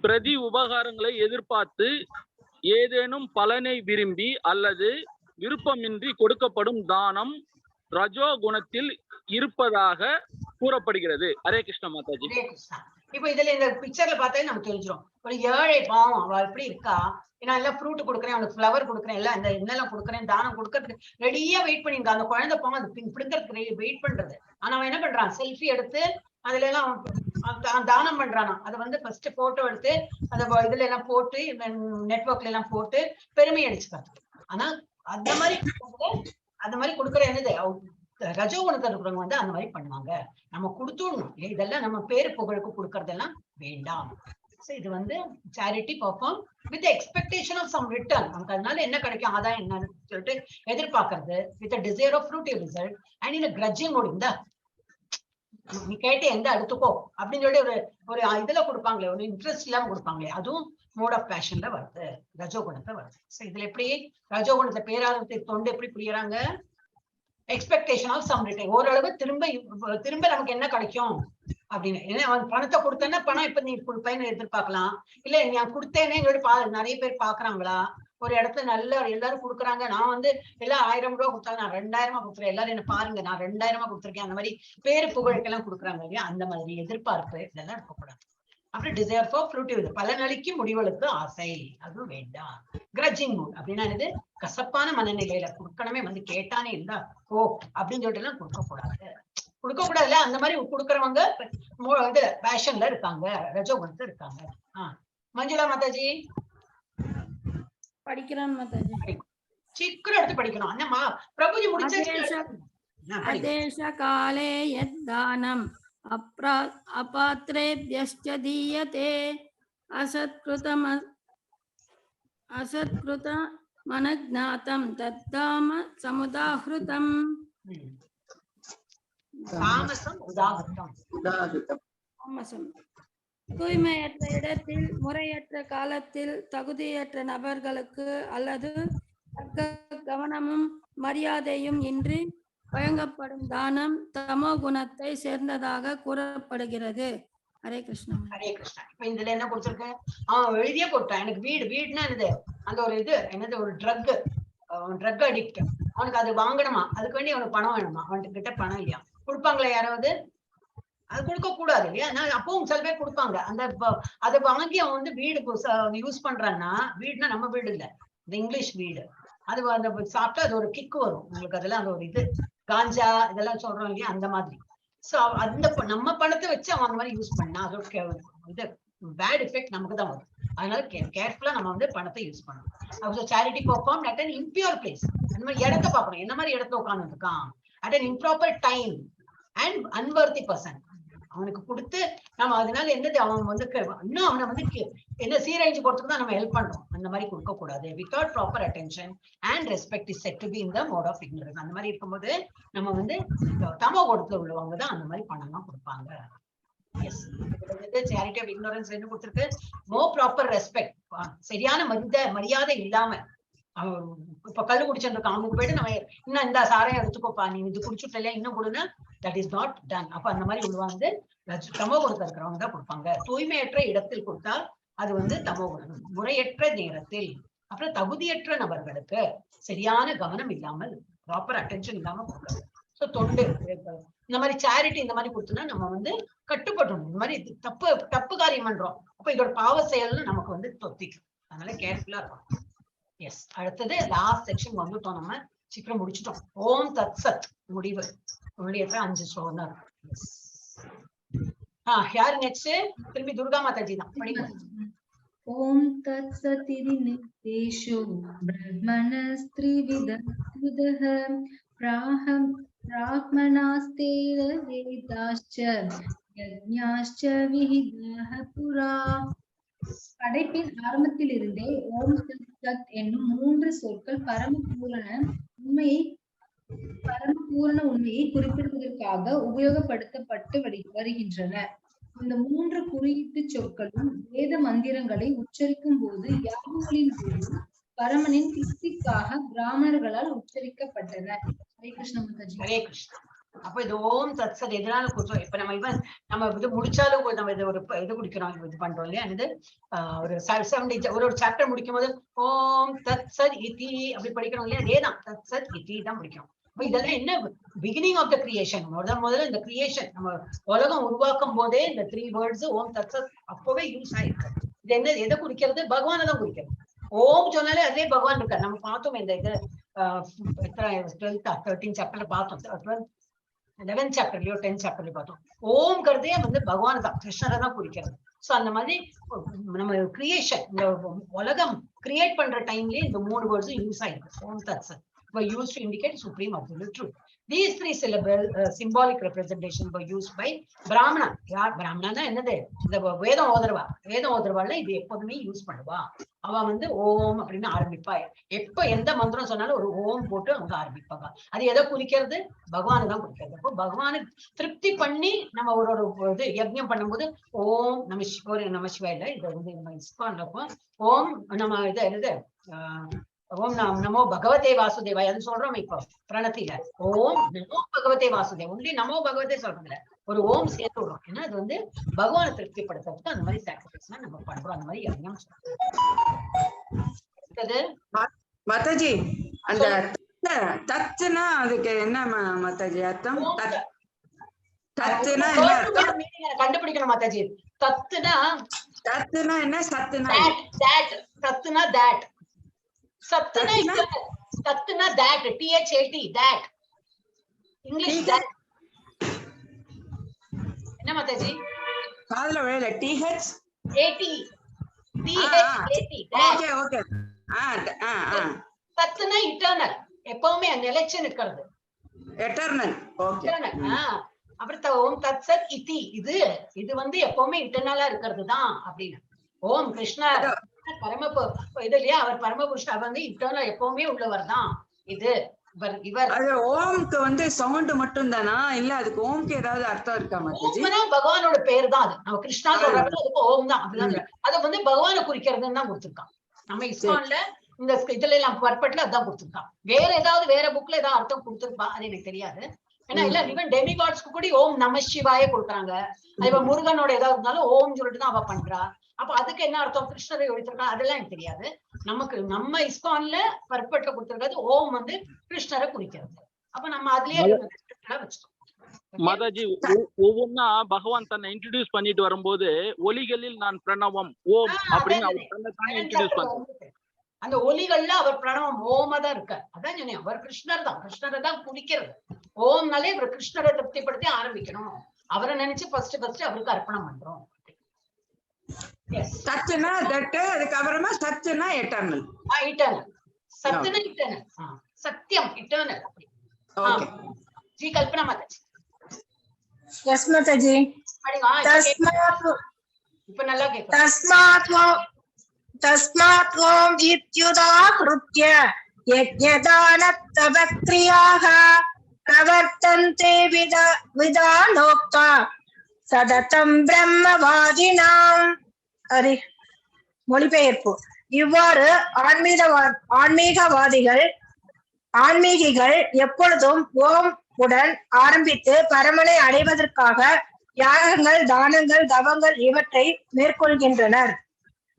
பிரதி உபகாரங்களை எதிர்பார்த்து ஏதேனும் பலனை விரும்பி அல்லது விருப்பமின்றி கொடுக்கப்படும் தானம் ரஜோ குணத்தில் இருப்பதாக கூறப்படுகிறது. ஹரே கிருஷ்ண மாதாஜி. ஹரே கிருஷ்ணா. இப்ப இதுல இந்த பிக்சர்ல பார்த்தாலே நமக்கு தெரிஞ்சிடும். ஒரு ஏழை பாவம், அவ எப்படி இருக்கா, நான் எல்லாம் ஃப்ரூட் கொடுக்குறேன், அவனுக்கு ஃப்ளவர் கொடுக்குறேன், எல்லாம் இந்த என்னெல்லாம் கொடுக்குறேன், தானம் கொடுக்கறதுக்கு ரெடியா வெயிட் பண்ணிருக்கா. அந்த குழந்தை பாவம் அது பிடுங்கறதுக்கு வெயிட் பண்றது. ஆனா அவன் என்ன பண்றான், செல்ஃபி எடுத்து அதுல எல்லாம் அவன் தானம் பண்றானா. அதை வந்து ஃபர்ஸ்ட் போட்டோ எடுத்து அதை இதுல எல்லாம் போட்டு நெட்ஒர்க்ல எல்லாம் போட்டு பெருமை அடிச்சுக்கிறது. ஆனா அந்த மாதிரி அந்த மாதிரி கொடுக்குற என்னது ரஜோ குணத்துல இருக்கிறவங்க வந்து அந்த மாதிரி பண்ணுவாங்க. நம்ம கொடுத்துடணும், இதெல்லாம் நம்ம பேரு புகழுக்கு கொடுக்கறதெல்லாம் வேண்டாம். ஸோ இது வந்து charity perform with expectation of some return. நமக்கு அதனால என்ன கிடைக்கும் அதான் என்னன்னு சொல்லிட்டு எதிர்பார்க்கறது, with desire of fruitive result and in grudging mode. இந்த நீ கேட்டு எந்த அடுத்துக்கோ அப்படின்னு சொல்லி ஒரு ஒரு இதுல கொடுப்பாங்களே, ஒரு இன்ட்ரெஸ்ட் இல்லாம கொடுப்பாங்களே, அதுவும் மோட் ஆஃப் பேஷன்ல வருது, ரஜோ குணத்தை வருது. ஸோ இதுல எப்படி ரஜோ குணத்தை பேரார்வத்தை தொண்டு எப்படி புரியறாங்க, எக்ஸ்பெக்டேஷன் ஆஃப் சம் ரிட்டர்ன், ஓரளவு திரும்ப திரும்ப நமக்கு என்ன கிடைக்கும் அப்படின்னு. ஏன்னா அவன் பணத்தை கொடுத்தேன்னா பணம் இப்ப நீ கொடுப்பேன்னு எதிர்பார்க்கலாம், இல்ல நான் கொடுத்தேனே நிறைய பேர் பாக்குறாங்களா, ஒரு இடத்துல நல்ல எல்லாரும் கொடுக்குறாங்க, நான் வந்து எல்லாம் 1000 ரூபா கொடுத்தாங்க, நான் 2000 கொடுத்துறேன், எல்லாரும் என்ன பாருங்க நான் 2000 கொடுத்துருக்கேன், அந்த மாதிரி பேரு புகழுக்கெல்லாம் கொடுக்குறாங்க இல்லையா, அந்த மாதிரி எதிர்பார்ப்பு இதெல்லாம் இருக்கக்கூடாது. அப்புறம் டிசைர் ஃபார் ஃப்ரூட்டிவ், பலனளிக்கும் முடிவுகளுக்கு ஆசை, அதுவும் வேண்டாம். கிரட்ஜிங் மூட் அப்படின்னா என்னது, கசப்பான மனநிலையில கொடுக்கணுமே வந்து கேட்டானே இருந்தா ஓ அப்படின்னு சொல்லிட்டு எல்லாம் கொடுக்க கூடாது, கொடுக்க கூடாதுல்ல. அந்த மாதிரி கொடுக்கறவங்க இதுல பேஷன்ல இருக்காங்க, ரஜோகுணத்துல இருக்காங்க. மஞ்சுளா மாதாஜி படிக்கிறேன் மாதாஜி. சீக்கிரம் எடுத்து படிக்கணும். அண்ணம்மா பிரபுஜி முடிச்சாச்சு. அதேஷ காலே யத் தானம் அபாத்ரேப்யश्च தீயதே அசத்கிருதம் அசத்கிருத மனஜ்ஞாதம் தத்தாம சமுதாஹ்ருதம். தாமசம் உதாகத்தம். தாமசம். தூய்மையற்ற இடத்தில், முறையற்ற காலத்தில், தகுதியற்ற நபர்களுக்கு அல்லது தக்க கவனமும் மரியாதையும் இன்றி வழங்கப்படும் தானம் தமோ குணத்தை சேர்ந்ததாக கூறப்படுகிறது. ஹரே கிருஷ்ணா. ஹரே கிருஷ்ணா. இப்ப இதுல என்ன கொடுத்திருக்கு, அவன் எழுதியே போட்டான் எனக்கு வீடு, வீடுனா என்னது அந்த ஒரு இது என்னது ஒரு ட்ரக், ட்ரக் அடிக்ட், அவனுக்கு அது வாங்கணுமா, அதுக்கு வேண்டி அவனுக்கு பணம் வேணுமா, அவன்கிட்ட கிட்ட பணம் இல்லையா, கொடுப்பாங்களா யாராவது, அது கொடுக்க கூடாது இல்லையா. நான் அப்பவும் சில பேர் கொடுப்பாங்க. அந்த அதை வாங்கி அவன் வந்து வீடு யூஸ் பண்றான்னா, வீடுனா நம்ம வீடு இல்ல, இந்த இங்கிலீஷ் வீடு, அது அந்த சாப்பிட்டா அது ஒரு கிக் வரும் உங்களுக்கு, அதெல்லாம் அந்த ஒரு இது காஞ்சா இதெல்லாம் சொல்றோம் இல்லையா அந்த மாதிரி. சோ அந்த நம்ம பணத்தை வச்சு அவன் அந்த மாதிரி யூஸ் பண்ணா அதோட இது பேட் எஃபெக்ட் நமக்கு தான் வரும். அதனால கேர்ஃபுல்லா நம்ம வந்து பணத்தை யூஸ் பண்ணணும். Charity perform at an impure place, அந்த மாதிரி இடத்த பார்க்கணும், என்ன மாதிரி இடத்துல உட்கார்ந்து இருக்கான், at an improper time and unworthy person, அவனுக்கு கொடுத்து நம்ம அதனால என்னது அவன் வந்து இன்னும் அவனை வந்து என்ன சீரழிஞ்சு போறதுக்கு தான் நம்ம ஹெல்ப் பண்றோம். அந்த மாதிரி கொடுக்க கூடாது. Without proper attention and respect is said to be in the mode of ignorance. அந்த மாதிரி இருக்கும்போது நம்ம வந்து தமோ குணத்துல உள்ளவங்க தான் அந்த மாதிரி பணம் எல்லாம் கொடுப்பாங்க. எஸ், சேரிட்டி ஆஃப் இக்னோரன்ஸ் என்ன கொடுத்துருக்கு, நோ ப்ராப்பர் ரெஸ்பெக்ட், சரியான மரியாதை இல்லாம அவன் இப்ப கல்லு குடிச்சுட்டு இருக்கான், அவனுக்கு போயிட்டு நம்ம இன்னும் இந்த சாரையும் எடுத்துக்கோப்பா, நீ இது குடிச்சுட்டு இல்லையா இன்னும் கொடுன்னா that is not done. அப்ப அந்த மாதிரி உள்ள வந்து தமோ குணத்துல இருக்கிறவங்க தான் கொடுப்பாங்க. தூய்மையற்ற இடத்தில் கொடுத்தால் அது வந்து தமோ குணம். முறையற்ற நேரத்தில், அப்புறம் தகுதியற்ற நபர்களுக்கு சரியான கவனம் இல்லாமல் ப்ராப்பர் அட்டென்ஷன் இல்லாம கொடுக்கறது. ஸோ தொண்டு இந்த மாதிரி சேரிட்டி இந்த மாதிரி கொடுத்தோம்னா நம்ம வந்து கட்டுப்படணும். இந்த மாதிரி தப்பு தப்பு காரியம் பண்றோம், அப்ப இதோட பாவ செயல்னு நமக்கு வந்து தொத்திக்கும். அதனால கேர்ஃபுல்லா இருக்கணும். எஸ், அடுத்தது லாஸ்ட் செக்ஷன் வந்துட்டோம், நம்ம சீக்கிரம் முடிச்சிட்டோம். ஓம் தத் சத் முடிவு. உங்களுடைய 5 ஸ்லோகம் தான் இருக்கு. யாரு நெக்ஸ்ட்? திரும்பி துர்கா மாதாஜி தான் படிங்க. ஓம் தத் சதிதி நிர்தேஷோ பிரம்மணஸ்த்ரிவித ஸ்ருதः பிராஹ்மணாஸ்தேன வேதாश्च யஜ்ஞாश्च விஹிதாः புரா. படைப்பின் ஆரம்பத்திலிருந்தே ஓம் தத் சத் என்னும் 3 சொற்கள் பரமபூரண உண்மையை குறிப்பிடுவதற்காக உபயோகப்படுத்தப்பட்டு வருகின்றன. இந்த 3 குறியீட்டு சொற்களும் வேத மந்திரங்களை உச்சரிக்கும் போது யாகங்களின் போது பரமனின் திருப்திக்காக பிராமணர்களால் உச்சரிக்கப்பட்டன. ஹரே கிருஷ்ண மாதாஜி. ஹரே கிருஷ்ணா. அப்ப இது ஓம் தத் சத் எதனால குடிச்சோம்? இப்ப நம்ம இவன் நம்ம இது முடிச்சாலும் நம்ம இது ஒரு இது குடிக்கிறோம், இது பண்றோம் இல்லையா? இது ஒரு 70 ஒரு ஒரு சாப்டர் முடிக்கும் போது ஓம் தத் சத் இதி அப்படி படிக்கிறோம் இல்லையா? அதேதான் தத் சத் இதி தான் முடிக்கிறோம். அப்ப இதெல்லாம் என்ன? Beginning of the creation. முதல் முதல்ல இந்த கிரியேஷன், நம்ம உலகம் உருவாக்கும் போதே இந்த த்ரீ வேர்ட்ஸ் ஓம் தத் சத் அப்பவே யூஸ் ஆயிருக்கு. இது என்ன, எதை குறிக்கிறது? பகவானை தான் குறிக்கிறது. ஓம் சொன்னாலே அதே பகவான் இருக்கார். நம்ம பார்த்தோம் இந்த இது 12th 13 சாப்டர்ல பார்த்தோம், 12th 11th சாப்டர்லயோ 10th சாப்டர்லயோ பார்த்தோம். ஓம்ங்கிறதே வந்து பகவான் தான், கிருஷ்ணரை தான் குறிக்கிறது. சோ அந்த மாதிரி நம்ம கிரியேஷன், இந்த உலகம் கிரியேட் பண்ற டைம்லயே இந்த மூணு வேர்ட்ஸும் யூஸ் ஆயிருக்கு. ஓம் தத் சத் were used to indicate supreme absolute truth. These three syllable symbolic representation were used by Brahmana. யார் பிராமணனா? என்னது, இந்த வேதம் ஓதுறவா. வேதம் ஓதுறவாள்ல இது எப்போதுமே யூஸ் பண்ணுவா. அவ வந்து ஓம் அப்படின்னு ஆரம்பிப்பா. எப்ப எந்த மந்திரம் சொன்னாலும் ஒரு ஓம் போட்டு அவங்க ஆரம்பிப்பாங்க. அது எதை குறிக்கிறது? பகவானை தான் குறிக்கிறது. அப்போ பகவானை திருப்தி பண்ணி நம்ம ஒரு ஒரு இது யஜ்ஞம் பண்ணும்போது ஓம் நம சிவ நம சிவாய இல்ல, இது வந்து நம்ம இஸ்கான் இருக்கும். ஓம் நம்ம இது என்னது, ஓம் நமோ பகவதே வாசுதேவாய அது சொல்றோம் இப்போ பிரணத்தில. ஓம் நமோ பகவதே வாசுதேவ், ஒன்லி நமோ பகவதே சொல்றது இல்ல, ஒரு ஓம் சேர்த்து விடுறோம். ஏன்னா அது வந்து பகவானை திருப்திப்படுத்துறதுக்கு அந்த மாதிரி சாக்ரிஃபைஸ் நம்ம பண்றோம். அந்த மாதிரி யஜ்ஞம் அடுத்தது மாதாஜி, அந்த தத்துனா அதுக்கு என்ன மாதாஜி அர்த்தம்? தத்துனா என்ன அர்த்தம்? கண்டுபிடிக்கணும் மாதாஜி. தத்துனா தத்துனா என்ன? சத்துனா that. தத்துனா that. சத்துனா தத்துனா that, T H A T, that. English that. என்ன மாதாஜி? காதுல விழல. T H A T, T H A T, that. Okay okay. Ah ah ah. சத்துனா eternal, எப்பவுமே நிலைச்சு நிக்கிறது. எட்டர்னல். ஓகே. இட்டர்னல். அப்புறம் ஓம் தத் சத் இதி, இது இது வந்து எப்பவுமே இட்டர்னலா இருக்கிறது தான் அப்படின்னு. ஓம் கிருஷ்ணா பரம இது இல்லையா, அவர் பரமபுருஷன், அவர் வந்து இட்டர்னல் எப்பவுமே உள்ளவர் தான். இது இவர் அது ஓம்க்கு வந்து சவுண்ட் மட்டும் தானா, இல்ல அதுக்கு ஓம்க்கு ஏதாவது அர்த்தம் இருக்கா மாதாஜி? ஓம்னா பகவானோட பேர் தான் அது. நம்ம கிருஷ்ணா சொல்றப்ப அதுக்கு ஓம் தான் அப்படிதான். அதை வந்து பகவானை குறிக்கிறதுன்னு தான் கொடுத்திருக்கான். நம்ம இஸ்கான்ல இந்த இதுல எல்லாம் பர்பட்ல அதான் கொடுத்திருக்கான். வேற ஏதாவது வேற புக்ல ஏதாவது அர்த்தம் கொடுத்திருப்பா, அது எனக்கு தெரியாது. ஏன்னா இல்ல ஈவன் டெமிகாட்ஸ்க்கு கூட ஓம் நம சிவாயே கொடுக்குறாங்க. அது இப்ப முருகனோட ஏதாவது இருந்தாலும் ஓம் சொல்லிட்டு தான் அவ பண்றா. அப்ப அதுக்கு என்ன அர்த்தம், கிருஷ்ணரை ஒழித்திருக்கா, அதெல்லாம் எனக்கு தெரியாது. நமக்கு நம்ம இஸ்கான்ல பர்பட்ல கொடுத்திருக்கிறது ஓம் வந்து கிருஷ்ணரை குறிக்கிறது. அப்ப நம்ம அதுலயே வச்சுட்டோம். மாதாஜி, ஒவ்வொன்னா பகவான் தன்னை இன்ட்ரடியூஸ் பண்ணிட்டு வரும்போது ஒலிகளில் நான் பிரணவம் ஓம் அப்படின்னு அவர் தன்னை தானே இன்ட்ரடியூஸ் பண்றாரு. அந்த ஒலிகள்ல அவர் பிரணவம் ஓமா தான் இருக்கார். அதான் சொன்னேன், அவர் கிருஷ்ணர் தான், கிருஷ்ணரை தான் குறிக்கிறது. ஓம்னாலே இவர் கிருஷ்ணரை திருப்திப்படுத்தி ஆரம்பிக்கணும். அவரை நினைச்சு ஃபர்ஸ்ட் ஃபர்ஸ்ட் அவருக்கு அர்ப்பணம் பண்றோம். சத்துனா that, அதுக்கப்புறமா சத்துனா எட்டர்னல். இட்டர்னல். சத்துனா இட்டர்னல், சத்தியம் eternal. Okay ji Kalpana Mataji. Yes Mataji. இப்ப நல்லா கேட்கும். தஸ்மாத் தஸ்மாத் ஓம் இத்யுதாஹ்ருத்ய யஜ்ஞதான தவக்ரியாः பிரவர்த்தந்தே விதானோக்தா சததம் பிரம்மவாதினாம். ஹரி. மொழிபெயர்ப்பு. இவ்வாறு ஆன்மீகவாதிகள் ஆன்மீகிகள் எப்பொழுதும் ஓம் உடன் ஆரம்பித்து பரமனை அடைவதற்காக யாகங்கள், தானங்கள், தவங்கள் இவற்றை மேற்கொள்கின்றனர்.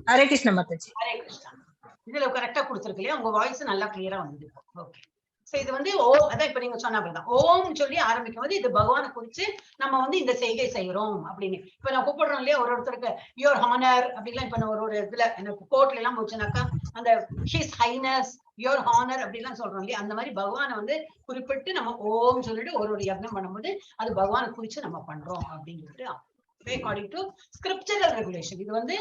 ஹரே கிருஷ்ண மாதாஜி. ஹரே கிருஷ்ணா. இதுல கரெக்டா கொடுத்திருக்கு இல்லையா? உங்க வாய்ஸ் நல்லா கிளியரா வந்தது. ஓகே. சோ இது வந்து ஓ, அதான் இப்ப நீங்க சொன்ன அப்படிதான் ஓம் சொல்லி ஆரம்பிக்கும் போது இது பகவானை குறிச்சு நம்ம வந்து இந்த செய்கை செய்யறோம் அப்படின்னு. இப்ப நான் கூப்பிடுறோம் இல்லையா ஒரு ஒருத்தருக்கு your honour அப்படிலாம். இப்ப நான் ஒரு ஒரு இதுல எனக்கு கோர்ட்ல எல்லாம் போச்சுனாக்கா அந்த his highness, your honour அப்படிலாம் சொல்றோம் இல்லையா? அந்த மாதிரி பகவானை வந்து குறிப்பிட்டு நம்ம ஓம் சொல்லிட்டு ஒரு ஒரு யக்ஞம் பண்ணும்போது அது பகவானை குறிச்சு நம்ம பண்றோம் அப்படின்னு சொல்லிட்டு அக்கார்டிங் டு ஸ்கிரிப்சரல் ரெகுலேஷன். இது வந்து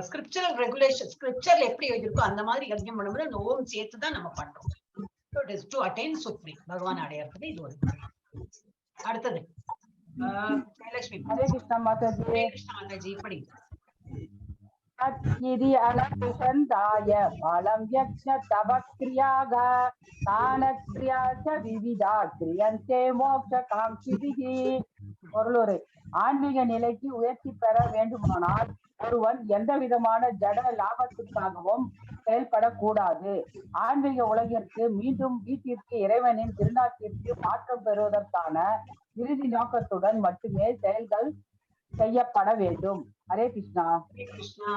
ஸ்கிரிப்சரல் ரெகுலேஷன், ஸ்கிரிப்சர்ல எப்படி எழுதிருக்கோ அந்த மாதிரி யக்ஞம் பண்ணும்போது அந்த ஓம் சேர்த்து தான் நம்ம பண்றோம். So it is to attain supreme, பகவான் அடையறது இது ஒரு. அடுத்தது ஜெயலட்சுமி. ஹரே கிருஷ்ணா மாதாஜி. ஹரே கிருஷ்ணா மாதாஜி. படி. தத் அனபிசந்தாய பலம் யக்ஞ தவக்ரியாக தானக்ரியா ச விவிதா கிரியந்தே மோக்ஷ காங்கிபிஹி. பொருளுரை. ஆன்மீக நிலைக்கு உயர்ச்சி பெற வேண்டுமானால் ஒருவன் எந்த விதமான ஜட லாபத்திற்காகவும் செயல்படக்கூடாது. ஆன்மீக உலகிற்கு மீண்டும் வீட்டிற்கு இறைவனின் திருநாட்டிற்கு மாற்றம் பெறுவதற்கான இறுதி நோக்கத்துடன் மட்டுமே செயல்கள் செய்யப்பட வேண்டும். ஹரே கிருஷ்ணா. ஹரே கிருஷ்ணா.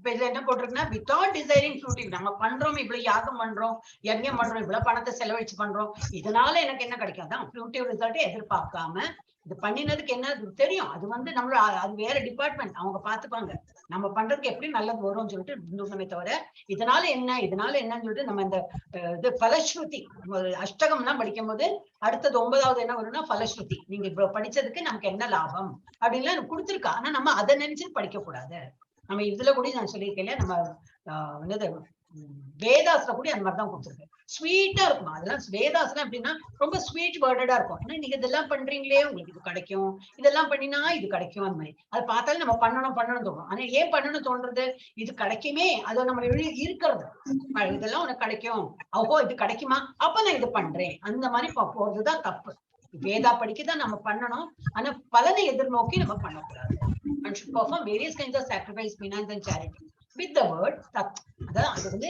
இப்ப இதுல என்ன போட்டிருக்குன்னா, வித்தவுட் டிசைரிங் ஃப்ரூட்டிவ், நம்ம பண்றோம், இவ்வளவு யாகம் பண்றோம், யஜ்ஞம் பண்றோம், இவ்வளவு பணத்தை செலவழிச்சு பண்றோம், இதனால எனக்கு என்ன கிடைக்கும்? அதான் ஃப்ரூட்டிவ் ரிசல்ட்டே எதிர்பார்க்காம இது பண்ணினதுக்கு என்ன அது தெரியும். அது வந்து நம்மளோட அது வேற டிபார்ட்மெண்ட், அவங்க பாத்துப்பாங்க. நம்ம பண்றதுக்கு எப்படி நல்லது வரும்னு சொல்லிட்டு இருந்துக்கணுமே தவிர இதனால என்ன இதனால என்னன்னு சொல்லிட்டு நம்ம இந்த இது பலஸ்ருதி ஒரு அஷ்டகம் எல்லாம் படிக்கும் போது அடுத்தது 9வது என்ன வரும்னா பலஸ்ருதி, நீங்க இவ்வளவு படிச்சதுக்கு நமக்கு என்ன லாபம் அப்படின்லாம் கொடுத்துருக்கா. ஆனா நம்ம அதை நினைச்சு படிக்க கூடாது. நம்ம இதுல கூட நான் சொல்லியிருக்கேன் இல்லையா, நம்ம என்னது வேதாஸ்ல கூட அந்த மாதிரிதான் கொடுத்துருக்கு. ஸ்வீட்டா இருக்கும் அதெல்லாம். வேதாஸ்லாம் எப்படின்னா ரொம்ப ஸ்வீட் வேர்டடா இருக்கும். ஏன்னா நீங்க இதெல்லாம் பண்றீங்களே உங்களுக்கு இது கிடைக்கும், இதெல்லாம் பண்ணினா இது கிடைக்கும், அந்த மாதிரி அது பார்த்தாலும் நம்ம பண்ணணும் பண்ணணும் தோணும். ஆனா ஏன் பண்ணணும் தோன்றது? இது கிடைக்குமே, அது நம்ம இருக்கிறது, இதெல்லாம் உனக்கு கிடைக்கும், ஓஹோ இது கிடைக்குமா, அப்ப நான் இது பண்றேன், அந்த மாதிரி போறதுதான் தப்பு. வேதா படிக்கதான் நம்ம பண்ணணும், ஆனா பலனை எதிர்நோக்கி நம்ம பண்ணக்கூடாது. And should perform various kinds of sacrifice, penance and charity with the word tat. அதான் அது வந்து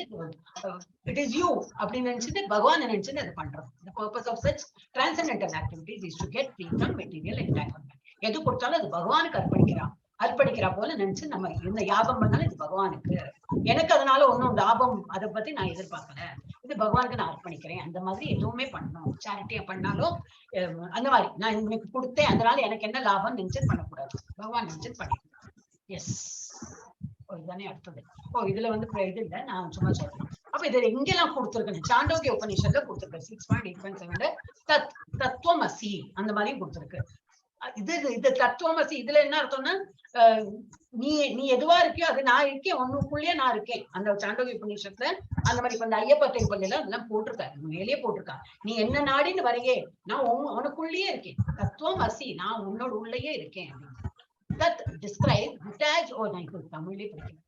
it is you அப்படின்னு நினைச்சிட்டு பகவான் நினைச்சிட்டு அதை பண்றோம். The purpose of such transcendental activities is to get free from material entanglement. எது கொடுத்தாலும் அது பகவானுக்கு அர்ப்பணிக்கிறா போல நினைச்சு நம்ம இந்த யாகம் பண்ணாலும் இது பகவானுக்கு, எனக்கு அதனால ஒண்ணும் லாபம் அதை பத்தி நான் எதிர்பார்க்கல, இது பகவானுக்கு நான் அர்ப்பணிக்கிறேன், அந்த மாதிரி எதுவுமே பண்ணணும். சேரிட்டியா பண்ணாலும் அந்த மாதிரி நான் இன்னைக்கு கொடுத்தேன் அதனால எனக்கு என்ன லாபம் நினைச்சு பண்ணக்கூடாது, பகவான் நினைச்சு பண்ணிக்கணும். எஸ், இதுதானே அடுத்தது. ஓ, இதுல வந்து இது இல்ல, நான் சும்மா சொல்றேன். அப்ப இதுல எங்கெல்லாம் கொடுத்துருக்குன்னு சாண்டோக்கிய உபநிஷத்துல கொடுத்துருக்கு. 6.8.7 தத் தத்துவமசி அந்த மாதிரியும் கொடுத்துருக்கு. இது இது தத்துவமசி இதுல என்ன அர்த்தம்னா, நீ எதுவா இருக்கியோ அது நான் இருக்கேன், உன்னுக்குள்ளேயே நான் இருக்கேன். அந்த சாண்டோக்கிய உபநிஷத்துல அந்த மாதிரி இப்ப இந்த ஐயப்பா டெம்பிள் எல்லாம் அதெல்லாம் போட்டிருக்காரு, மேலேயே போட்டிருக்கா. நீ என்ன நாடின்னு வரையே, நான் உனக்குள்ளேயே இருக்கேன், தத்துவம் அசி, நான் உன்னோட உள்ளேயே இருக்கேன் அப்படின்னு. தத் டிஸ்கிரைப் டிட்டாச், ஓ நான் இப்போ தமிழ்லயே படிக்கிறேன்.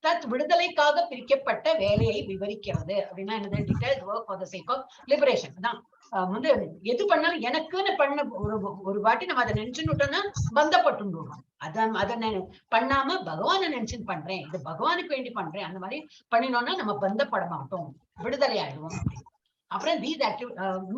தத் விடுதலைக்காக பிரிக்கப்பட்ட வேலையை விவரிக்கிறது அப்படின்னா என்னது? Detach work for the sake of liberation. அதான் வந்து எது பண்ணாலும் எனக்குன்னு பண்ண ஒரு வாட்டி நம்ம அதை நினைச்சுன்னு விட்டோம்னா பந்தப்பட்டு விடுவோம். அதை பண்ணாம பகவானை நினைச்சுன்னு பண்றேன், இது பகவானுக்கு வேண்டி பண்றேன், அந்த மாதிரி பண்ணினோம்னா நம்ம பந்தப்பட மாட்டோம், விடுதலை ஆயிடுவோம். அப்புறம்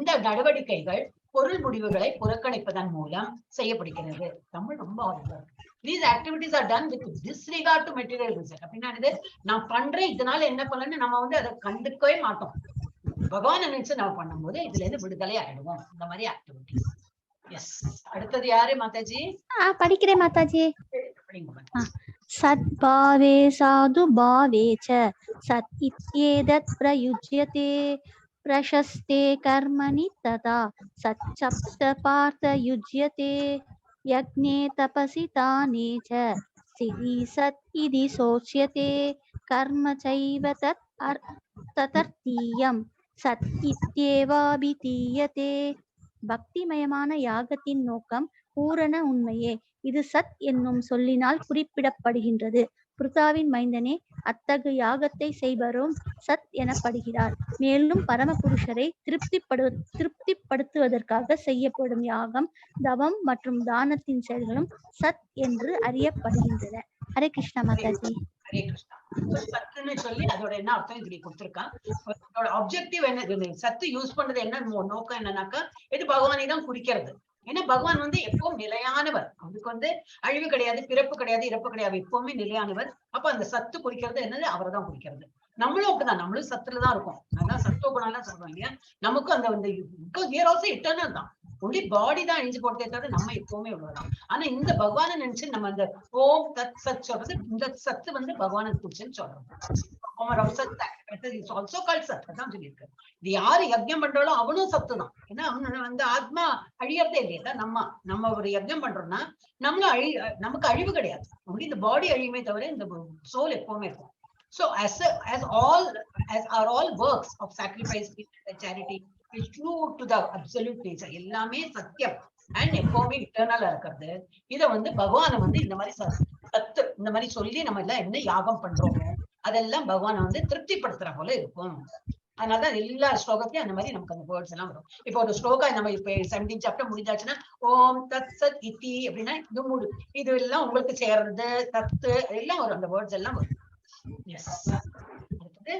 இந்த நடவடிக்கைகள் பொருள் முடிவுகளை புறக்கணிப்பதன் மூலம் செய்யப்படுகிறது. தமிழ் ரொம்ப horrible. These activities are done with disregard to material result. அப்படின்னா என்னது? நான் பண்றேன் இதனால என்ன பலன்னு நம்ம வந்து அதை கண்டுக்கவே மாட்டோம். பகவானை நினைச்சு நம்ம பண்ணும்போது இதுல இருந்து விடுதலை ஆயிடுவோம். இந்த மாதிரி ஆக்டிவிட்டிஸ். எஸ், அடுத்தது யாரு மாதாஜி? படிக்கிறேன் மாதாஜி. படிங்க. சத்பாவே சாது பாவே ச சத் இத்யேதத் பிரயுஜ்யதே பிரசஸ்தே கர்மணி ததா சச்சப்த பார்த்த யுஜ்யதே யக்ஞே தபசி தானே ச சிதி சத் இதி சோச்யதே கர்ம சைவ தத் ததர்த்தீயம் சத் இத்யேவாபிதீயதே. பக்திமயமான யாகத்தின் நோக்கம் பூரண உண்மையே. இது சத் என்னும் சொல்லினால் குறிப்பிடப்படுகின்றது. பிருதாவின் மைந்தனே, அத்தகு யாகத்தை செய்பவரும் சத் எனப்படுகிறார். மேலும் பரமபுருஷரை திருப்திப்படுத்துவதற்காக செய்யப்படும் யாகம், தவம் மற்றும் தானத்தின் செயல்களும் சத் என்று அறியப்படுகின்றன. ஹரே கிருஷ்ணா மாதாஜி. ஹரே கிருஷ்ணா. சத்துன்னு சொல்லி அதோட என்ன அர்த்தம் இதுல கொடுத்திருக்கான். அதோட ஆப்ஜெக்டிவ் என்ன, இது சத்து யூஸ் பண்றது என்ன நோக்கம் என்னன்னாக்கா, இது பகவானை தான் குறிக்கிறது. ஏன்னா பகவான் வந்து எப்பவும் நிலையானவர், அவருக்கு வந்து அழிவு கிடையாது, பிறப்பு கிடையாது, இறப்பு கிடையாது, எப்பவுமே நிலையானவர். அப்ப அந்த சத்து குறிக்கிறது என்னது, அவரை தான் குறிக்கிறது. நம்மளும் அப்படிதான், நம்மளும் சத்துலதான் இருக்கோம். அதான் சத்துவ குணம் எல்லாம் சொல்றோம் இல்லையா. நமக்கும் அந்த வந்து because we are also eternal தான். ஒன்லி பாடி தான் அழிஞ்சு போறதே தவிர நம்ம எப்பவுமே இவ்வளவுதான். ஆனா இந்த பகவானை நினைச்சு நம்ம அந்த ஓம் தத் சத் சொல்றது, இந்த சத்து வந்து பகவானை குறிச்சுன்னு சொல்றோம். ஆல்சோ கால்ட் சத், அதான் சொல்லியிருக்கு. இது யாரு யஜ்ஞம் பண்றாலோ அவனும் சத்து தான். ஏன்னா அவனு வந்து ஆத்மா அழியறதே இல்லையா. நம்ம ஒரு யஜ்ஞம் பண்றோம்னா நம்மளும் நமக்கு அழிவு கிடையாது. ஒன்லி இந்த பாடி அழியுமே தவிர இந்த சோல் எப்பவுமே இருக்கும். So as are all works of sacrifice, charity is true to the absolute nature. எல்லாமே சத்தியம் அண்ட் எப்பவுமே இட்டர்னலா இருக்கிறது. இதை வந்து பகவானை வந்து இந்த மாதிரி சத்து இந்த மாதிரி சொல்லி நம்ம எல்லாம் என்ன யாகம் பண்றோமோ அதெல்லாம் பகவானை வந்து திருப்திப்படுத்துற போல இருக்கும். அதனாலதான் எல்லா ஸ்லோகத்திலயும் அந்த மாதிரி நமக்கு அந்த வேர்ட்ஸ் எல்லாம் வரும். இப்போ ஒரு ஸ்லோகா நம்ம இப்ப 17 சாப்டர் முடிஞ்சாச்சுன்னா ஓம் தத் சத் இத்தி அப்படின்னா இது மூடு, இது எல்லாம் உங்களுக்கு சேர்றது தத்து எல்லாம் வரும், அந்த வேர்ட்ஸ் எல்லாம் வரும். எஸ், அடுத்தது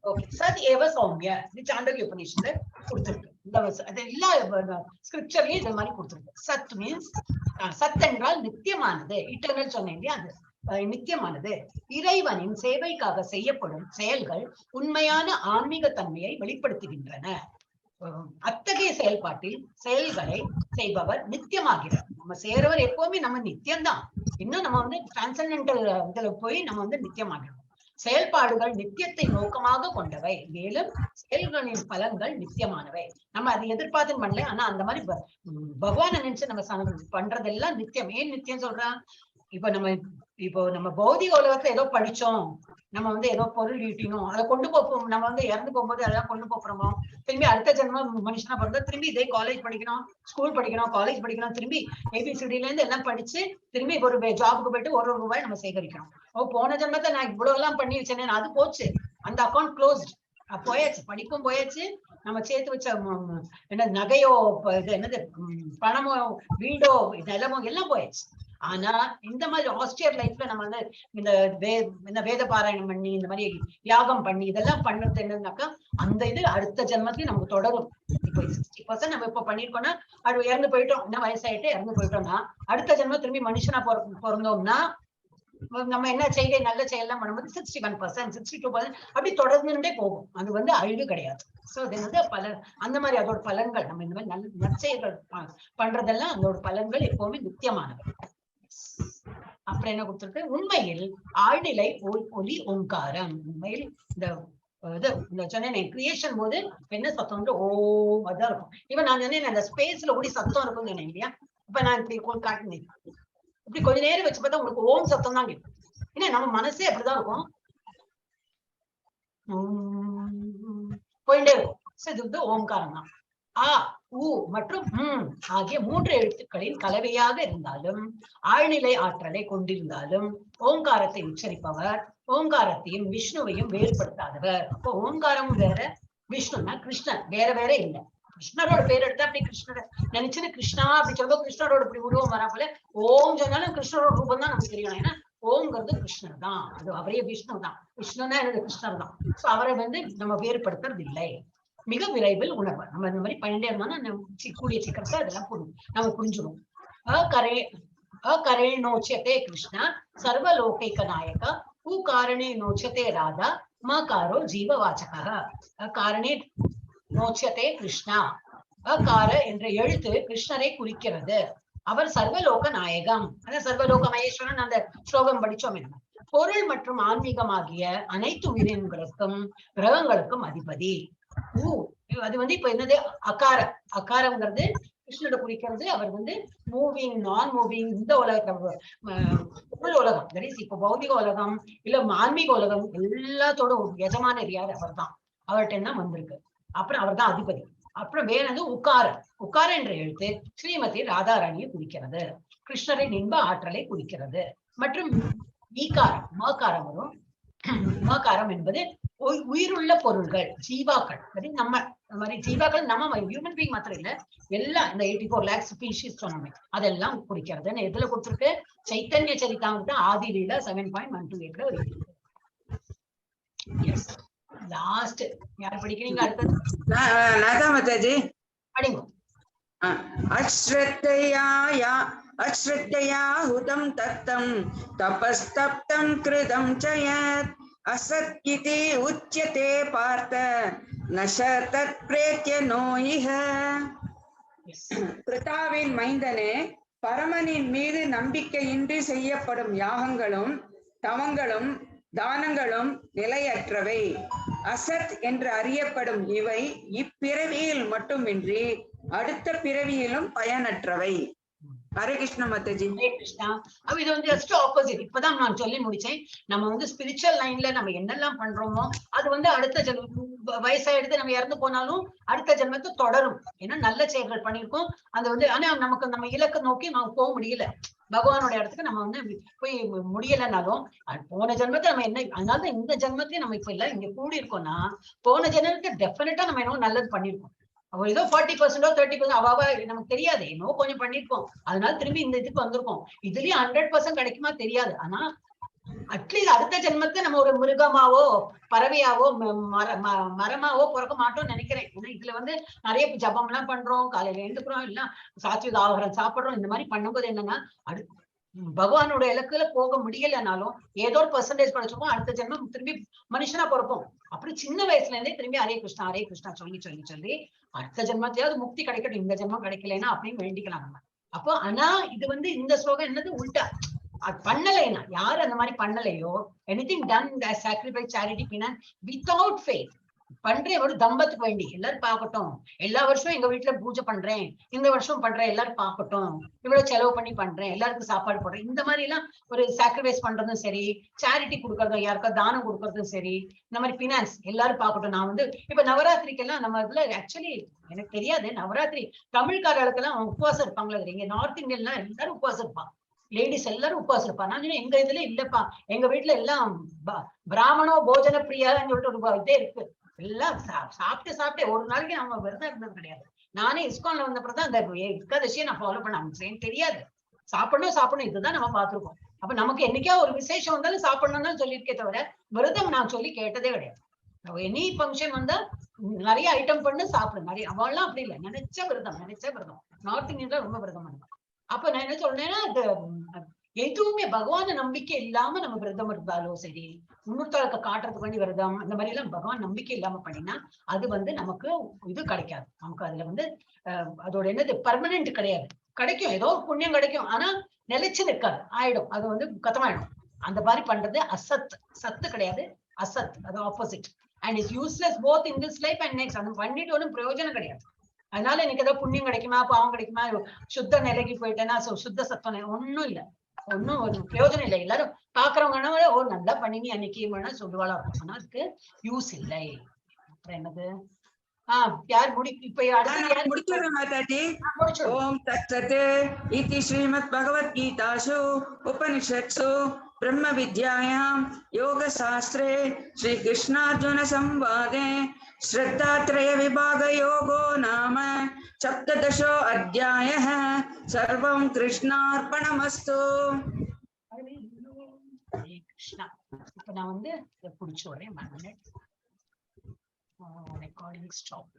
ஓகே சத் ஏவ சௌமிய, இது சாண்டோக்கிய உபநிஷத்துல கொடுத்திருக்கு. இந்த அது எல்லா ஸ்கிரிப்சர்லயும் இந்த மாதிரி கொடுத்திருக்கு. சத் மீன்ஸ் சத் என்றால் நித்தியமானது, இட்டர்னல் சொன்னேன் இல்லையா, அது நித்தியமானது. இறைவனின் சேவைக்காக செய்யப்படும் செயல்கள் உண்மையான ஆன்மீக தன்மையை வெளிப்படுத்துகின்றன. அத்தகைய செயல்பாட்டில் செயல்களை செய்பவர் நித்தியமாகிறார். நம்ம செய்யறவர் எப்பவுமே நம்ம நித்தியம்தான். இன்னும் நம்ம வந்து டிரான்சென்டென்டல் இதுல போய் நம்ம வந்து நித்தியமாகிறோம். செயல்பாடுகள் நித்தியத்தை நோக்கமாக கொண்டவை. மேலும் செயல்களின் பலன்கள் நித்தியமானவை. நம்ம அதை எதிர்பார்த்து பண்ணல, ஆனா அந்த மாதிரி பகவானை நினைச்சு நம்ம பண்றதெல்லாம் நித்தியம். ஏன் நித்தியம் சொல்றான்? இப்போ நம்ம பௌதிக உலகத்துல ஏதோ படிச்சோம், நம்ம வந்து ஏதோ பொருள் ஈட்டினோம், அதை கொண்டு போப்போம். நம்ம வந்து இறந்து போகும்போது அதெல்லாம் கொண்டு போறோமோ? திரும்பி அடுத்த ஜென்மம் மனுஷனா பிறந்தா திரும்பி இதே காலேஜ் படிக்கணும், ஸ்கூல் படிக்கணும், காலேஜ் படிக்கணும், திரும்பி ஏபிசிடில இருந்து எல்லாம் படிச்சு திரும்பி ஒரு ஜாபுக்கு போயிட்டு ஒரு ரூபாய் நம்ம சேகரிக்கணும். ஓ, போன ஜென்மத்தை நான் இவ்வளவு எல்லாம் பண்ணி வச்சேனே, அது போச்சு, அந்த அக்கௌண்ட் க்ளோஸ்ட் போயாச்சு, படிப்பும் போயாச்சு, நம்ம சேர்த்து வச்ச என்ன நகையோ இது என்னது பணமோ வீடோ நிலமோ எல்லாம் போயாச்சு. ஆனா இந்த மாதிரி ஆஸ்தியர் லைஃப்ல நம்ம வந்து இந்த இந்த வேத பாராயணம் பண்ணி இந்த மாதிரி யாகம் பண்ணி இதெல்லாம் பண்றது என்னன்னாக்கா அந்த இது அடுத்த ஜென்மத்திலயும் நமக்கு தொடரும். இப்போ 60% நம்ம இப்ப பண்ணிருக்கோம்னா அது இறந்து போயிட்டோம், என்ன வயசாயிட்டு இறந்து போயிட்டோம்னா அடுத்த ஜென்மம் திரும்பி மனுஷனா பிறந்தோம்னா நம்ம என்ன செய்கை நல்ல செயல்லாம் பண்ணும்போது 61%, 62% அப்படி தொடர்ந்துட்டே போகும். அது வந்து அழிவு கிடையாது. சோ அது வந்து பல அந்த மாதிரி அதோட பலன்கள் நம்ம இந்த மாதிரி நல்ல நற்செயல்கள் பண்றதெல்லாம் அதோட பலன்கள் எப்பவுமே நித்தியமானவை. அப்புறம் என்ன கொடுத்திருக்கு? உண்மையில் ஆழ்நிலை ஒலி ஓங்காரம். உண்மையில் இந்த இது இந்த சொன்னேன் கிரியேஷன் போது என்ன சத்தம் வந்து ஓம் அதான் இருக்கும். இப்ப நான் சொன்னேன் அந்த ஸ்பேஸ்ல கூடி சத்தம் இருக்கும்னு சொன்னேன் இல்லையா? இப்ப நான் இப்படி காட்டினேன், இப்படி கொஞ்ச நேரம் வச்சு பார்த்தா உங்களுக்கு ஓம் சத்தம் தான் கேட்கும். ஏன்னா நம்ம மனசே அப்படிதான் இருக்கும், போயிட்டே இருக்கும். சோ இது வந்து ஓம்காரம் தான். ஆ, உ மற்றும் ம் ஆகிய 3 எழுத்துக்களின் கலவையாக இருந்தாலும் ஆழ்நிலை ஆற்றலை கொண்டிருந்தாலும் ஓங்காரத்தை உச்சரிப்பவர் ஓங்காரத்தையும் விஷ்ணுவையும் வேறுபடுத்தாதவர். அப்போ ஓங்காரமும் வேற, விஷ்ணுன்னா கிருஷ்ணன் வேற வேற இல்லை. கிருஷ்ணரோட பேர் எடுத்தா அப்படி கிருஷ்ணரை நினைச்சுன்னு கிருஷ்ணா அப்படி சொல்லும்போது கிருஷ்ணரோட இப்படி உருவம் வரா போல ஓம் சொன்னாலும் கிருஷ்ணரோட ரூபம் தான் நமக்கு தெரியணும். ஏன்னா ஓம்ங்கிறது கிருஷ்ணர் தான், அது அவரே விஷ்ணு தான். விஷ்ணுன்னா என்னது? கிருஷ்ணர் தான். சோ அவரை வந்து நம்ம வேறுபடுத்துறது இல்லை. மிக விரைவில் உணர்வார். நம்ம இந்த மாதிரி பண்ணிட்டே இருந்தோம்னா கூடிய சீக்கிரத்தை அதெல்லாம் நம்ம புரிஞ்சுருவோம். அகரே நோச்சதே கிருஷ்ணா சர்வலோகைக நாயக உ காரணே நோச்சதே ராதா ம காரோ ஜீவவாச்சக. அகாரணே நோச்சதே கிருஷ்ணா. அகார என்ற எழுத்து கிருஷ்ணரை குறிக்கிறது. அவர் சர்வலோக நாயகம். அதான் சர்வலோக மகேஸ்வரன் அந்த ஸ்லோகம் படிச்சோம். என்ன பொருள் மற்றும் ஆன்மீகமாகிய அனைத்து உயிரினங்களுக்கும் கிரகங்களுக்கும் அதிபதி. அது வந்து இப்ப என்னது அகார அகாரம்ங்கிறது கிருஷ்ணரை குறிக்கிறது. அவர் வந்து மூவிங் நான் மூவிங் இந்த உலகத்தை பொருள் உலகம், that is இப்ப பௌதிக உலகம் இல்ல ஆன்மீக உலகம் எல்லாத்தோட எஜமானர் யார்? அவர் தான். அவர்கிட்ட தான் வந்திருக்கு. அப்புறம் அவர் தான் அதிபதி. அப்புறம் வேற வந்து உக்கார உக்கார என்ற எழுத்து ஸ்ரீமதி ராதாராணியை குறிக்கிறது. கிருஷ்ணரின் இன்ப ஆற்றலை குறிக்கிறது. மற்றும் ஈகாரம் மகாரம் வரும். மகாரம் என்பது உயிருள்ள பொருள்கள், ஜீவாக்கள். நம்ம மாதிரி ஜீவாக்கள், நம்ம ஹியூமன் பீயிங் மாத்திரம் இல்ல, எல்லாம் இந்த 84 lakhs species சொன்னோமே அதெல்லாம் குறிக்கிறது. எதுல கொடுத்திருக்கு? சைத்தன்ய சரிதாமிருத ஆதி லீலா 7.128 ஒரு எஸ். லாஸ்ட் யார் படிக்கிறீங்க? அடுத்தது மாதாஜி படிங்க. அஸ்ரத்தையா ஹுதம் தத்தம் தபஸ்தப்தம் கிருதம் சயத் அசத் இதி உச்யதே பார்த்த நச தத் பிரேத்ய நோயிஹ. கிருதாவின் மைந்தனே, பரமனின் மீது நம்பிக்கையின்றி செய்யப்படும் யாகங்களும் தவங்களும் தானங்களும் நிலையற்றவை. அசத் என்று அறியப்படும் இவை இப்பிறவியில் மட்டுமின்றி அடுத்த பிறவியிலும் பயனற்றவை. ஹரே கிருஷ்ண மாதாஜி. ஹரே கிருஷ்ணா. அப்ப இது வந்து ஜஸ்ட் ஆப்போசிட். இப்பதான் நான் சொல்லி முடிச்சேன். நம்ம வந்து ஸ்பிரிச்சுவல் லைன்ல நம்ம என்னெல்லாம் பண்றோமோ அது வந்து அடுத்த ஜென்ம வயசாயிடுத்து நம்ம இறந்து போனாலும் அடுத்த ஜென்மத்தை தொடரும். ஏன்னா நல்ல செயல்கள் பண்ணிருக்கோம். அது வந்து ஆனா நமக்கு நம்ம இலக்கை நோக்கி நம்ம போக முடியல, பகவானோட இடத்துக்கு நம்ம வந்து போய் முடியலைன்னாலும் போன ஜென்மத்தை நம்ம என்ன, அதனாலதான் இந்த ஜென்மத்தையும் நம்ம இப்ப இல்ல இங்க கூடி இருக்கோம்னா போன ஜென்மத்தை டெஃபினட்டா நம்ம என்னவோ நல்லது பண்ணிருக்கோம். அவ ஏதோ 40% 30% அவாவா நமக்கு தெரியாது, என்னவோ கொஞ்சம் பண்ணிருக்கோம், அதனால திரும்பி இந்த இதுக்கு வந்திருக்கோம். இதுலயும் 100% கிடைக்குமா தெரியாது. ஆனா அட்லீஸ்ட் அடுத்த ஜென்மத்தை நம்ம ஒரு மிருகமாவோ பறவையாவோ மரமாவோ பிறக்க மாட்டோம்னு நினைக்கிறேன். ஏன்னா இதுல வந்து நிறைய ஜபம் எல்லாம் பண்றோம், காலையில எழுந்துக்கிறோம், எல்லாம் சாத்விக ஆகாரம் சாப்பிடுறோம். இந்த மாதிரி பண்ணும்போது என்னன்னா பகவானோட இலக்குல போக முடியலனாலும் ஏதோ ஒரு பர்சன்டேஜ் படிச்சிருப்போம். அடுத்த ஜென்மம் திரும்பி மனுஷனா பிறப்போம். அப்படி சின்ன வயசுல இருந்தே திரும்பி ஹரே கிருஷ்ணா ஹரே கிருஷ்ணா சொல்லி சொல்லி சொல்லி அடுத்த ஜென்மத்தையாவது முக்தி கிடைக்கட்டும், இந்த ஜென்மம் கிடைக்கலன்னா அப்படின்னு வேண்டிக்கலாம் நம்ம. அப்போ ஆனா இது வந்து இந்த ஸ்லோகம் என்னது உல்டா, அது பண்ணலைன்னா யாரு அந்த மாதிரி பண்ணலையோ, anything done sacrifice, charity, penance without faith பண்றேன் ஒரு தம்பத்துக்கு வேண்டி, எல்லாரும் பார்க்கட்டும், எல்லா வருஷமும் எங்க வீட்டுல பூஜை பண்றேன், இந்த வருஷம் பண்றேன், எல்லாரும் பார்க்கட்டும், இவ்வளவு செலவு பண்ணி பண்றேன், எல்லாருக்கும் சாப்பாடு போடுறேன், இந்த மாதிரி எல்லாம் ஒரு சாக்ரிஃபைஸ் பண்றதும் சரி, சேரிட்டி கொடுக்கறதும், யாருக்கா தானம் கொடுக்கறதும் சரி, இந்த மாதிரி பினான்ஸ் எல்லாரும் பார்க்கட்டும். நான் வந்து இப்ப நவராத்திரிக்கெல்லாம் நம்ம இதுல ஆக்சுவலி எனக்கு தெரியாது, நவராத்திரி தமிழ்காரர்களுக்கெல்லாம் உபவாசம் இருப்பாங்களா தெரியும். இங்க நார்த் இந்தியன்லாம் எல்லாரும் உபவாசம் இருப்பாங்க, லேடிஸ் எல்லாரும் உபவாசம் இருப்பாங்க. நான் சொன்னேன், எங்க இதுல இல்லப்பா, எங்க வீட்டுல எல்லாம் பிராமணோ போஜன பிரியான்னு சொல்லிட்டு ஒரு இதே இருக்கு, எல்லாம் சாப்பிட்டு சாப்பிட்டு ஒரு நாளைக்கு நம்ம விரதம் இருந்தது கிடையாது. நானே இஸ்கான்ல வந்தப்பறம் தான் அந்த ஏகாதசியை நான் ஃபாலோ பண்ண ஆரம்பிச்சேன். எனக்கு தெரியாது, சாப்பிடணும் சாப்பிடணும் இதுதான் நம்ம பார்த்திருக்கோம். அப்ப நமக்கு என்னைக்கா ஒரு விசேஷம் வந்தாலும் சாப்பிடணும்னு தான் சொல்லியிருக்கே தவிர விரதம் நான் சொல்லி கேட்டதே கிடையாது. எனி ஃபங்க்ஷன் வந்தா நிறைய ஐட்டம் பண்ணு சாப்பிடு, நிறைய. அவெல்லாம் அப்படி இல்லை, நினைச்ச விரதம், நினைச்ச விரதம். நார்த் இந்தியன்ல ரொம்ப விரதம் பண்ணுவாங்க. அப்ப நான் என்ன சொல்றேன்னா, அது எதுவுமே பகவான நம்பிக்கை இல்லாம நம்ம விரதம் இருந்தாலும் சரி, இன்னொருத்தருக்கு காட்டுறதுக்கு வேண்டி விரதம், அந்த மாதிரி எல்லாம் பகவான் நம்பிக்கை இல்லாம பண்ணினா அது வந்து நமக்கு இது கிடைக்காது. நமக்கு அதுல வந்து அதோட என்னது பர்மனன்ட் கிடையாது. கிடைக்கும், ஏதோ ஒரு புண்ணியம் கிடைக்கும், ஆனா நிலைச்சு நிற்காது, ஆயிடும், அது வந்து கத்தமாயிடும். அந்த மாதிரி பண்றது அசத், சத்து கிடையாது, அசத், அது opposite. And is useless both in this life and next. அது பண்ணிட்டு ஒன்றும் பிரயோஜனம் கிடையாது. அதனால எனக்கு ஏதோ புண்ணியம் கிடைக்குமா பாவம் கிடைக்குமா, சுத்த நிலைக்கு போயிட்டேன்னா சுத்த சத்தம் ஒண்ணும் இல்ல, ஒண்ணும் ஒரு பிரயோஜனம் இல்லை. எல்லாரும் பாக்குறவங்கன்னா ஓ நல்லா பண்ணினி அன்னைக்கு வேணா சொல்லுவாளா இருக்கும், ஆனா அதுக்கு யூஸ் இல்லை. அப்புறம் என்னது, யார் முடி இப்ப அடுத்தது யார் முடிச்சிடுறேன் மாதாஜி. முடிச்சிடுங்க. ஓம் தத் சத் இதி ஸ்ரீமத் பகவத்கீதாசு உபனிஷத்சு பிரம்ம வித்யாயாம் யோக சாஸ்திரே ஸ்ரீ கிருஷ்ணார்ஜுன சம்வாதே ஸ்ரத்தாத்ரய விபாக யோகோ நாம சப்ததசோ அத்தியாயः. சர்வம் கிருஷ்ணார்ப்பணமஸ்து. ஹரே கிருஷ்ணா. இப்ப நான் வந்து இதை புடிச்சு வரேன். Recording stop.